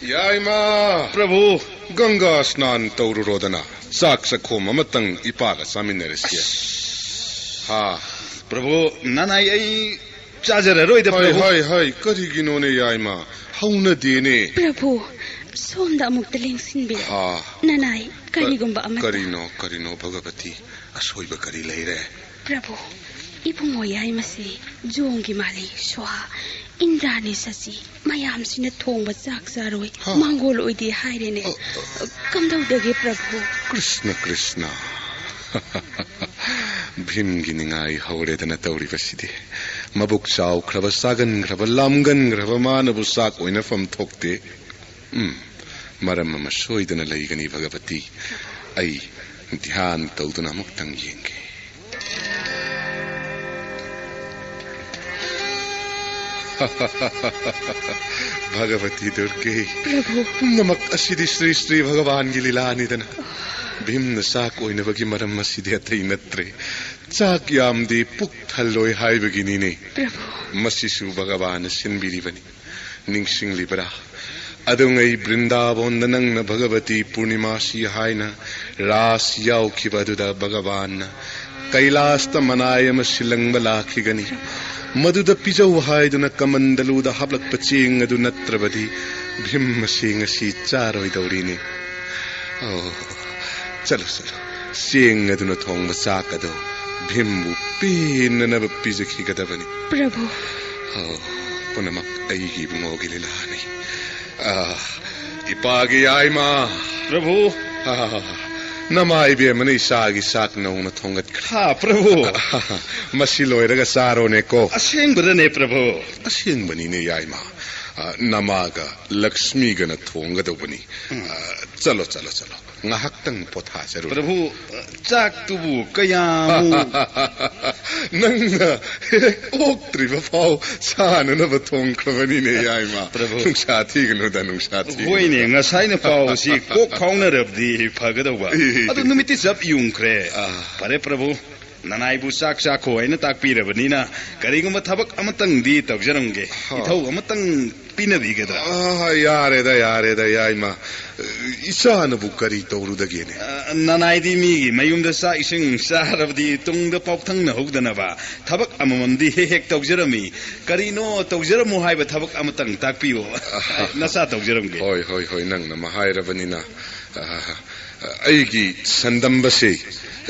ꯌꯥꯏꯃ! ꯄ꯭ꯔꯚꯨ! ꯒꯪꯒꯥ ꯁ꯭ꯅꯥꯟ ꯇꯧꯔꯨꯔꯣꯗꯅ꯫ ꯆꯥꯛ ꯆꯈꯣꯝ ꯑꯃꯇꯪ ꯏꯄꯥꯒ ꯆꯥꯃꯤꯟꯅꯔꯁꯤ꯫ ꯍꯥ? ꯄ꯭ꯔꯚꯨ, ꯅꯅꯥꯏ ꯑꯩ ꯆꯥꯖꯔꯔꯣꯏꯗ, ꯍꯥꯏ, ꯄ꯭ꯔꯚꯨ꯫ ꯍꯥꯏ, ꯍꯥꯏ, ꯀꯔꯤꯒꯤꯅꯣꯅꯦ, ꯌꯥꯏꯃ? ꯍꯧꯅꯗꯦꯅꯦ꯫ ꯄ꯭ꯔꯚꯨ, ꯁꯣꯝꯗ ꯑꯃꯨꯛꯇ ꯂꯦꯡꯁꯤꯟꯕꯤꯔꯛꯎ꯫ ꯍꯥ? ꯅꯅꯥꯏ, ꯀ-, ꯀꯔꯤꯒꯨꯝꯕ ꯑꯃꯇ꯫ ꯀꯔꯤꯅꯣ, ꯀꯔꯤꯅꯣ, ꯚꯒꯕꯇꯤ? ꯑꯁꯣꯏꯕ ꯀꯔꯤ ꯂꯩꯔꯦ? ꯄ꯭ꯔꯚꯨ, ꯏꯕꯨꯡꯉꯣ ꯌꯥꯏꯃꯁꯤ ꯖꯣꯝꯒꯤ ꯃꯥꯂꯤ, ꯁ꯭ꯋꯥ, ꯏꯟꯗ꯭ꯔꯥꯅꯤ ꯁꯆꯤ, ꯃꯌꯥꯝꯁꯤꯅ ꯊꯣꯡꯕ ꯆꯥꯛ ꯆꯥꯔꯣꯏ, ꯍꯥ? ꯃꯪꯒꯣꯜ ꯑꯣꯏꯗꯦ ꯍꯥꯏꯔꯦꯅꯦ꯫ ꯑ, ꯑ꯫ ꯀꯝꯗꯧꯗꯒꯦ, ꯄ꯭ꯔꯚꯨ? ꯀ꯭ꯔꯤꯁꯅ, ꯀ꯭ꯔꯤꯁꯅ꯫ ꯚꯤꯝꯒꯤ ꯅꯤꯡꯉꯥꯏ ꯍꯧꯔꯦꯗꯅ ꯇꯧꯔꯤꯕꯁꯤꯗꯤ꯫ ꯃꯕꯨꯛ ꯆꯥꯎꯈ꯭ꯔꯕ, ꯆꯥꯒꯟꯈ꯭ꯔꯕ, ꯂꯥꯝꯒꯟꯈ꯭ꯔꯕ ꯃꯥꯅꯕꯨ ꯆꯥꯛ ꯑꯣꯏꯅꯐꯝ ꯊꯣꯛꯇꯦ꯫ ꯎꯝ, ꯃꯔꯝ ꯑꯃ ꯁꯣꯏꯗꯅ ꯂꯩꯒꯅꯤ, ꯚꯒꯕꯇꯤ꯫ ꯑꯩ ꯙ꯭ꯌꯥꯟ ꯇꯧꯗꯨꯅ ꯑꯃꯨꯛꯇꯪ ꯌꯦꯡꯒꯦ꯫ ꯚꯒꯕꯇꯤ ꯗꯨꯔꯒꯦ, ꯄ꯭ꯔꯚꯨ꯫ ꯄꯨꯝꯅꯃꯛ ꯑꯁꯤꯗꯤ ꯁ꯭ꯔꯤ ꯁ꯭ꯔꯤ ꯚꯒꯕꯥꯟꯒꯤ ꯂꯤꯂꯥꯅꯤꯗꯅ꯫ ꯚꯤꯝꯅ ꯆꯥꯛ ꯑꯣꯏꯅꯕꯒꯤ ꯃꯔꯝ ꯑꯁꯤꯗꯤ ꯑꯇꯩ ꯅꯠꯇ꯭ꯔꯦ, ꯆꯥꯛ ꯌꯥꯝꯗꯦ, ꯄꯨꯛ ꯊꯜꯂꯣꯏ ꯍꯥꯏꯕꯒꯤꯅꯤꯅꯦ꯫ ꯄ꯭ꯔꯚꯨ꯫ ꯃꯁꯤꯁꯨ ꯚꯒꯕꯥꯟꯅ ꯁꯤꯟꯕꯤꯔꯤꯕꯅꯤ꯫ ꯅꯤꯡꯁꯤꯡꯂꯤꯕ꯭ꯔꯥ? ꯑꯗꯨꯉꯩ ꯕ꯭ꯔꯤꯟꯗꯥꯕꯣꯟꯗ ꯅꯪꯅ ꯚꯒꯕꯇꯤ ꯄꯨꯔꯅꯤꯃꯥꯁꯤ ꯍꯥꯏꯅ ꯔꯥꯁ ꯌꯥꯎꯈꯤꯕ ꯑꯗꯨꯗ ꯚꯒꯕꯥꯟꯅ ꯀꯩꯂꯥꯁꯇ ꯃꯅꯥꯏ ꯑꯃ ꯁꯤꯜꯂꯪꯕ ꯂꯥꯛꯈꯤꯒꯅꯤ꯫ ꯃꯗꯨꯗ ꯄꯤꯖꯧ ꯍꯥꯏꯗꯨꯅ ꯀꯃꯟꯗꯂꯨꯗ ꯍꯥꯞꯂꯛꯄ ꯆꯦꯡ ꯑꯗꯨ ꯅꯠꯇ꯭ꯔꯕꯗꯤ ꯚꯤꯝ ꯃꯁꯤ ꯉꯁꯤ ꯆꯥꯔꯣꯏꯗꯧꯔꯤꯅꯤ꯫ ꯑꯣ, ꯆꯠꯂꯨ, ꯆꯠꯂꯨ꯫ ꯆꯦꯡ ꯑꯗꯨꯅ ꯊꯣꯡꯕ ꯆꯥꯛ ꯑꯗꯨ ꯚꯤꯝꯕꯨ ꯄꯦꯟꯅꯅꯕ ꯄꯤꯖꯈꯤꯒꯗꯕꯅꯤ꯫ ꯄ꯭ꯔꯚꯨ꯫ ꯑꯣ, ꯄꯨꯝꯅꯃꯛ ꯑꯩꯒꯤ ꯏꯕꯨꯡꯉꯣꯒꯤ ꯂꯤꯂꯥꯅꯤ꯫ ꯑꯥ, ꯏꯄꯥꯒꯤ ꯌꯥꯏꯃ꯫ ꯄ꯭ꯔꯚꯨ꯫ ꯑꯥ, ꯅꯃꯥ ꯏꯕꯦꯝꯃꯅ ꯏꯆꯥꯒꯤ ꯆꯥꯛ ꯅꯧꯅ ꯊꯣꯡꯒꯠꯈ꯭ꯔꯦ꯫ ꯍꯥ, ꯄ꯭ꯔꯚꯨ꯫ ꯃꯁꯤ ꯂꯣꯏꯔꯒ ꯆꯥꯔꯣꯅꯦꯀꯣ꯫ ꯑꯁꯦꯡꯕꯗꯅꯦ, ꯄ꯭ꯔꯚꯨ꯫ ꯑꯁꯦꯡꯕꯅꯤꯅꯦ, ꯌꯥꯏꯃ꯫ ꯑꯥ, ꯅꯃꯥꯒ ꯂꯛꯁꯃꯤꯒꯅ ꯊꯣꯡꯒꯗꯧꯕꯅꯤ꯫ ꯎꯝ꯫ ꯑꯥ, ꯆꯠꯂꯣ, ꯆꯠꯂꯣ, ꯆꯠꯂꯣ꯫ ꯉꯥꯏꯍꯥꯛꯇꯪ ꯄꯣꯊꯥꯖꯔꯨꯔꯣ꯫ ꯄ꯭ꯔꯚꯨ, ꯆꯥꯛꯇꯨꯕꯨ ꯀꯌꯥꯃꯨꯛ? ꯅꯪꯅ ꯍꯦꯛ ꯑꯣꯛꯇ꯭ꯔꯤꯕ ꯐꯥꯎ ꯁꯥꯅꯅꯕ ꯊꯣꯡꯈ꯭ꯔꯕꯅꯤꯅꯦ, ꯌꯥꯏꯃ꯫ ꯄ꯭ꯔꯚꯨ꯫ ꯅꯨꯡꯁꯥ ꯊꯤꯒꯅꯨꯗ, ꯅꯨꯡꯁꯥ ꯊꯤꯒꯅꯨꯗ꯫ ꯍꯣꯏꯅꯦ, ꯉꯁꯥꯏꯅ ꯄꯥꯎꯁꯤ ꯀꯣꯛ ꯐꯥꯎꯅꯔꯕꯗꯤ ꯐꯒꯗꯧꯕ꯫ ꯑꯦ, ꯑꯦ, ꯑꯗꯨ ꯑꯦ꯫ ꯅꯨꯃꯤꯠꯇꯤ ꯆꯞ ꯌꯨꯡꯈ꯭ꯔꯦ꯫ ꯑꯥ꯫ ꯐꯔꯦ, ꯄ꯭ꯔꯚꯨ, ꯅꯅꯥꯏꯕꯨ ꯆꯥꯛ ꯆꯥꯈꯣ ꯍꯥꯏꯅ ꯇꯥꯛꯄꯤꯔꯕꯅꯤꯅ, ꯀꯔꯤꯒꯨꯝꯕ ꯊꯕꯛ ꯑꯃꯇꯪꯗꯤ ꯇꯧꯖꯔꯝꯒꯦ꯫ ꯍꯥ꯫ ꯏꯊꯧ ꯑꯃꯇꯪ ꯄꯤꯅꯕꯤꯒꯗ꯭ꯔꯥ? ꯑꯥ, ꯌꯥꯔꯦꯗ, ꯌꯥꯔꯦꯗ, ꯌꯥꯏꯃ꯫ ꯏꯆꯥꯅꯕꯨ ꯀꯔꯤ ꯇꯧꯔꯨꯗꯒꯦꯅꯦ? ꯑ, ꯅꯅꯥꯏꯗꯤ ꯃꯤꯒꯤ ꯃꯌꯨꯝꯗ ꯆꯥꯛ ꯏꯁꯤꯡ ꯆꯥꯔꯕꯗꯤ ꯇꯨꯡꯗ ꯄꯥꯎꯊꯪꯅꯍꯧꯗꯅꯕ ꯊꯕꯛ ꯑꯃꯃꯝꯗꯤ ꯍꯦꯛ ꯍꯦꯛ ꯇꯧꯖꯔꯝꯃꯤ꯫ ꯀꯔꯤꯅꯣ ꯇꯧꯖꯔꯝꯃꯨ ꯍꯥꯏꯕ ꯊꯕꯛ ꯑꯃꯇꯪ ꯇꯥꯛꯄꯤꯌꯨ꯫ ꯅꯆꯥ ꯇꯧꯖꯔꯝꯒꯦ꯫ ꯍꯣꯏ, ꯍꯣꯏ, ꯍꯣꯏ, ꯅꯪꯅ ꯑꯃ ꯍꯥꯏꯔꯕꯅꯤꯅ꯫ ꯑ, ꯑꯩꯒꯤ ꯁꯟꯗꯝꯕꯁꯤ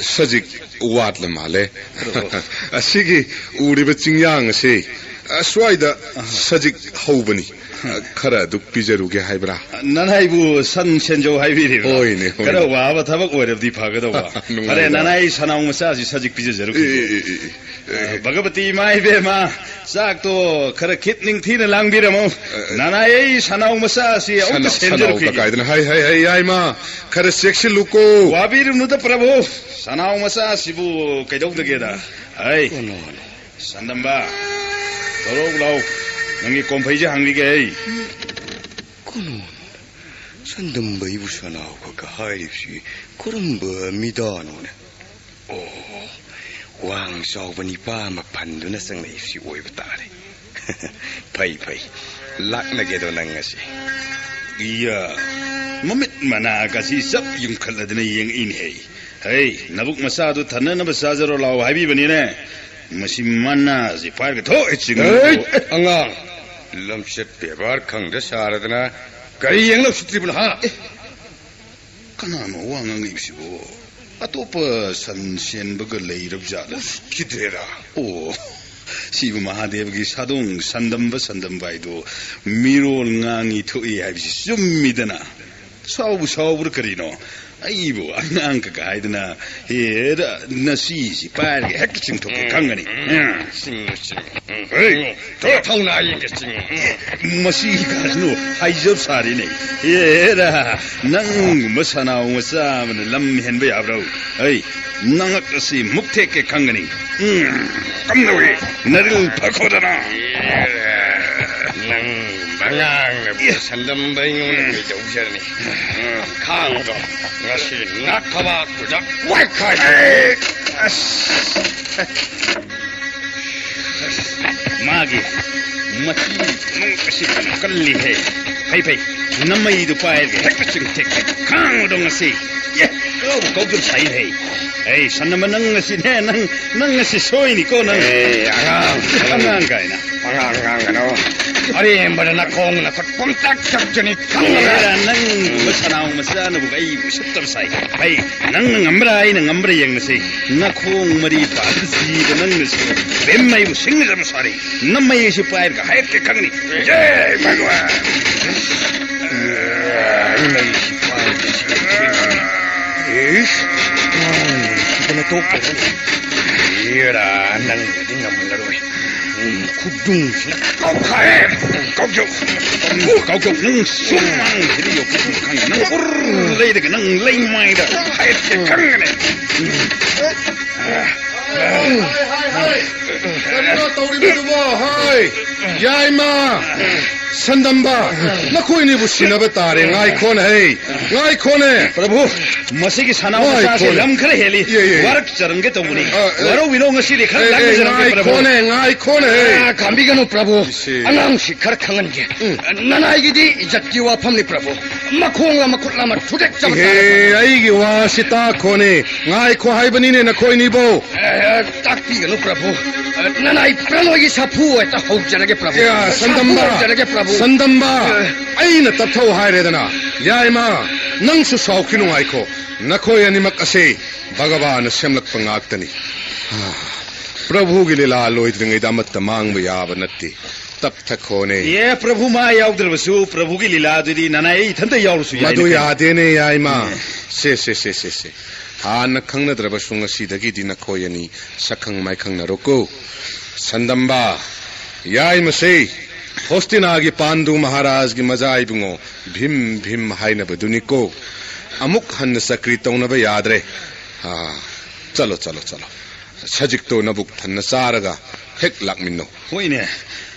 ꯁꯖꯤꯛ ꯋꯥꯠꯂ ꯃꯥꯜꯂꯦ꯫ ꯑꯣ꯫ ꯑꯁꯤꯒꯤ ꯎꯔꯤꯕ ꯆꯤꯡꯌꯥꯡ ꯑꯁꯤ, ꯑ, ꯁ꯭ꯋꯥꯏꯗ ꯑꯍ꯫ ꯁꯖꯤꯛ ꯍꯧꯕꯅꯤ꯫ ꯑ, ꯈꯔ ꯑꯗꯨꯛ ꯄꯤꯖꯔꯨꯒꯦ ꯍꯥꯏꯕ꯭ꯔꯥ? ꯅꯅꯥꯏꯕꯨ ꯁꯟ ꯁꯦꯟꯖꯧ ꯍꯥꯏꯕꯤꯔꯤꯕ꯭ꯔꯥ? ꯍꯣꯏꯅꯦ, ꯍꯣꯏꯅꯦ꯫ ꯈꯔ ꯋꯥꯕ ꯊꯕꯛ ꯑꯣꯏꯔꯕꯗꯤ ꯐꯒꯗꯧꯕ꯫ ꯅꯨꯡꯉꯥꯏꯗ꯫ ꯐꯔꯦ, ꯅꯅꯥꯏ ꯁꯅꯥꯎ ꯃꯆꯥꯁꯤ ꯁꯖꯤꯛ ꯄꯤꯖꯖꯔꯨꯈꯤꯒꯦ꯫ ꯑꯦ, ꯑꯦ, ꯑꯦ, ꯑꯦ, ꯑꯦ꯫ ꯑ, ꯚꯒꯕꯇꯤ ꯏꯃꯥ ꯏꯕꯦꯝꯃ, ꯆꯥꯛꯇꯣ ꯈꯔ ꯈꯤꯠ ꯅꯤꯡꯊꯤꯅ ꯂꯥꯡꯕꯤꯔꯝꯃꯣ꯫ ꯑ, ꯑ꯫ ꯅꯅꯥꯏ ꯑꯩ ꯁꯅꯥꯎ ꯃꯆꯥꯁꯤ ꯑꯃꯨꯛꯇ ꯁꯅꯥꯎ, ꯁꯅꯥꯎ ꯁꯦꯟꯖꯔꯨꯈꯤꯒꯦ꯫ ꯀꯀꯥꯏꯗꯅ, ꯍꯥꯏ, ꯍꯥꯏ, ꯍꯥꯏ, ꯌꯥꯏꯃ, ꯈꯔ ꯆꯦꯛꯁꯤꯜꯂꯨꯀꯣ꯫ ꯋꯥꯕꯤꯔꯨꯅꯨꯗ ꯄ꯭ꯔꯚꯨ, ꯁꯅꯥꯎ ꯃꯆꯥꯁꯤꯕꯨ ꯀꯩꯗꯧꯗꯒꯦꯗ? ꯍꯩ, ꯀꯣꯅꯣꯅꯦ꯫ ꯁꯟꯗꯝꯕ, ꯊꯣꯔꯛꯎ ꯂꯥꯎ꯫ ꯅꯪꯒꯤ ꯀꯣꯝꯐꯩꯁꯦ ꯍꯥꯡꯕꯤꯒꯦ ꯑꯩ꯫ ꯀꯣꯅꯣꯅꯦ꯫ ꯁꯟꯗꯝꯕ ꯑꯩꯕꯨ ꯁꯅꯥꯎ ꯈꯛꯀ ꯍꯥꯏꯔꯤꯕꯁꯤ ꯀꯔꯝꯕ ꯃꯤꯗꯥꯅꯣꯅꯦ? ꯑꯣ, ꯋꯥꯡ ꯆꯥꯎꯕ ꯅꯤꯄꯥ ꯑꯃ ꯐꯟꯗꯨꯅ ꯆꯪꯂꯛꯏꯕꯁꯤ ꯑꯣꯏꯕ ꯇꯥꯔꯦ꯫ ꯐꯩ, ꯐꯩ꯫ ꯂꯥꯛꯅꯒꯦꯗꯣ ꯅꯪ ꯉꯁꯤ꯫ ꯏꯌꯥ, ꯃꯃꯤꯠ ꯃꯅꯥꯒꯁꯤ ꯆꯞ ꯌꯨꯡꯈꯠꯂꯗꯅ ꯌꯦꯡꯉꯛꯏꯅꯦꯍꯦ꯫ ꯍꯩ, ꯅꯕꯨꯛ ꯃꯆꯥꯗꯨ ꯊꯟꯅꯅꯕ ꯆꯥꯖꯔꯣ ꯂꯥꯎ ꯍꯥꯏꯕꯤꯕꯅꯤꯅꯦ꯫ ꯃꯁꯤ ꯃꯅꯥꯁꯤ ꯄꯥꯏꯔꯒ ꯊꯣꯛꯑꯦ ꯆꯤꯡ꯫ ꯍꯩꯠ, ꯑꯉꯥꯡ! ꯂꯝꯆꯠ ꯕꯦꯕꯥꯔ ꯈꯪꯗ ꯁꯥꯔꯗꯅ ꯀꯔꯤ ꯌꯦꯡꯂ ꯎꯁꯤꯠꯇ꯭ꯔꯤꯕꯅꯣ, ꯍꯥ? ꯑꯦ, ꯀꯅꯥꯅꯣ ꯋꯥ ꯉꯥꯡꯉꯛꯏꯕꯁꯤꯕꯣ? ꯑꯇꯣꯞꯄ ꯁꯟ ꯁꯦꯟꯕꯒ ꯂꯩꯔꯕ ꯖꯥꯠꯂ? ꯎꯁ, ꯈꯤꯗ꯭ꯔꯦꯔꯥ? ꯑꯣ, ꯁꯤꯕꯨ ꯃꯍꯥꯗꯦꯕꯒꯤ ꯁꯥꯗꯣꯡ ꯁꯟꯗꯝꯕ, ꯁꯟꯗꯝꯕ ꯍꯥꯏꯗꯣ ꯃꯤꯔꯣꯜ ꯉꯥꯡꯉꯤ ꯊꯣꯛꯏ ꯍꯥꯏꯕꯁꯤ ꯆꯨꯝꯃꯤꯗꯅ꯫ ꯁꯥꯎꯕꯨ ꯁꯥꯎꯕ꯭ꯔꯥ ꯀꯔꯤꯅꯣ? ꯑꯩꯕꯨ ꯑꯉꯥꯡ ꯀꯀꯥ ꯍꯥꯏꯗꯅ, ꯍꯦꯔ, ꯅꯁꯤꯁꯤ ꯄꯥꯏꯔꯒ ꯍꯦꯛꯇ ꯆꯤꯡꯊꯣꯛꯀꯦ ꯈꯪꯒꯅꯤ꯫ ꯎꯝ, ꯆꯤꯡꯉꯨ, ꯆꯤꯡꯉꯨ꯫ ꯎꯝ, ꯍꯦ! ꯆꯤꯡꯉꯨ꯫ ꯊꯣꯛ ꯊꯧꯅꯥ ꯌꯦꯡꯒꯦ, ꯆꯤꯡꯉꯨ꯫ ꯎꯝ꯫ ꯃꯁꯤ ꯀꯥꯁꯤꯅ ꯍꯥꯏꯖꯕ ꯁꯥꯔꯤꯅꯦ꯫ ꯍꯦꯔ, ꯅꯪꯒꯨꯝꯕ ꯁꯅꯥꯎ ꯃꯆꯥ ꯑꯃꯅ ꯂꯝ ꯍꯦꯟꯕ ꯌꯥꯕ꯭ꯔꯣ? ꯑꯩ ꯅꯉꯛ ꯑꯁꯤ ꯃꯨꯛ ꯊꯦꯛꯀꯦ ꯈꯪꯒꯅꯤ꯫ ꯎꯝ, ꯀꯝꯗꯧꯏ? ꯅꯔꯤꯜ ꯐꯈꯣꯗꯅ꯫ ꯅꯪ ꯃꯉꯥꯡꯅꯕꯨ ꯁꯟꯗꯝꯕ ꯑꯩꯉꯣꯟꯗ ꯀꯩꯗꯧꯖꯔꯅꯤ? ꯎꯝ, ꯈꯥꯡꯉꯨꯗꯣ꯫ ꯉꯁꯤ ꯅꯥꯛ ꯊꯕꯥꯛꯇꯨꯗ ꯋꯥꯏꯈꯥꯏꯒꯦ꯫ ꯑꯦ, ꯑꯁ꯫ ꯃꯥꯒꯤ ꯃꯆꯤ ꯅꯨꯡ ꯑꯁꯤ ꯐꯅ ꯀꯜꯂꯤꯍꯦ꯫ ꯐꯩ, ꯐꯩ, ꯅꯃꯩꯗꯨ ꯄꯥꯏꯔꯒ ꯍꯦꯛꯇ ꯆꯤꯡꯊꯦꯛꯀꯦ꯫ ꯈꯥꯡꯉꯨꯗꯣ ꯉꯁꯤ꯫ ꯑꯦ, ꯀꯧꯕ ꯀꯧꯖꯕ ꯁꯥꯏꯍꯦ꯫ ꯑꯩ ꯁꯟꯅꯃ, ꯅꯪ ꯉꯁꯤꯅꯦ, ꯅꯪ, ꯅꯪ ꯉꯁꯤ ꯁꯣꯏꯅꯤꯀꯣ, ꯅꯪ꯫ ꯑꯦ, ꯑꯉꯥꯡ, ꯑꯉꯥꯡ ꯀꯥꯏꯅ꯫ ꯑꯉꯥꯡ ꯉꯥꯡꯒꯅꯣ꯫ ꯑꯔꯦꯝꯕꯗ ꯅꯈꯣꯡ ꯅꯈꯨꯠ ꯄꯨꯝꯇꯛ ꯇꯛꯆꯅꯤ, ꯈꯪꯉꯕ꯭ꯔꯥ? ꯑꯦꯔꯥ, ꯅꯪꯒꯨꯝꯕ ꯁꯅꯥꯎ ꯃꯆꯥꯅꯕꯨ ꯑꯩꯕꯨ ꯎꯁꯤꯠꯇꯕ ꯁꯥꯏ꯫ ꯍꯩ, ꯅꯪꯅ ꯉꯝꯕ꯭ꯔꯥ, ꯑꯩꯅ ꯉꯝꯕ꯭ꯔꯥ ꯌꯦꯡꯅꯁꯤ꯫ ꯅꯈꯣꯡ ꯃꯔꯤ ꯄꯥꯟꯕ ꯖꯤꯕ ꯅꯪꯅꯁꯨ ꯕꯦꯝ ꯑꯩꯕꯨ ꯁꯤꯡꯅꯖꯕ ꯁꯥꯔꯤ꯫ ꯅꯃꯩ ꯑꯁꯤ ꯄꯥꯏꯔꯒ ꯍꯥꯏꯔꯛꯀꯦ ꯈꯪꯒꯅꯤ꯫ ꯖꯦ ꯚꯒꯋꯥꯟ! ꯅꯃꯩ ꯑꯁꯤ ꯄꯥꯏꯔꯒ ꯁꯤꯡꯅ ꯊꯦꯡꯒꯅꯤ꯫ ꯏꯁ! ꯁꯤꯗꯅ ꯇꯣꯛꯇ꯭ꯔꯅꯤ꯫ ꯌꯦꯔꯥ, ꯅꯪꯅꯗꯤ ꯉꯝꯂꯔꯣꯏ꯫ ꯎꯝ, ꯈꯨꯗꯨꯡꯁꯤꯅ ꯀꯥꯎꯈꯥꯏ! ꯀꯥꯎꯖꯧ! ꯀꯥꯎꯖꯧ! ꯅꯪ ꯁꯨꯃꯥꯡꯁꯤꯗ ꯌꯣꯛꯄ ꯈꯪꯉꯦ꯫ ꯅꯪ ꯎꯔ ꯂꯩꯔꯒ ꯅꯪ ꯂꯩꯃꯥꯏꯗ ꯍꯥꯏꯔꯛꯀꯦ ꯈꯪꯒꯅꯤ꯫ ꯀꯔꯤꯅꯣ ꯇꯧꯔꯤꯕꯗꯨꯕꯣ? ꯍꯣꯏ! ꯌꯥꯏꯃ! ꯁꯟꯗꯝꯕ! ꯅꯈꯣꯏꯅꯤꯕꯨ ꯁꯤꯟꯅꯕ ꯇꯥꯔꯦ꯫ ꯉꯥꯏꯈꯣꯅꯦ, ꯍꯩ! ꯉꯥꯏꯈꯣꯅꯦ! ꯄ꯭ꯔꯚꯨ, ꯃꯁꯤꯒꯤ ꯁꯅꯥ ꯃꯆꯥꯁꯦ ꯉꯥꯏꯈꯣꯅꯦ꯫ ꯂꯝ ꯈꯔ ꯍꯦꯜꯂꯤ꯫ ꯌꯦ, ꯌꯦ, ꯌꯦ꯫ ꯋꯥꯔꯛꯆꯔꯝꯒꯦ ꯇꯧꯕꯅꯤ꯫ ꯑ, ꯑ, ꯋꯥꯔꯧꯕꯤꯅꯣ, ꯉꯁꯤꯗꯤ ꯈꯔ ꯑꯦ, ꯑꯦ, ꯂꯥꯡꯖꯔꯝꯒꯦ, ꯄ꯭ꯔꯚꯨ꯫ ꯉꯥꯏꯈꯣꯅꯦ, ꯉꯥꯏꯈꯣꯅꯦ, ꯍꯩ! ꯑ, ꯈꯥꯝꯕꯤꯒꯅꯨ, ꯄ꯭ꯔꯚꯨ꯫ ꯏꯁꯦ꯫ ꯑꯉꯥꯡꯁꯤ ꯈꯔ ꯈꯪꯍꯟꯒꯦ꯫ ꯎꯝ꯫ ꯅꯅꯥꯏꯒꯤꯗꯤ ꯏꯖꯠꯀꯤ ꯋꯥꯐꯝꯅꯤ, ꯄ꯭ꯔꯚꯨ꯫ ꯃꯈꯣꯡꯂ ꯃꯈꯨꯠꯂ ꯑꯃ ꯊꯨꯗꯦꯛꯆꯕ ꯏꯍꯦ, ꯇꯥꯔꯦ, ꯄ꯭ꯔꯚꯨ꯫ ꯑꯩꯒꯤ ꯋꯥꯁꯤ ꯇꯥꯈꯣꯅꯦ꯫ ꯉꯥꯏꯈꯣ ꯍꯥꯏꯕꯅꯤꯅꯦ ꯅꯈꯣꯏꯅꯤꯕꯨ꯫ ꯑꯦ, ꯇꯥꯛꯄꯤꯒꯅꯨ, ꯄ꯭ꯔꯚꯨ꯫ ꯅꯅꯥꯏ ꯄ꯭ꯔꯂꯣꯏꯒꯤ ꯁꯥꯐꯨ ꯍꯦꯛꯇ ꯍꯧꯖꯔꯒꯦ, ꯄ꯭ꯔꯚꯨ꯫ ꯌꯥ, ꯁꯥꯐꯨ ꯁꯟꯗꯝꯕ, ꯍꯧꯖꯔꯒꯦ, ꯄ꯭ꯔꯚꯨ꯫ ꯁꯟꯗꯝꯕ, ꯑꯦ꯫ ꯑꯩꯅ ꯇꯞꯊꯧ ꯍꯥꯏꯔꯦꯗꯅ꯫ ꯌꯥꯏꯃ, ꯅꯪꯁꯨ ꯁꯥꯎꯈꯤꯅꯨ, ꯉꯥꯏꯈꯣ꯫ ꯅꯈꯣꯏ ꯑꯅꯤꯃꯛ ꯑꯁꯤ ꯚꯒꯕꯥꯟꯅ ꯁꯦꯝꯂꯛꯄ ꯉꯥꯛꯇꯅꯤ꯫ ꯄ꯭ꯔꯚꯨꯒꯤ ꯂꯤꯂꯥ ꯂꯣꯏꯗ꯭ꯔꯤꯉꯩꯗ ꯑꯃꯠꯇ ꯃꯥꯡꯕ ꯌꯥꯕ ꯅꯠꯇꯦ꯫ ꯇꯞꯊꯈꯣꯅꯦ꯫ ꯑꯦ, ꯄ꯭ꯔꯚꯨ ꯃꯥ ꯌꯥꯎꯗ꯭ꯔꯕꯁꯨ ꯄ꯭ꯔꯚꯨꯒꯤ ꯂꯤꯂꯥꯗꯨꯗꯤ ꯅꯅꯥꯏ ꯑꯩ ꯏꯊꯟꯇ ꯌꯥꯎꯔꯁꯨ ꯌꯥꯏꯅꯦ ꯃꯗꯨ ꯀꯩꯅꯣ꯫ ꯌꯥꯗꯦꯅꯦ, ꯌꯥꯏꯃ꯫ ꯎꯝ꯫ ꯁꯦ, ꯁꯦ, ꯁꯦ, ꯁꯦ, ꯁꯦ꯫ ꯍꯥꯟꯅ ꯈꯪꯅꯗ꯭ꯔꯕꯁꯨ ꯉꯁꯤꯗꯒꯤꯗꯤ ꯅꯈꯣꯏ ꯑꯅꯤ ꯁꯛꯈꯪ ꯃꯥꯏꯈꯪꯅꯔꯣꯀꯣ꯫ ꯁꯟꯗꯝꯕ, ꯌꯥꯏꯃꯁꯦ, ꯐꯣꯁꯇꯤꯅꯥꯒꯤ ꯄꯥꯟꯗꯨ ꯃꯍꯥꯔꯥꯖꯒꯤ ꯃꯖꯥ ꯏꯕꯨꯡꯉꯣ ꯚꯤꯝ ꯚꯤꯝ ꯍꯥꯏꯅꯕꯗꯨꯅꯤꯀꯣ꯫ ꯑꯃꯨꯛ ꯍꯟꯅ ꯆꯀ꯭ꯔꯤ ꯇꯧꯅꯕ ꯌꯥꯗ꯭ꯔꯦ꯫ ꯑꯥ, ꯆꯠꯂꯣ, ꯆꯠꯂꯣ, ꯆꯠꯂꯣ꯫ ꯁꯖꯤꯛꯇꯣ ꯅꯕꯨꯛ ꯊꯟꯅ ꯆꯥꯔꯒ ꯍꯦꯛ ꯂꯥꯛꯃꯤꯟꯅꯧ꯫ ꯍꯣꯏꯅꯦ,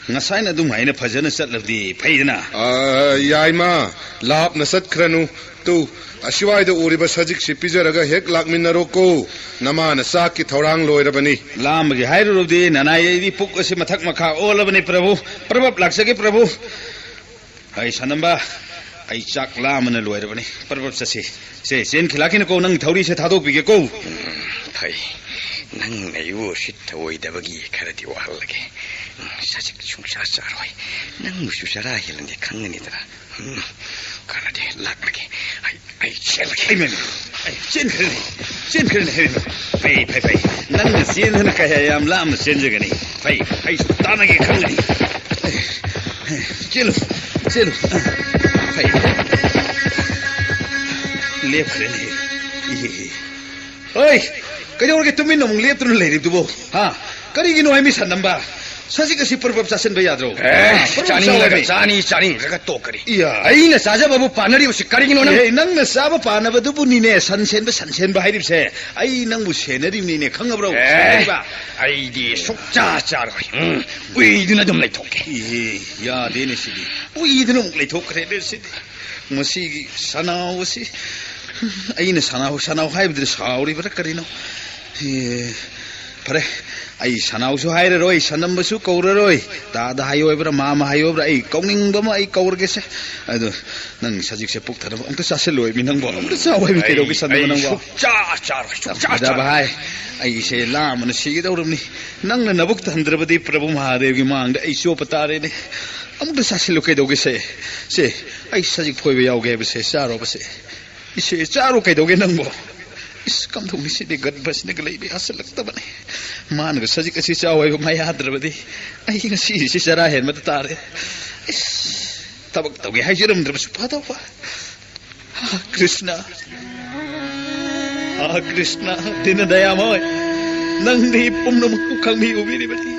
ꯉꯁꯥꯏꯅ ꯑꯗꯨꯝ ꯍꯥꯏꯅ ꯐꯖꯅ ꯆꯠꯂꯕꯗꯤ ꯐꯩꯗꯅ꯫ ꯑ, ꯌꯥꯏꯃ, ꯂꯥꯞꯅ ꯆꯠꯈ꯭ꯔꯅꯨ꯫ ꯇꯨ, ꯑꯁꯤꯋꯥꯏꯗ ꯎꯔꯤꯕ ꯁꯖꯤꯛꯁꯤ ꯄꯤꯖꯔꯒ ꯍꯦꯛ ꯂꯥꯛꯃꯤꯟꯅꯔꯣꯀꯣ꯫ ꯅꯃꯥꯅ ꯆꯥꯛꯀꯤ ꯊꯧꯔꯥꯡ ꯂꯣꯏꯔꯕꯅꯤ꯫ ꯂꯥꯝꯕꯒꯤ ꯍꯥꯏꯔꯨꯔꯕꯗꯤ ꯅꯅꯥꯏ ꯑꯩꯗꯤ ꯄꯨꯛ ꯑꯁꯤ ꯃꯊꯛ ꯃꯈꯥ ꯑꯣꯜꯂꯕꯅꯤ ꯄ꯭ꯔꯚꯨ꯫ ꯄ꯭ꯔꯚꯞ ꯂꯥꯛꯆꯒꯦ ꯄ꯭ꯔꯚꯨ꯫ ꯑꯩ ꯁꯅꯝꯕ, ꯑꯩ ꯆꯥꯛ ꯂꯥꯝꯕꯅ ꯂꯣꯏꯔꯕꯅꯤ꯫ ꯄ꯭ꯔꯚꯞ ꯆꯠꯁꯤ꯫ ꯁꯦ, ꯆꯦꯟꯈꯤꯂꯥꯛꯈꯤꯅꯨꯀꯣ, ꯅꯪ ꯊꯧꯔꯤꯁꯦ ꯊꯥꯗꯣꯛꯄꯤꯒꯦꯀꯣ꯫ ꯎꯝ, ꯐꯩ꯫ ꯅꯪꯅ ꯑꯩꯕꯨ ꯎꯁꯤꯠ ꯊꯑꯣꯏꯗꯕꯒꯤ ꯈꯔꯗꯤ ꯋꯥꯍꯜꯂꯒꯦ꯫ ꯎꯝ, ꯁꯖꯤꯛ ꯁꯨꯡꯆꯥ ꯆꯥꯔꯣꯏ꯫ ꯅꯪꯕꯨꯁꯨ ꯆꯔꯥ ꯍꯦꯜꯂꯗꯤ ꯈꯪꯒꯅꯤꯗꯅ꯫ ꯎꯝ, ꯈꯔꯗꯤ ꯂꯥꯛꯂꯒꯦ꯫ ꯑꯩ, ꯑꯩ ꯆꯦꯜꯂꯒꯦ꯫ ꯑꯩ ꯃꯦꯝ, ꯑꯩ ꯆꯦꯟꯈ꯭ꯔꯅꯤ, ꯆꯦꯟꯈ꯭ꯔꯅꯤ ꯍꯥꯏꯔꯤꯕ꯫ ꯐꯩ, ꯐꯩ, ꯐꯩ꯫ ꯅꯪꯅ ꯆꯦꯟꯗꯅ ꯀꯌꯥ ꯌꯥꯝ ꯂꯥꯞꯅ ꯆꯦꯟꯖꯒꯅꯤ꯫ ꯐꯩ, ꯑꯩꯁꯨ ꯇꯥꯟꯅꯒꯦ ꯈꯪꯒꯅꯤ꯫ ꯆꯦꯜꯂꯨ, ꯆꯦꯜꯂꯨ꯫ ꯐꯩ꯫ ꯂꯦꯞꯈ꯭ꯔꯦꯅꯦ꯫ ꯏꯍꯦ, ꯏꯍꯦ꯫ ꯍꯣꯏ, ꯀꯩꯗꯧꯔꯒꯦ ꯇꯨꯃꯤꯟꯅ ꯑꯃꯨꯛ ꯂꯦꯞꯇꯨꯅ ꯂꯩꯔꯤꯕꯗꯨꯕꯣ? ꯍꯥ? ꯀꯔꯤꯒꯤꯅꯣ ꯍꯥꯏ, ꯃꯤ ꯁꯟꯅꯝꯕ? ꯁꯖꯤꯛ ꯑꯁꯤ ꯄ꯭ꯔꯚꯞ ꯆꯥꯁꯤꯟꯕ ꯌꯥꯗ꯭ꯔꯣ? ꯑꯦ, ꯍꯥ? ꯄ꯭ꯔꯚꯞ ꯆꯥꯅꯤꯡꯂꯒ ꯆꯥꯎ ꯍꯥꯏꯕꯅꯤ꯫ ꯆꯥꯅꯤ, ꯆꯥꯅꯤꯡꯗ꯭ꯔꯒ ꯇꯣꯛꯀꯅꯤ꯫ ꯏꯌꯥ꯫ ꯑꯩꯅ ꯆꯥꯖꯕꯕꯨ ꯄꯥꯟꯅꯔꯤꯕꯁꯤ ꯀꯔꯤꯒꯤꯅꯣ ꯅꯪ? ꯑꯦ, ꯅꯪꯅ ꯆꯥꯕ ꯄꯥꯟꯅꯕꯗꯨꯕꯨꯅꯤꯅꯦ, ꯁꯟ ꯁꯦꯟꯕ, ꯁꯟ ꯁꯦꯟꯕ ꯍꯥꯏꯔꯤꯕꯁꯦ꯫ ꯑꯩ ꯅꯪꯕꯨ ꯁꯦꯟꯅꯔꯤꯕꯅꯤꯅꯦ, ꯈꯪꯉꯕ꯭ꯔꯣ? ꯑꯦ, ꯁꯦꯟꯅꯔꯤꯕ? ꯑꯩꯗꯤ ꯁꯨꯛꯆꯥ ꯆꯥꯔꯣꯏ꯫ ꯎꯝ, ꯎꯏꯗꯨꯅ ꯑꯗꯨꯝ ꯂꯩꯊꯣꯛꯀꯦ꯫ ꯏꯍꯦ, ꯌꯥꯗꯦꯅꯦ ꯁꯤꯗꯤ꯫ ꯎꯏꯗꯨꯅ ꯑꯃꯨꯛ ꯂꯩꯊꯣꯛꯈ꯭ꯔꯦꯅꯦ ꯁꯤꯗꯤ꯫ ꯃꯁꯤꯒꯤ ꯁꯅꯥꯎ ꯑꯁꯤ, ꯑꯩꯅ ꯁꯅꯥꯎ, ꯁꯅꯥꯎ ꯍꯥꯏꯕꯗꯨꯗ ꯁꯥꯎꯔꯤꯕ꯭ꯔꯥ ꯀꯔꯤꯅꯣ? ꯑꯦ, ꯐꯔꯦ, ꯑꯩ ꯁꯅꯥꯎꯁꯨ ꯍꯥꯏꯔꯔꯣꯏ, ꯁꯅꯝꯕꯁꯨ ꯀꯧꯔꯔꯣꯏ꯫ ꯗꯥꯗꯥ ꯍꯥꯏꯌꯣ ꯍꯥꯏꯕ꯭ꯔꯥ, ꯃꯥꯃ ꯍꯥꯏꯌꯣ ꯍꯥꯏꯕ꯭ꯔꯥ, ꯑꯩ ꯀꯧꯅꯤꯡꯕ ꯑꯃ ꯑꯩ ꯀꯧꯔꯒꯦꯁꯦ꯫ ꯑꯗꯨ ꯅꯪ ꯁꯖꯤꯛꯁꯦ ꯄꯨꯛ ꯊꯟꯅꯕ ꯑꯝꯇ ꯆꯥꯁꯤꯜꯂꯣꯏꯃꯤ ꯅꯪꯕꯣ? ꯑꯝꯇ ꯆꯥꯎ ꯍꯥꯏꯃꯤ, ꯀꯩꯗꯧꯒꯦ ꯁꯟꯗꯕ ꯑꯩ ꯅꯪꯕꯣ? ꯁꯨꯛꯆꯥ ꯆꯥꯔꯣꯏ, ꯁꯨꯛꯆꯥ ꯐꯖꯕ ꯆꯥꯔꯣꯏ꯫ ꯍꯥꯏ, ꯑꯩꯁꯦ ꯂꯥꯝꯕꯅ ꯁꯤꯒꯗꯧꯔꯕꯅꯤ꯫ ꯅꯪꯅ ꯅꯕꯨꯛ ꯊꯟꯗ꯭ꯔꯕꯗꯤ ꯄ꯭ꯔꯚꯨ ꯃꯍꯥꯗꯦꯕꯒꯤ ꯃꯥꯡꯗ ꯑꯩ ꯆꯣꯞꯄ ꯇꯥꯔꯦꯅꯦ꯫ ꯑꯃꯨꯛꯇ ꯆꯥꯁꯤꯜꯂꯨ, ꯀꯩꯗꯧꯒꯦꯁꯦ? ꯁꯦ, ꯑꯩ ꯁꯖꯤꯛ ꯐꯣꯏꯕ ꯌꯥꯎꯒꯦ ꯍꯥꯏꯕꯁꯦ, ꯆꯥꯔꯣꯕꯁꯦ꯫ ꯏꯆꯦ, ꯆꯥꯔꯣ, ꯀꯩꯗꯧꯒꯦ ꯅꯪꯕꯣ? ꯏꯁ, ꯀꯝꯗꯧꯅꯤ ꯁꯤꯗꯤ? ꯒꯔꯚꯁꯤꯅꯒ ꯂꯩꯕ ꯌꯥꯁꯤꯜꯂꯛꯇꯕꯅꯤ꯫ ꯃꯥꯅꯒ ꯁꯖꯤꯛ ꯑꯁꯤ ꯆꯥꯎ ꯍꯥꯏꯕ ꯃꯥ ꯌꯥꯗ꯭ꯔꯕꯗꯤ ꯑꯩ ꯉꯁꯤꯁꯤ ꯆꯔꯥ ꯍꯦꯟꯕꯗ ꯇꯥꯔꯦ꯫ ꯏꯁ, ꯊꯕꯛ ꯇꯧꯒꯦ ꯍꯥꯏꯖꯔꯝꯗ꯭ꯔꯕꯁꯨ ꯐꯗꯧꯕ꯫ ꯍꯥ, ꯀ꯭ꯔꯤꯁꯅ, ꯍꯥ, ꯀ꯭ꯔꯤꯁꯅ, ꯗꯤꯅ ꯗꯌꯥꯃꯣꯏ, ꯅꯪꯗꯤ ꯄꯨꯝꯅꯃꯛꯄꯨ ꯈꯪꯕꯤ ꯎꯕꯤꯔꯤꯕꯅꯤ꯫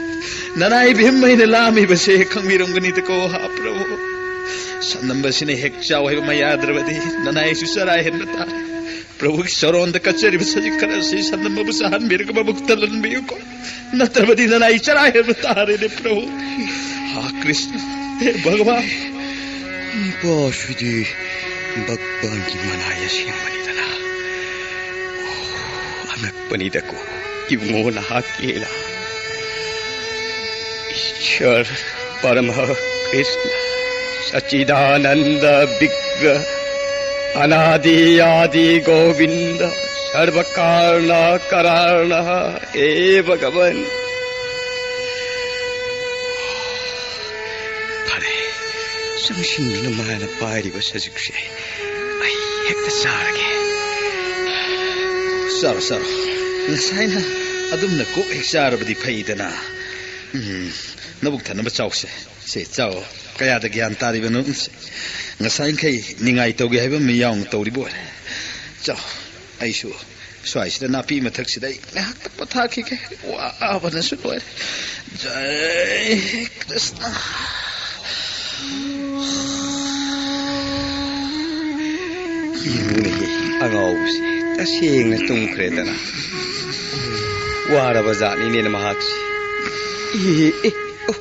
ꯅꯅꯥꯏ ꯚꯤꯝ ꯑꯩꯅ ꯂꯥꯝꯃꯤꯕꯁꯦ ꯈꯪꯕꯤꯔꯝꯒꯅꯤꯗꯀꯣ, ꯍꯥ ꯄ꯭ꯔꯚꯨ꯫ ꯁꯟꯅꯝꯕꯁꯤꯅ ꯍꯦꯛ ꯆꯥꯎ ꯍꯥꯏꯕ ꯃꯥ ꯌꯥꯗ꯭ꯔꯕꯗꯤ ꯅꯅꯥꯏꯁꯨ ꯆꯔꯥ ꯍꯦꯟꯕ ꯇꯥꯔꯦ꯫ ꯄ꯭ꯔꯚꯨꯒꯤ ꯆꯔꯣꯟꯗ ꯀꯠꯆꯔꯤꯕ ꯁꯖꯤꯛ ꯈꯔ ꯑꯁꯤ ꯁꯟꯅꯝꯕꯕꯨ ꯆꯥꯍꯟꯕꯤꯔꯒ ꯃꯕꯨꯛ ꯊꯜꯍꯟꯕꯤꯌꯨꯀꯣ꯫ ꯅꯠꯇ꯭ꯔꯕꯗꯤ ꯅꯅꯥꯏ ꯆꯔꯥ ꯍꯦꯟꯕ ꯇꯥꯔꯦꯅꯦ, ꯄ꯭ꯔꯚꯨ꯫ ꯍꯥ ꯀ꯭ꯔꯤꯁꯅ, ꯍꯦ ꯚꯒꯋꯥꯟ꯫ ꯃꯄꯥꯁꯤꯗꯤ ꯚꯒꯋꯥꯟꯒꯤ ꯃꯅꯥꯏ ꯑꯁꯦꯡꯕꯅꯤꯗꯅ꯫ ꯑꯣ, ꯑꯉꯛꯄꯅꯤꯗꯀꯣ, ꯏꯕꯨꯡꯉꯣ ꯅꯍꯥꯛꯀꯤ ꯂꯤꯂꯥ꯫ ꯏꯁ꯭ꯋꯔ ꯄꯔꯃ ꯀ꯭ꯔꯤꯁꯅ, ꯁꯆꯤꯗꯥꯅꯟꯗ ꯕꯤꯒ꯭ꯔꯍ, ꯑꯅꯥꯗꯤ ꯑꯥꯗꯤ ꯒꯣꯕꯤꯟꯗ, ꯁꯔꯕ ꯀꯥꯔꯅ ꯀꯔꯥꯔꯅ, ꯍꯦ ꯚꯒꯋꯟ꯫ ꯐꯔꯦ, ꯆꯪꯁꯤꯟꯗꯨꯅ ꯃꯥꯅ ꯄꯥꯏꯔꯤꯕ ꯁꯖꯤꯛꯁꯦ ꯑꯩ ꯍꯦꯛꯇ ꯆꯥꯔꯒꯦ꯫ ꯆꯥꯔꯣ, ꯆꯥꯔꯣ꯫ ꯉꯁꯥꯏꯅ ꯑꯗꯨꯝꯅ ꯀꯣꯛ ꯍꯦꯛ ꯆꯥꯔꯕꯗꯤ ꯐꯩꯗꯅ꯫ ꯎꯝ, ꯅꯕꯨꯛ ꯊꯟꯅꯕ ꯆꯥꯎꯁꯦ꯫ ꯁꯦ, ꯆꯥꯎ꯫ ꯀꯌꯥꯗ ꯒ꯭ꯌꯥꯟ ꯇꯥꯔꯤꯕꯅꯣ? ꯁꯦ, ꯉꯁꯥꯏꯈꯩ ꯅꯤꯡꯉꯥꯏ ꯇꯧꯒꯦ ꯍꯥꯏꯕ ꯑꯃ ꯌꯥꯎꯅ ꯇꯧꯔꯤꯕ ꯑꯣꯏꯔꯦ꯫ ꯆꯥꯎ, ꯑꯩꯁꯨ ꯁ꯭ꯋꯥꯏꯁꯤꯗ ꯅꯥꯄꯤ ꯃꯊꯛꯁꯤꯗ ꯑꯩ ꯉꯥꯏꯍꯥꯛꯇ ꯄꯣꯊꯥꯈꯤꯒꯦ꯫ ꯋꯥꯕꯅꯁꯨ ꯂꯣꯏꯔꯦ꯫ ꯖꯥꯏ ꯀ꯭ꯔꯤꯁꯅ꯫ ꯌꯦꯡꯉꯨꯅꯦꯍꯦ, ꯑꯉꯥꯎꯕꯁꯤ ꯇꯁꯦꯡꯅ ꯇꯨꯝꯈ꯭ꯔꯦꯗꯅ꯫ ꯋꯥꯔꯕ ꯖꯥꯠꯅꯤꯅꯦ ꯃꯍꯥꯛꯁꯤ꯫ ꯑꯦ, ꯑꯦ, ꯑꯣ꯫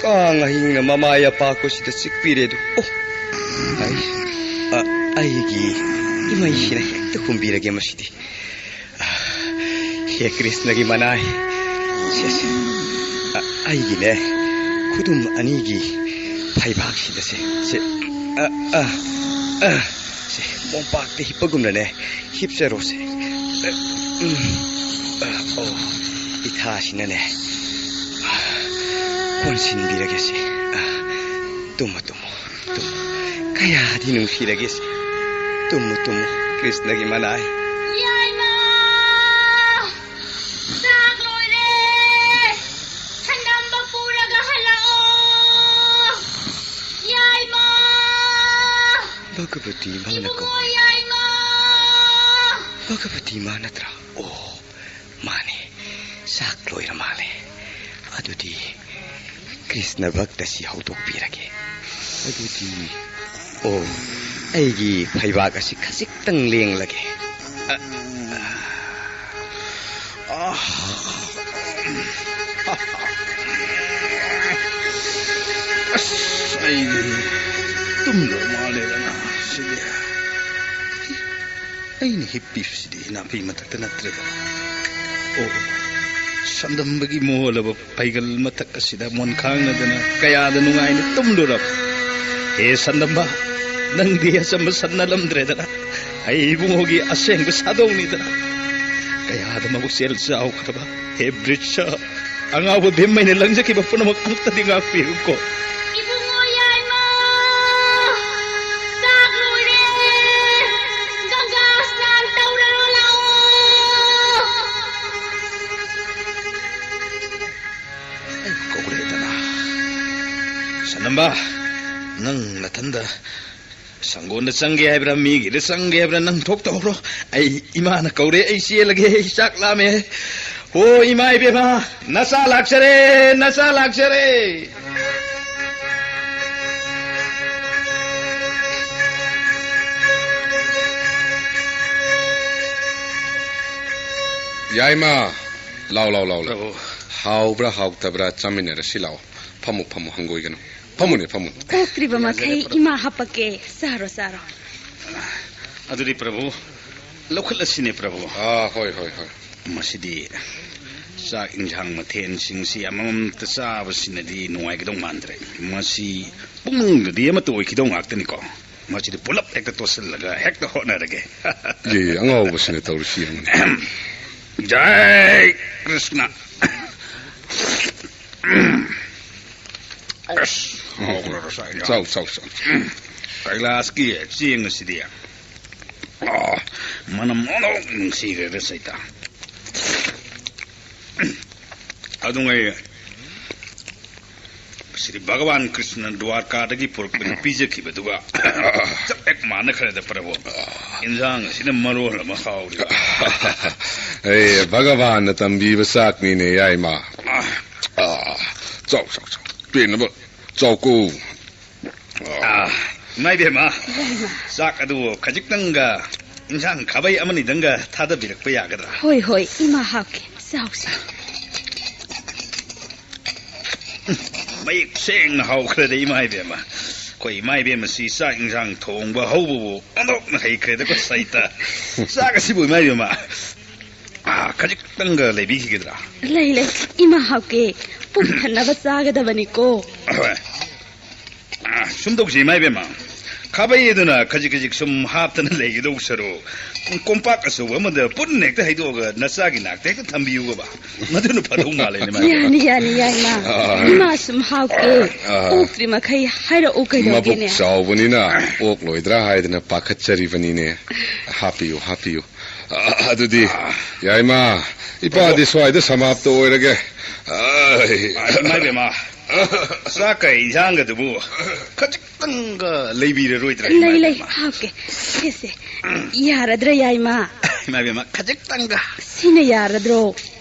ꯀꯥꯡ ꯑꯍꯤꯡꯅ ꯃꯃꯥꯏ ꯑꯄꯥꯛꯄꯁꯤꯗ ꯆꯤꯛꯄꯤꯔꯦ ꯑꯗꯨ꯫ ꯑꯣ, ꯑꯩ, ꯑ, ꯑꯩꯒꯤ ꯏꯃꯩꯁꯤꯅ ꯍꯦꯛꯇ ꯍꯨꯝꯕꯤꯔꯒꯦ ꯃꯁꯤꯗꯤ꯫ ꯑ, ꯍꯦ ꯀ꯭ꯔꯤꯁꯅꯒꯤ ꯃꯅꯥꯏ, ꯁꯦ, ꯁꯦ, ꯑ, ꯑꯩꯒꯤꯅꯦ, ꯈꯨꯗꯨꯝ ꯑꯅꯤꯒꯤ ꯐꯩꯕꯥꯛꯁꯤꯗ ꯁꯦ, ꯁꯦ, ꯑ, ꯑ, ꯑ, ꯁꯦ, ꯃꯣꯝꯄꯥꯛꯇ ꯍꯤꯞꯄꯒꯨꯝꯅꯅꯦ ꯍꯤꯞꯆꯔꯣꯁꯦ꯫ ꯑ, ꯎꯝ, ꯑ, ꯑꯣ, ꯏꯊꯥꯁꯤꯅꯅꯦ, ꯑ, ꯀꯣꯟꯁꯤꯟꯕꯤꯔꯒꯦꯁꯦ꯫ ꯑ, ꯇꯨꯝꯃꯣ, ꯇꯨꯝꯃꯣ, ꯇꯨꯝꯃꯣ꯫ ꯀꯌꯥꯗꯤ ꯅꯨꯡꯁꯤꯔꯒꯦꯁꯦ꯫ Tamu, Tamu. ꯀ꯭ꯔꯤꯁꯅꯒꯤ ꯃꯅꯥꯏ꯫ ꯌꯥꯏꯃ! ꯆꯥꯛ ꯂꯣꯏꯔꯦ! ꯁꯪꯒꯝꯕ ꯄꯨꯔꯒ ꯍꯜꯂꯛꯑꯣ! ꯌꯥꯏꯃ! ꯚꯒꯕꯇꯤ ꯃꯥꯅ ꯏꯕꯨꯡꯉꯣ ꯀꯧꯔꯦ꯫ ꯌꯥꯏꯃ! ꯚꯒꯕꯇꯤ ꯃꯥ ꯅꯠꯇ꯭ꯔꯥ? ꯑꯣ, ꯃꯥꯅꯦ꯫ ꯆꯥꯛ ꯂꯣꯏꯔ ꯃꯥꯜꯂꯦ꯫ ꯑꯗꯨꯗꯤ ꯀ꯭ꯔꯤꯁꯅ ꯚꯛꯇꯁꯤ ꯍꯧꯗꯣꯛꯄꯤꯔꯒꯦ꯫ ꯑꯗꯨꯗꯤ, ꯑꯣ, ꯑꯩꯒꯤ ꯐꯩꯕꯥꯛ ꯑꯁꯤ ꯈꯖꯤꯛꯇꯪ ꯂꯦꯡꯂꯒꯦ꯫ ꯑ, ꯑ, ꯑ, ꯑꯁ, ꯑꯩ ꯇꯨꯝꯗꯧ ꯃꯥꯜꯂꯦꯗꯅ ꯁꯤꯗꯤ꯫ ꯑꯩꯅ ꯍꯤꯞꯄꯤꯕꯁꯤꯗꯤ ꯅꯥꯄꯤ ꯃꯊꯛꯇ ꯅꯠꯇ꯭ꯔꯦꯗꯅ꯫ ꯑꯣ, ꯁꯟꯗꯝꯕꯒꯤ ꯃꯣꯜꯂꯕ ꯐꯩꯒꯜ ꯃꯊꯛ ꯑꯁꯤꯗ ꯃꯣꯟ ꯈꯥꯡꯅꯗꯅ ꯀꯌꯥꯗ ꯅꯨꯡꯉꯥꯏꯅ ꯇꯨꯝꯂꯨꯔꯕ꯫ ꯍꯦ ꯁꯟꯗꯝꯕ, ꯅꯪꯗꯤ ꯑꯆꯝꯕ ꯁꯟ ꯅꯠꯂꯝꯗ꯭ꯔꯦꯗꯅ꯫ ꯑꯩ ꯏꯕꯨꯡꯉꯣꯒꯤ ꯑꯁꯦꯡꯕ ꯁꯥꯗꯧꯅꯤꯗꯅ꯫ ꯀꯌꯥꯗ ꯃꯕꯨꯛꯆꯦꯜ ꯆꯥꯎꯈ꯭ꯔꯕ꯫ ꯍꯦ ꯕ꯭ꯔꯤꯠꯁ, ꯑꯉꯥꯎꯕ ꯚꯤꯝ ꯑꯩꯅ ꯂꯪꯖꯈꯤꯕ ꯄꯨꯝꯅꯃꯛ ꯑꯃꯨꯛꯇꯗꯤ ꯉꯥꯛꯄꯤꯌꯨꯀꯣ꯫ ꯏꯕꯨꯡꯉꯣ ꯌꯥꯏꯃ, ꯆꯥꯛ ꯂꯣꯏꯔꯦ꯫ ꯒꯪꯒꯥ ꯁ꯭ꯅꯥꯟ ꯇꯧꯔꯔꯣ ꯂꯥꯛꯑꯣ꯫ ꯑꯩ ꯀꯧꯔꯦꯗꯅ꯫ ꯁꯅꯝꯕ, ꯅꯪ ꯅꯊꯟꯗ ꯁꯪꯒꯣꯟꯗ ꯆꯪꯒꯦ ꯍꯥꯏꯕ꯭ꯔꯥ, ꯃꯤꯒꯤꯗ ꯆꯪꯒꯦ ꯍꯥꯏꯕ꯭ꯔꯥ, ꯅꯪ ꯊꯣꯛ ꯇꯧꯍꯧꯔꯣ꯫ ꯑꯩ, ꯏꯃꯥꯅ ꯀꯧꯔꯦ, ꯑꯩ ꯆꯦꯜꯂꯒꯦ, ꯑꯩ ꯆꯥꯛ ꯂꯥꯝꯃꯦ꯫ ꯑꯣ, ꯏꯃꯥ ꯏꯕꯦꯝꯃ, ꯅꯆꯥ ꯂꯥꯛꯆꯔꯦ, ꯅꯆꯥ ꯂꯥꯛꯆꯔꯦ꯫ ꯌꯥꯏꯃ, ꯂꯥꯎ, ꯂꯥꯎ, ꯂꯥꯎ, ꯂꯥꯎ꯫ ꯄ꯭ꯔꯚꯨ꯫ ꯍꯥꯎꯕ꯭ꯔꯥ ꯍꯥꯎꯇꯕ꯭ꯔꯥ ꯆꯥꯃꯤꯟꯅꯔꯁꯤ ꯂꯥꯎ꯫ ꯐꯝꯃꯨ, ꯐꯝꯃꯨ, ꯍꯪꯒꯣꯏꯒꯅꯨ꯫ ꯐꯝꯃꯨꯅꯦ, ꯐꯝꯃꯨꯅꯦ꯫ ꯄꯣꯛꯇ꯭ꯔꯤꯕ ꯃꯈꯩ ꯏꯃꯥ ꯍꯥꯄꯛꯀꯦ꯫ ꯆꯥꯔꯣ, ꯆꯥꯔꯣ꯫ ꯑꯗꯨꯗꯤ ꯄ꯭ꯔꯚꯨ, ꯂꯧꯈꯠꯂꯁꯤꯅꯦ ꯄ꯭ꯔꯚꯨ꯫ ꯑꯥ, ꯍꯣꯏ, ꯍꯣꯏ, ꯍꯣꯏ꯫ ꯃꯁꯤꯗꯤ ꯆꯥꯛ ꯏꯟꯁꯥꯡ ꯃꯊꯦꯜꯁꯤꯡꯁꯤ ꯑꯃꯃꯝꯇ ꯆꯥꯕꯁꯤꯅꯗꯤ ꯅꯨꯡꯉꯥꯏꯒꯗꯧ ꯃꯥꯟꯗ꯭ꯔꯦ꯫ ꯃꯁꯤ ꯄꯨꯛꯅꯨꯡꯗꯗꯤ ꯑꯃꯠꯇ ꯑꯣꯏꯈꯤꯗꯧ ꯉꯥꯛꯇꯅꯤꯀꯣ꯫ ꯃꯁꯤꯗꯤ ꯄꯨꯂꯞ ꯍꯦꯛꯇ ꯇꯣꯠꯁꯤꯜꯂꯒ ꯍꯦꯛꯇ ꯍꯣꯠꯅꯔꯒꯦ꯫ ꯌꯦ, ꯑꯉꯥꯎꯕꯁꯤꯅ ꯇꯧꯔꯤꯁꯤ ꯌꯦꯡꯉꯨꯅꯦ꯫ ꯖꯥꯏ ꯀ꯭ꯔꯤꯁꯅ꯫ ꯑꯁ, ꯍꯥꯎꯈ꯭ꯔꯕ ꯆꯥꯛ ꯏꯟꯖꯥꯡ꯫ ꯆꯥꯎ, ꯆꯥꯎ, ꯆꯥꯎ꯫ ꯀꯩꯂꯥꯁꯀꯤ ꯆꯦꯡ ꯑꯁꯤꯗꯤ꯫ ꯑ, ꯃꯅꯝ ꯑꯣꯟꯊꯣꯛ ꯅꯨꯡꯁꯤꯈ꯭ꯔꯦꯗ ꯁꯩꯇꯥ꯫ ꯑꯗꯨꯉꯩ ꯁ꯭ꯔꯤ ꯚꯒꯋꯥꯟ ꯀ꯭ꯔꯤꯁꯅ ꯗ꯭ꯋꯥꯔꯀꯥꯗꯒꯤ ꯄꯨꯔꯛꯄꯗ ꯄꯤꯖꯈꯤꯕꯗꯨꯒ ꯆꯞ ꯍꯦꯛ ꯃꯥꯟꯅꯈ꯭ꯔꯦꯗ ꯄ꯭ꯔꯚꯨ꯫ ꯏꯟꯖꯥꯡ ꯑꯁꯤꯅ ꯃꯔꯣꯜ ꯑꯃ ꯍꯥꯎꯔꯤꯕ꯫ ꯑꯦ, ꯚꯒꯋꯥꯟꯅ ꯇꯝꯕꯤꯕ ꯆꯥꯛꯅꯤꯅꯦ, ꯌꯥꯏꯃ꯫ ꯑꯥ, ꯆꯥꯎ, ꯆꯥꯎ, ꯆꯥꯎ꯫ ꯄꯦꯟꯅꯕ ꯆꯥꯎꯀꯣ꯫ ꯑꯥ, ꯏꯃꯥ ꯏꯕꯦꯝꯃ, ꯆꯥꯛ ꯑꯗꯨ ꯈꯖꯤꯛꯇꯪꯒ ꯏꯟꯁꯥꯡ ꯈꯥꯕꯩ ꯑꯃꯅꯤꯗꯪꯒ ꯊꯥꯗꯕꯤꯔꯛꯄ ꯌꯥꯒꯗ꯭ꯔꯥ? ꯍꯣꯏ, ꯍꯣꯏ, ꯏꯃꯥ ꯍꯥꯞꯀꯦ, ꯆꯥꯎꯁꯦ꯫ ꯃꯌꯦꯛ ꯁꯦꯡꯅ ꯍꯥꯎꯈ꯭ꯔꯦꯗ, ꯏꯃꯥ ꯏꯕꯦꯝꯃ꯫ ꯑꯩꯈꯣꯏ ꯏꯃꯥ ꯏꯕꯦꯝꯃꯁꯤ ꯆꯥꯛ ꯏꯟꯁꯥꯡ ꯊꯣꯡꯕ ꯍꯧꯕꯕꯨ ꯑꯣꯟꯊꯣꯛꯅ ꯍꯩꯈ꯭ꯔꯦꯗꯀꯣ ꯁꯩꯇ꯫ ꯆꯥꯛ ꯑꯁꯤꯕꯨ, ꯏꯃꯥ ꯏꯕꯦꯝꯃ, ꯑꯥ, ꯈꯖꯤꯛꯇꯪꯒ ꯂꯩꯕꯤꯈꯤꯒꯗ꯭ꯔꯥ? ꯂꯩ, ꯂꯩ, ꯏꯃꯥ ꯍꯥꯞꯀꯦ꯫ ꯄꯨꯛ ꯊꯟꯅꯕ ꯆꯥꯒꯗꯕꯅꯤꯀꯣ꯫ ꯑꯍꯣꯏ꯫ ꯑꯥ, ꯁꯨꯝ ꯇꯧꯁꯤ, ꯏꯃꯥ ꯏꯕꯦꯝꯃ꯫ ꯈꯥꯕꯩ ꯑꯗꯨꯅ ꯈꯖꯤꯛ ꯈꯖꯤꯛ ꯁꯨꯝ ꯍꯥꯞꯇꯅ ꯂꯩꯒꯗꯧ ꯁꯔꯨꯛ, ꯀꯣꯝꯄꯥꯛ ꯑꯆꯧꯕ ꯑꯃꯗ ꯄꯨꯟꯅ ꯍꯦꯛꯇ ꯍꯩꯗꯣꯛꯑꯒ ꯅꯆꯥꯒꯤ ꯅꯥꯛꯇ ꯍꯦꯛꯇ ꯊꯝꯕꯤꯌꯨꯕ꯫ ꯃꯗꯨꯅ ꯐꯗꯧ ꯃꯥꯜꯂꯦꯅꯦ, ꯏꯃꯥ ꯏꯕꯦꯝꯃ꯫ ꯌꯥꯅꯤ, ꯌꯥꯅꯤ, ꯌꯥꯏꯃ꯫ ꯑꯥ꯫ ꯏꯃꯥ ꯁꯨꯝ ꯍꯥꯞꯀꯦ꯫ ꯑꯥ꯫ ꯑꯣꯛꯇ꯭ꯔꯤ ꯃꯈꯩ ꯍꯥꯏꯔꯛꯎ ꯃꯕꯨꯛ ꯀꯩꯗꯧꯒꯦꯅꯦ? ꯆꯥꯎꯕꯅꯤꯅ ꯑꯣꯛꯂꯣꯏꯗ꯭ꯔꯥ ꯍꯥꯏꯗꯅ ꯄꯥꯈꯠꯆꯔꯤꯕꯅꯤꯅꯦ꯫ ꯍꯥꯞꯄꯤꯌꯨ, ꯍꯥꯞꯄꯤꯌꯨ꯫ ꯑ, ꯑꯗꯨꯗꯤ, ꯑꯥ꯫ ꯌꯥꯏꯃ, ꯏꯄꯥꯗꯤ ꯁ꯭ꯋꯥꯏꯗ ꯁꯃꯥꯞꯇ ꯑꯣꯏꯔꯒꯦ꯫ ꯑꯥꯏ꯫ ꯑꯥ, ꯏꯃꯥ ꯏꯕꯦꯝꯃ, ꯆꯥꯛꯀ ꯏꯟꯖꯥꯡꯒꯗꯨꯕꯨ ꯈꯖꯤꯛꯇꯪꯒ ꯂꯩꯕꯤꯔꯔꯣꯏꯗ꯭ꯔꯥ, ꯏꯃꯥ ꯂꯩ, ꯂꯩ, ꯏꯕꯦꯝꯃ? ꯍꯥꯞꯀꯦ꯫ ꯁꯦ, ꯁꯦ꯫ ꯌꯥꯔꯗ꯭ꯔꯥ, ꯌꯥꯏꯃ? ꯏꯃꯥ ꯏꯕꯦꯝꯃ, ꯈꯖꯤꯛꯇꯪꯒ꯫ ꯁꯤꯅ ꯌꯥꯔꯗ꯭ꯔꯣ?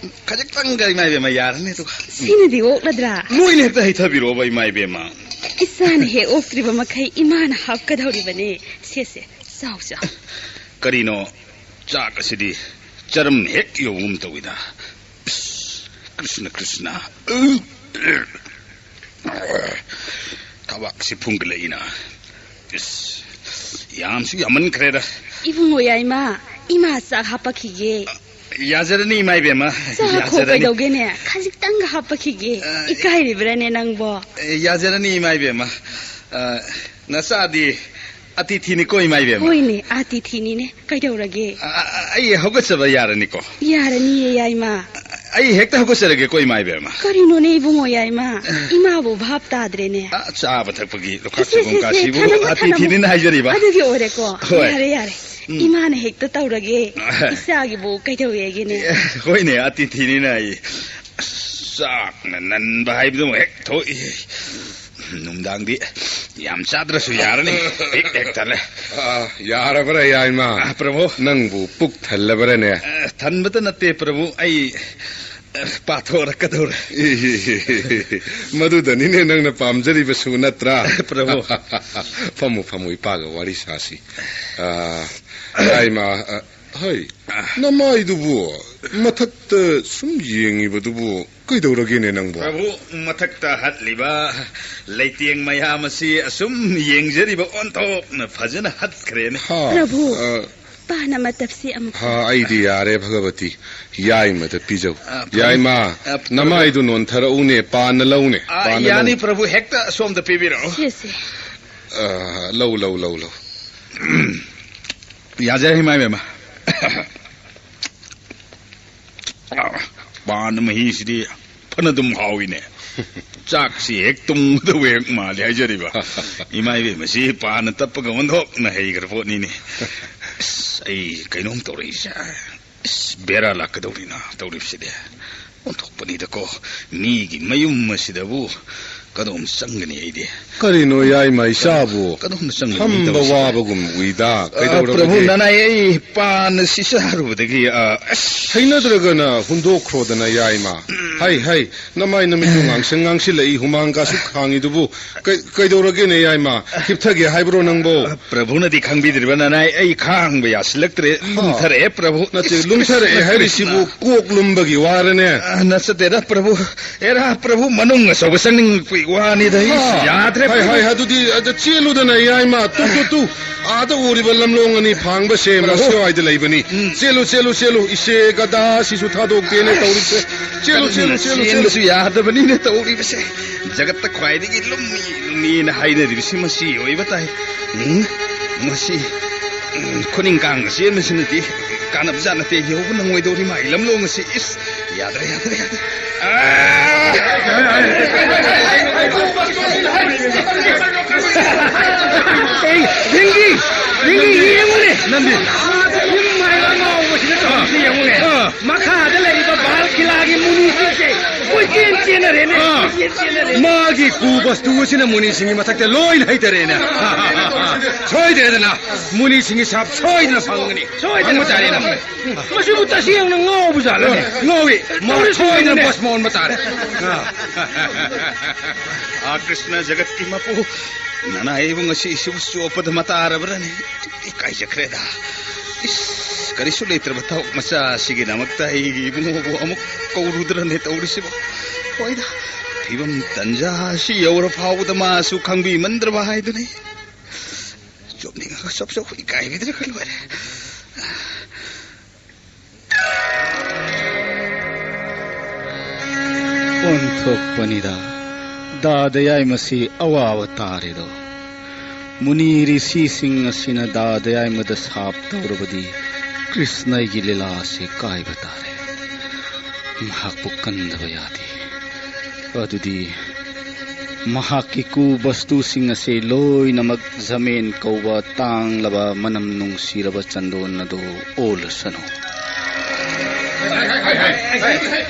ꯈꯖꯤꯛꯇꯪꯒ, ꯏꯃꯥ ꯏꯕꯦꯝꯃ, ꯌꯥꯔꯅꯤ ꯑꯗꯨꯒ꯫ ꯁꯤꯅꯗꯤ ꯑꯣꯛꯂꯗ꯭ꯔꯥ? ꯅꯣꯏꯅ ꯍꯦꯛꯇ ꯍꯩꯊꯕꯤꯔꯛꯑꯣꯕ, ꯏꯃꯥ ꯏꯕꯦꯝꯃ꯫ ꯏꯆꯥꯅ ꯍꯦꯛ ꯑꯣꯛꯇ꯭ꯔꯤꯕ ꯃꯈꯩ ꯏꯃꯥꯅ ꯍꯥꯞꯀꯗꯧꯔꯤꯕꯅꯦ꯫ ꯁꯦ, ꯁꯦ, ꯆꯥꯎ, ꯆꯥꯎ꯫ ꯀꯔꯤꯅꯣ? ꯆꯥꯛ ꯑꯁꯤꯗꯤ ꯆꯔꯝ ꯍꯦꯛ ꯌꯧꯕꯒꯨꯝ ꯇꯧꯏꯗ꯫ ꯏꯁ, ꯀ꯭ꯔꯤꯁꯅ, ꯀ꯭ꯔꯤꯁꯅ꯫ ꯊꯕꯥꯛꯁꯤ ꯐꯨꯡꯒꯠꯂꯛꯏꯅ꯫ ꯏꯁ, ꯌꯥꯝꯁꯨ ꯌꯥꯝꯃꯟꯈ꯭ꯔꯦꯗ꯫ ꯏꯕꯨꯡꯉꯣ ꯌꯥꯏꯃ, ꯏꯃꯥ ꯆꯥꯛ ꯍꯥꯞꯄꯛꯈꯤꯒꯦ꯫ ꯌꯥꯖꯔꯅꯤ, ꯏꯃꯥ ꯏꯕꯦꯝꯃ, ꯆꯥꯈꯣ, ꯌꯥꯖꯔꯅꯤ꯫ ꯀꯩꯗꯧꯒꯦꯅꯦ? ꯈꯖꯤꯛꯇꯪꯒ ꯍꯥꯞꯄꯛꯈꯤꯒꯦ꯫ ꯑ, ꯏꯀꯥꯏꯔꯤꯕ꯭ꯔꯥꯅꯦ ꯅꯪꯕꯣ? ꯑꯦ, ꯌꯥꯖꯔꯅꯤ, ꯏꯃꯥ ꯏꯕꯦꯝꯃ꯫ ꯑ, ꯅꯆꯥꯗꯤ ꯑꯇꯤꯊꯤꯅꯤꯀꯣ, ꯏꯃꯥ ꯏꯕꯦꯝꯃ? ꯍꯣꯏꯅꯦ, ꯑꯇꯤꯊꯤꯅꯤꯅꯦ꯫ ꯀꯩꯗꯧꯔꯒꯦ? ꯑ, ꯑ, ꯑꯩ ꯍꯧꯒꯠꯆꯕ ꯌꯥꯔꯅꯤꯀꯣ? ꯌꯥꯔꯅꯤꯌꯦ, ꯌꯥꯏꯃ꯫ ꯑꯩ ꯍꯦꯛꯇ ꯍꯧꯒꯠꯆꯔꯒꯦꯀꯣ, ꯏꯃꯥ ꯏꯕꯦꯝꯃ? ꯀꯔꯤꯅꯣꯅꯦ, ꯏꯕꯨꯡꯉꯣ ꯌꯥꯏꯃ? ꯏꯃꯥꯕꯨ ꯚꯥꯞ ꯇꯥꯗ꯭ꯔꯦꯅꯦ꯫ ꯑ, ꯆꯥꯕ ꯊꯛꯄꯒꯤ ꯂꯨꯈꯥꯛ ꯁꯦ, ꯁꯦ, ꯁꯤꯕꯨꯝ ꯁꯦ, ꯀꯥꯁꯤꯕꯨ ꯊꯅꯝꯃꯨ, ꯊꯅꯝꯃꯨ꯫ ꯑꯇꯤꯊꯤꯅꯤꯅ ꯍꯥꯏꯖꯔꯤꯕ꯫ ꯑꯗꯨꯒꯤ ꯑꯣꯏꯔꯦꯀꯣ? ꯍꯣꯏ꯫ ꯌꯥꯔꯦ, ꯌꯥꯔꯦ꯫ ꯎꯝ꯫ ꯏꯃꯥꯅ ꯍꯦꯛꯇ ꯇꯧꯔꯒꯦ꯫ ꯏꯆꯥꯒꯤꯕꯨ ꯀꯩꯗꯧꯋꯦꯒꯦꯅꯦ? ꯑꯦ, ꯍꯣꯏꯅꯦ, ꯑꯇꯤꯊꯤꯅꯤꯅ ꯑꯩ꯫ ꯑꯁ, ꯆꯥꯛꯅ ꯅꯟꯕ ꯍꯥꯏꯕꯗꯨꯃ ꯍꯦꯛ ꯊꯣꯛꯏ꯫ ꯅꯨꯡꯗꯥꯡꯗꯤ ꯌꯥꯝ ꯆꯥꯗ꯭ꯔꯁꯨ ꯌꯥꯔꯅꯤ꯫ ꯄꯤꯛ ꯍꯦꯛ ꯊꯜꯂꯦ꯫ ꯑꯥ, ꯌꯥꯔꯕ꯭ꯔꯥ, ꯌꯥꯏꯃ? ꯑꯥ, ꯄ꯭ꯔꯚꯨ꯫ ꯅꯪꯕꯨ ꯄꯨꯛ ꯊꯜꯂꯕ꯭ꯔꯥꯅꯦ? ꯑ, ꯊꯟꯕꯇ ꯅꯠꯇꯦ, ꯄ꯭ꯔꯚꯨ꯫ ꯑꯩ, ꯑ, ꯄꯥꯊꯣꯔꯛꯀꯗꯧꯔꯦ꯫ ꯃꯗꯨꯗꯅꯤꯅꯦ ꯅꯪꯅ ꯄꯥꯝꯖꯔꯤꯕꯁꯨ, ꯅꯠꯇ꯭ꯔꯥ? ꯄ꯭ꯔꯚꯨ꯫ ꯐꯝꯃꯨ, ꯐꯝꯃꯨ, ꯏꯄꯥꯒ ꯋꯥꯔꯤ ꯁꯥꯁꯤ꯫ ꯑ, ꯌꯥꯏꯃ, ꯑ, ꯍꯩ, ꯅꯃꯥꯏꯗꯨꯕꯨ ꯃꯊꯛꯇ ꯁꯨꯝ ꯌꯦꯡꯉꯤꯕꯗꯨꯕꯨ ꯀꯩꯗꯧꯔꯒꯦꯅꯦ ꯅꯪꯕꯣ? ꯄ꯭ꯔꯚꯨ, ꯃꯊꯛꯇ ꯍꯠꯂꯤꯕ ꯂꯩꯇꯦꯡ ꯃꯌꯥꯝ ꯑꯁꯤ ꯑꯁꯨꯝ ꯌꯦꯡꯖꯔꯤꯕ ꯑꯣꯟꯊꯣꯛꯅ ꯐꯖꯅ ꯍꯠꯈ꯭ꯔꯦꯅꯦ꯫ ꯍꯥ, ꯄ꯭ꯔꯚꯨ, ꯑ, ꯄꯥꯟ ꯑꯃ ꯇꯞꯁꯤ ꯑꯃꯨꯛ꯫ ꯍꯥ, ꯑꯩꯗꯤ ꯌꯥꯔꯦ, ꯚꯒꯕꯇꯤ꯫ ꯌꯥꯏꯃꯗ ꯄꯤꯖꯧ꯫ ꯑ, ꯄ꯭ꯔꯚꯨ꯫ ꯌꯥꯏꯃ, ꯑ, ꯄ꯭ꯔꯚꯨ꯫ ꯅꯃꯥꯏꯗꯨ ꯅꯣꯟꯊꯔꯛꯎꯅꯦ, ꯄꯥꯟꯅ ꯂꯧꯅꯦ, ꯑ, ꯄꯥꯟꯅ ꯌꯥꯅꯤ, ꯂꯧ꯫ ꯄ꯭ꯔꯚꯨ, ꯍꯦꯛꯇ ꯑꯁꯣꯝꯗ ꯄꯤꯕꯤꯔꯛꯑꯣ꯫ ꯁꯦ, ꯁꯦ꯫ ꯑ, ꯂꯧ, ꯂꯧ, ꯂꯧ, ꯂꯧ꯫ ꯌꯥꯖꯔꯦ, ꯏꯃꯥ ꯏꯕꯦꯝꯃ꯫ ꯄꯥꯟ ꯃꯍꯤꯁꯤꯗꯤ ꯐꯅꯗꯨꯝ ꯍꯥꯎꯏꯅꯦ꯫ ꯆꯥꯛꯁꯤ ꯍꯦꯛ ꯇꯨꯝꯒꯗꯧꯕ ꯍꯦꯛ ꯃꯥꯜꯂꯤ ꯍꯥꯏꯖꯔꯤꯕ꯫ ꯏꯃꯥ ꯏꯕꯦꯝꯃꯁꯤ ꯄꯥꯟꯅ ꯇꯞꯄꯒ ꯑꯣꯟꯊꯣꯛꯅ ꯍꯩꯈ꯭ꯔ ꯄꯣꯠꯅꯤꯅꯦ꯫ ꯑꯁ, ꯑꯩ ꯀꯩꯅꯣꯝ ꯇꯧꯔꯛꯏꯁꯦ꯫ ꯑꯁ, ꯕꯦꯔꯥ ꯂꯥꯛꯀꯗꯧꯔꯤꯅ ꯇꯧꯔꯤꯕꯁꯤꯗꯤ꯫ ꯑꯣꯟꯊꯣꯛꯄꯅꯤꯗꯀꯣ, ꯃꯤꯒꯤ ꯃꯌꯨꯝ ꯑꯁꯤꯗꯕꯨ ꯀꯗꯣꯝ ꯆꯪꯒꯅꯤ ꯑꯩꯗꯤ? ꯀꯔꯤꯅꯣ ꯌꯥꯏꯃ ꯏꯆꯥꯕꯨ? ꯀꯗꯣꯝꯗ ꯆꯪꯒꯅꯤ ꯑꯩ ꯐꯝꯕ ꯇꯧꯔꯤꯁꯤꯗꯤ? ꯋꯥꯕꯒꯨꯝ ꯎꯏꯗ, ꯑ, ꯀꯩꯗꯧꯔꯕꯒꯦ? ꯄ꯭ꯔꯚꯨ ꯅꯅꯥꯏ, ꯑꯩ ꯄꯥꯟ ꯑꯁꯤ ꯆꯥꯔꯨꯕꯗꯒꯤ, ꯑ, ꯑꯁ꯫ ꯍꯩꯅꯗ꯭ꯔꯒꯅ ꯍꯨꯟꯗꯣꯛꯈ꯭ꯔꯣꯗꯅ ꯌꯥꯏꯃ꯫ ꯍꯩ, ꯍꯩ, ꯅꯃꯥꯏ ꯅꯃꯤꯠꯇꯨ ꯉꯥꯡꯁꯪ ꯉꯥꯡꯁꯤꯜꯂꯛꯏ, ꯍꯨꯃꯥꯡ ꯀꯥꯁꯨ ꯈꯥꯡꯉꯤꯗꯨꯕꯨ꯫ ꯀꯩ-, ꯀꯩꯗꯧꯔꯒꯦꯅꯦ ꯌꯥꯏꯃ? ꯍꯤꯞꯊꯒꯦ ꯍꯥꯏꯕ꯭ꯔꯣ ꯅꯪꯕꯣ? ꯄ꯭ꯔꯚꯨꯅꯗꯤ ꯈꯪꯕꯤꯗ꯭ꯔꯤꯕ ꯅꯅꯥꯏ, ꯑꯩ ꯈꯥꯡꯕ ꯌꯥꯁꯤꯜꯂꯛꯇ꯭ꯔꯦ꯫ ꯍꯥ꯫ ꯂꯨꯝꯊꯔꯛꯑꯦ ꯄ꯭ꯔꯚꯨ꯫ ꯅꯠꯇꯦ, ꯏꯁ, ꯂꯨꯝꯊꯔꯛꯑꯦ ꯏꯁ, ꯍꯥꯏꯔꯤꯁꯤꯕꯨ ꯏꯁ꯫ ꯀꯣꯛ ꯂꯨꯝꯕꯒꯤ ꯋꯥꯔꯅꯦ? ꯑ, ꯅꯠꯆꯗꯦꯗ ꯄ꯭ꯔꯚꯨ꯫ ꯑꯦꯔꯥ ꯄ꯭ꯔꯚꯨ, ꯃꯅꯨꯡ ꯑꯆꯧꯕ ꯆꯪꯅꯤꯡꯉꯛꯄꯒꯤ ꯋꯥꯅꯤꯗ, ꯏꯁ, ꯍꯥ꯫ ꯌꯥꯗ꯭ꯔꯦ ꯍꯥꯏ, ꯄ꯭ꯔꯚꯨ꯫ ꯍꯥꯏ, ꯑꯗꯨꯗꯤ ꯑꯗ ꯆꯦꯜꯂꯨꯗꯅ ꯌꯥꯏꯃ꯫ ꯇꯨ, ꯇꯨ, ꯇꯨ꯫ ꯑꯥꯗ ꯎꯔꯤꯕ ꯂꯝꯂꯣꯡ ꯑꯅꯤ ꯐꯥꯡꯕꯁꯦ ꯄ꯭ꯔꯚꯨ꯫ ꯃꯁꯤꯋꯥꯏꯗ ꯂꯩꯕꯅꯤ꯫ ꯎꯝ꯫ ꯆꯦꯜꯂꯨ, ꯆꯦꯜꯂꯨ, ꯆꯦꯜꯂꯨ꯫ ꯏꯆꯦ ꯒꯗꯥ ꯁꯤꯁꯨ ꯊꯥꯗꯣꯛꯇꯦꯅꯦ ꯇꯧꯔꯤꯁꯦ꯫ ꯆꯦꯜꯂꯨ, ꯆꯦꯜꯂꯨ, ꯀꯟꯅ ꯆꯦꯜꯂꯨ, ꯆꯦꯜꯂꯨ꯫ ꯆꯦꯟꯕꯁꯨ ꯌꯥꯗꯕꯅꯤꯅ ꯇꯧꯔꯤꯕꯁꯦ꯫ ꯖꯒꯠꯇ ꯈ꯭ꯋꯥꯏꯗꯒꯤ ꯂꯨꯝꯃꯤ, ꯂꯨꯝꯃꯤꯅ ꯍꯥꯏꯅꯔꯤꯕꯁꯤ ꯃꯁꯤ ꯑꯣꯏꯕ ꯇꯥꯏ꯫ ꯎꯝ, ꯃꯁꯤ, ꯎꯝ, ꯈꯨꯅꯤꯡ ꯀꯥꯡꯅ ꯆꯦꯟꯕꯁꯤꯅꯗꯤ ꯀꯥꯟꯅꯕꯖꯥꯠ ꯅꯠꯇꯦ꯫ ꯌꯧꯕ ꯅꯪꯉꯣꯏꯗꯧꯔꯤ ꯃꯥꯒꯤ ꯂꯝꯂꯣꯡ ꯑꯁꯤ꯫ ꯏꯁ, ꯌꯥꯗ꯭ꯔꯦ, ꯌꯥꯗ꯭ꯔꯦ, ꯌꯥꯗ꯭ꯔꯦ꯫ ꯑꯥ! ꯑꯦ, ꯚꯤꯡꯒꯤ, ꯚꯤꯡꯒꯤ, ꯌꯦꯡꯉꯨꯅꯦ꯫ ꯅꯪꯗꯤ? ꯑꯥꯗ ꯌꯨꯝ ꯍꯥꯏꯕ ꯑꯉꯥꯎꯕꯁꯤꯅ ꯇꯧꯔꯤꯁꯤ ꯌꯦꯡꯉꯨꯅꯦ꯫ ꯑꯥ꯫ ꯃꯈꯥꯗ ꯂꯩꯔꯤꯕ ꯕꯥꯜ ꯈꯤꯂꯥꯒꯤ ꯃꯨꯅꯤꯁꯤꯡꯁꯦ ꯀꯣꯏꯆꯦꯟ ꯆꯦꯟꯅꯔꯦꯅꯦ, ꯑꯥ꯫ ꯀꯣꯏꯆꯦꯟ ꯆꯦꯟꯅꯔꯦ꯫ ꯃꯥꯒꯤ ꯀꯨꯕꯁꯇꯨ ꯑꯁꯤꯅ ꯃꯨꯅꯤꯁꯤꯡꯒꯤ ꯃꯊꯛꯇ ꯂꯣꯏꯅ ꯍꯩꯊꯔꯦꯅꯦ꯫ ꯁꯣꯏꯗ꯭ꯔꯦꯗꯅ, ꯃꯨꯅꯤꯁꯤꯡꯒꯤ ꯁꯥꯞ ꯁꯣꯏꯗꯅ ꯐꯪꯒꯅꯤ꯫ ꯁꯣꯏꯗꯅ ꯐꯪꯕ ꯇꯥꯔꯦꯅ꯫ ꯐꯪꯒꯅꯤ꯫ ꯃꯁꯤꯕꯨ ꯇꯁꯦꯡꯅ ꯉꯥꯎꯕ ꯖꯥꯠꯂꯅꯦ? ꯉꯥꯎꯏ꯫ ꯃꯥ ꯇꯧꯔꯤꯁꯤ ꯁꯣꯏꯗꯅ ꯌꯦꯡꯉꯨꯅꯦ꯫ ꯕꯁ ꯃꯣꯟꯕ ꯇꯥꯔꯦ꯫ ꯑꯥ꯫ ꯑꯥ, ꯀ꯭ꯔꯤꯁꯅ ꯖꯒꯠꯀꯤ ꯃꯄꯨ, ꯅꯅꯥꯏ ꯏꯕꯨꯡ ꯑꯁꯤ ꯏꯁꯨ ꯆꯣꯞꯄꯗ ꯃꯇꯥꯔꯕ꯭ꯔꯅꯦ? ꯏꯀꯥꯏꯖꯈ꯭ꯔꯦꯗ꯫ ꯏꯁ, ꯀꯔꯤꯁꯨ ꯂꯩꯇ꯭ꯔꯕ ꯊꯕꯛ ꯃꯆꯥ ꯑꯁꯤꯒꯤꯗꯃꯛꯇ ꯑꯩꯒꯤ ꯏꯕꯨꯡꯉꯣꯕꯨ ꯑꯃꯨꯛ ꯀꯧꯔꯨꯗ꯭ꯔꯅꯦ ꯇꯧꯔꯤꯁꯤꯕꯨ? ꯍꯣꯏꯗ, ꯐꯤꯕꯝ ꯇꯟꯖꯥ ꯑꯁꯤ ꯌꯧꯔ ꯐꯥꯎꯕꯗ ꯃꯥꯁꯨ ꯈꯪꯕꯤꯃꯟꯗ꯭ꯔꯕ ꯍꯥꯏꯗꯨꯅꯤ꯫ ꯆꯣꯞꯅꯤꯡꯉꯒ ꯆꯣꯞ ꯆꯣꯞ, ꯏꯀꯥꯏꯕꯤꯗ꯭ꯔꯒ ꯂꯣꯏꯔꯦ꯫ ꯑꯣꯟꯊꯣꯛꯄꯅꯤꯗ, ꯗꯥ ꯗꯌꯥꯏꯃꯁꯤ ꯑꯋꯥꯕ ꯇꯥꯔꯦꯗꯣ꯫ ꯃꯨꯅꯤ ꯔꯤꯁꯤꯁꯤꯡ ꯑꯁꯤꯅ ꯗꯥ ꯗꯌꯥꯏꯃꯗ ꯁꯥꯞ ꯇꯧꯔꯕꯗꯤ ꯀ꯭ꯔꯤꯁꯅꯒꯤ ꯂꯤꯂꯥ ꯑꯁꯤ ꯀꯥꯏꯕ ꯇꯥꯔꯦ꯫ ꯃꯍꯥꯛꯄꯨ ꯀꯟꯗꯕ ꯌꯥꯗꯦ꯫ ꯑꯗꯨꯗꯤ ꯃꯍꯥꯛꯀꯤ ꯀꯨ ꯕꯁꯇꯨꯁꯤꯡ ꯑꯁꯤ ꯂꯣꯏꯅꯃꯛ ꯖꯃꯦꯟ ꯀꯧꯕ ꯇꯥꯡꯂꯕ ꯃꯅꯝ ꯅꯨꯡꯁꯤꯔꯕ ꯆꯟꯗꯣꯟ ꯑꯗꯨ ꯑꯣꯜꯂꯁꯅꯨ꯫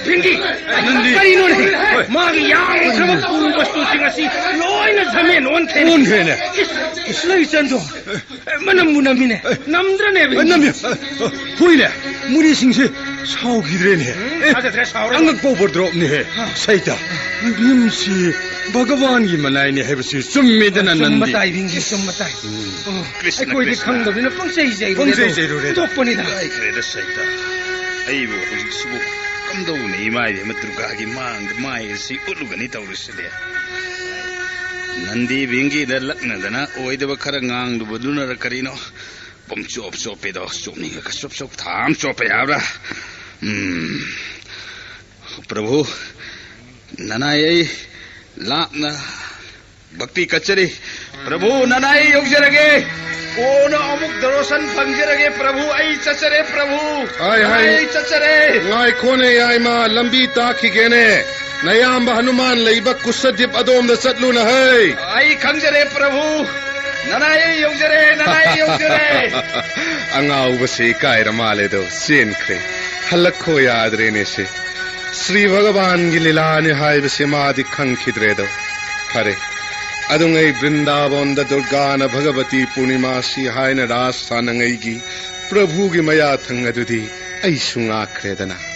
ꯚꯤꯡꯒꯤ, ꯅꯪꯗꯤ? ꯀꯔꯤꯅꯣꯅꯦ? ꯍꯣꯏ꯫ ꯃꯥꯒꯤ ꯌꯥꯝꯈ꯭ꯔꯕ ꯀꯨ ꯕꯁꯇꯨꯁꯤꯡ ꯑꯁꯤ ꯂꯣꯏꯅ ꯖꯃꯦꯟ ꯑꯣꯟꯈ꯭ꯔꯦꯅꯦ꯫ ꯑꯣꯟꯈ꯭ꯔꯦꯅꯦ꯫ ꯏꯁ, ꯏꯁ, ꯂꯩ ꯆꯟꯗꯣꯟ꯫ ꯃꯅꯝꯕꯨ ꯅꯝꯃꯤꯅꯦ꯫ ꯅꯝꯗ꯭ꯔꯅꯦ, ꯚꯤꯡꯒꯤ? ꯅꯝꯃꯤ꯫ ꯍꯨꯏꯅꯦ, ꯃꯨꯅꯤꯁꯤꯡꯁꯦ ꯁꯥꯎꯈꯤꯗ꯭ꯔꯦꯅꯦ꯫ ꯎꯝ, ꯑꯦ, ꯊꯥꯖꯗ꯭ꯔꯦ, ꯁꯥꯎꯔꯒ꯫ ꯑꯉꯛꯄ ꯎꯕꯔꯗ꯭ꯔꯣꯞꯅꯦꯍꯦ꯫ ꯍꯥ꯫ ꯁꯩꯇ, ꯚꯤꯝꯁꯤ ꯚꯒꯋꯥꯟꯒꯤ ꯃꯅꯥꯏꯅꯦ ꯍꯥꯏꯕꯁꯤ ꯆꯨꯝꯃꯤꯗꯅ ꯆꯨꯝꯕ ꯅꯟꯗꯤ꯫ ꯇꯥꯏ, ꯚꯤꯡꯒꯤ, ꯆꯨꯝꯕ ꯇꯥꯏ꯫ ꯎꯝ꯫ ꯑꯣ, ꯀ꯭ꯔꯤꯁꯅ, ꯑꯩꯈꯣꯏꯗꯤ ꯀ꯭ꯔꯤꯁꯅ꯫ ꯈꯪꯗꯕꯅꯤꯅ ꯄꯪꯆꯩ ꯆꯩꯔꯨꯔꯦ꯫ ꯄꯪꯆꯩ ꯆꯩꯔꯨꯔꯦ꯫ ꯍꯨꯟꯗꯣꯛꯄꯅꯤꯗ꯫ ꯏꯀꯥꯏꯈ꯭ꯔꯦꯗ ꯁꯩꯇ꯫ ꯑꯩꯕꯨ ꯍꯧꯖꯤꯛꯁꯤꯕꯨ ꯀꯝꯗꯧꯅꯤ ꯏꯃꯥ ꯏꯕꯦꯝꯃ ꯗꯨꯔꯒꯥꯒꯤ ꯃꯥꯡꯗ ꯃꯥꯏ ꯑꯁꯤ ꯎꯠꯂꯨꯒꯅꯤ ꯇꯧꯔꯤꯁꯤꯗꯤ꯫ ꯅꯟꯗꯤ ꯚꯤꯡꯒꯤꯗ ꯂꯛꯅꯗꯅ ꯑꯣꯏꯗꯕ ꯈꯔ ꯉꯥꯡꯂꯨꯕꯗꯨꯅꯔ ꯀꯔꯤꯅꯣ? ꯄꯨꯝꯆꯣꯞ ꯆꯣꯞꯄꯦꯗꯣ, ꯆꯣꯞꯅꯤꯡꯉꯒ ꯆꯣꯞ ꯆꯣꯞ ꯊꯥ ꯑꯃ ꯆꯣꯞꯄꯦ ꯍꯥꯏꯕ꯭ꯔꯥ? ꯎꯝ꯫ ꯄ꯭ꯔꯚꯨ, ꯅꯅꯥꯏ ꯑꯩ ꯂꯥꯞꯅ ꯚꯛꯇꯤ ꯀꯠꯆꯔꯤ꯫ ꯄ꯭ꯔꯚꯨ, ꯅꯅꯥꯏ ꯌꯧꯖꯔꯒꯦ꯫ ꯀꯣꯟꯅ ꯑꯃꯨꯛ ꯗꯔꯣꯁꯟ ꯐꯪꯖꯔꯒꯦ꯫ ꯄ꯭ꯔꯚꯨ, ꯑꯩ ꯆꯠꯆꯔꯦ, ꯄ꯭ꯔꯚꯨ꯫ ꯍꯥꯏ, ꯍꯥꯏ꯫ ꯑꯩ ꯆꯠꯆꯔꯦ꯫ ꯉꯥꯏꯈꯣꯅꯦ, ꯌꯥꯏꯃ, ꯂꯝꯕꯤ ꯇꯥꯛꯈꯤꯒꯦꯅꯦ꯫ ꯅꯌꯥꯝꯕ ꯍꯅꯨꯃꯥꯟ ꯂꯩꯕ ꯀꯨꯁꯗꯤꯞ ꯑꯗꯣꯝꯗ ꯆꯠꯂꯨꯅ ꯍꯩ꯫ ꯑꯩ ꯈꯪꯖꯔꯦ ꯄ꯭ꯔꯚꯨ, ꯅꯅꯥꯏ ꯑꯩ ꯌꯧꯖꯔꯦ, ꯅꯅꯥꯏ ꯑꯩ ꯌꯧꯖꯔꯦ꯫ ꯑꯉꯥꯎꯕꯁꯦ ꯏꯀꯥꯏꯔ ꯃꯥꯜꯂꯦꯗꯣ, ꯆꯦꯟꯈ꯭ꯔꯦ꯫ ꯍꯜꯂꯛꯈꯣ ꯌꯥꯗ꯭ꯔꯦꯅꯦ ꯁꯦ꯫ ꯁ꯭ꯔꯤ ꯚꯒꯋꯥꯟꯒꯤ ꯂꯤꯂꯥꯅꯤ ꯍꯥꯏꯕꯁꯦ ꯃꯥꯗꯤ ꯈꯪꯈꯤꯗ꯭ꯔꯦꯗꯣ꯫ ꯐꯔꯦ, ꯑꯗꯨꯉꯩ ꯕ꯭ꯔꯤꯟꯗꯥꯕꯣꯟꯗ ꯗꯨꯔꯒꯥꯅ ꯚꯒꯕꯇꯤ ꯄꯨꯔꯅꯤꯃꯥꯁꯤ ꯍꯥꯏꯅ ꯔꯥꯁ ꯁꯥꯟꯅꯉꯩꯒꯤ ꯄ꯭ꯔꯚꯨꯒꯤ ꯃꯌꯥꯊꯪ ꯑꯗꯨꯗꯤ ꯑꯩꯁꯨ ꯉꯥꯛꯈ꯭ꯔꯦꯗꯅ꯫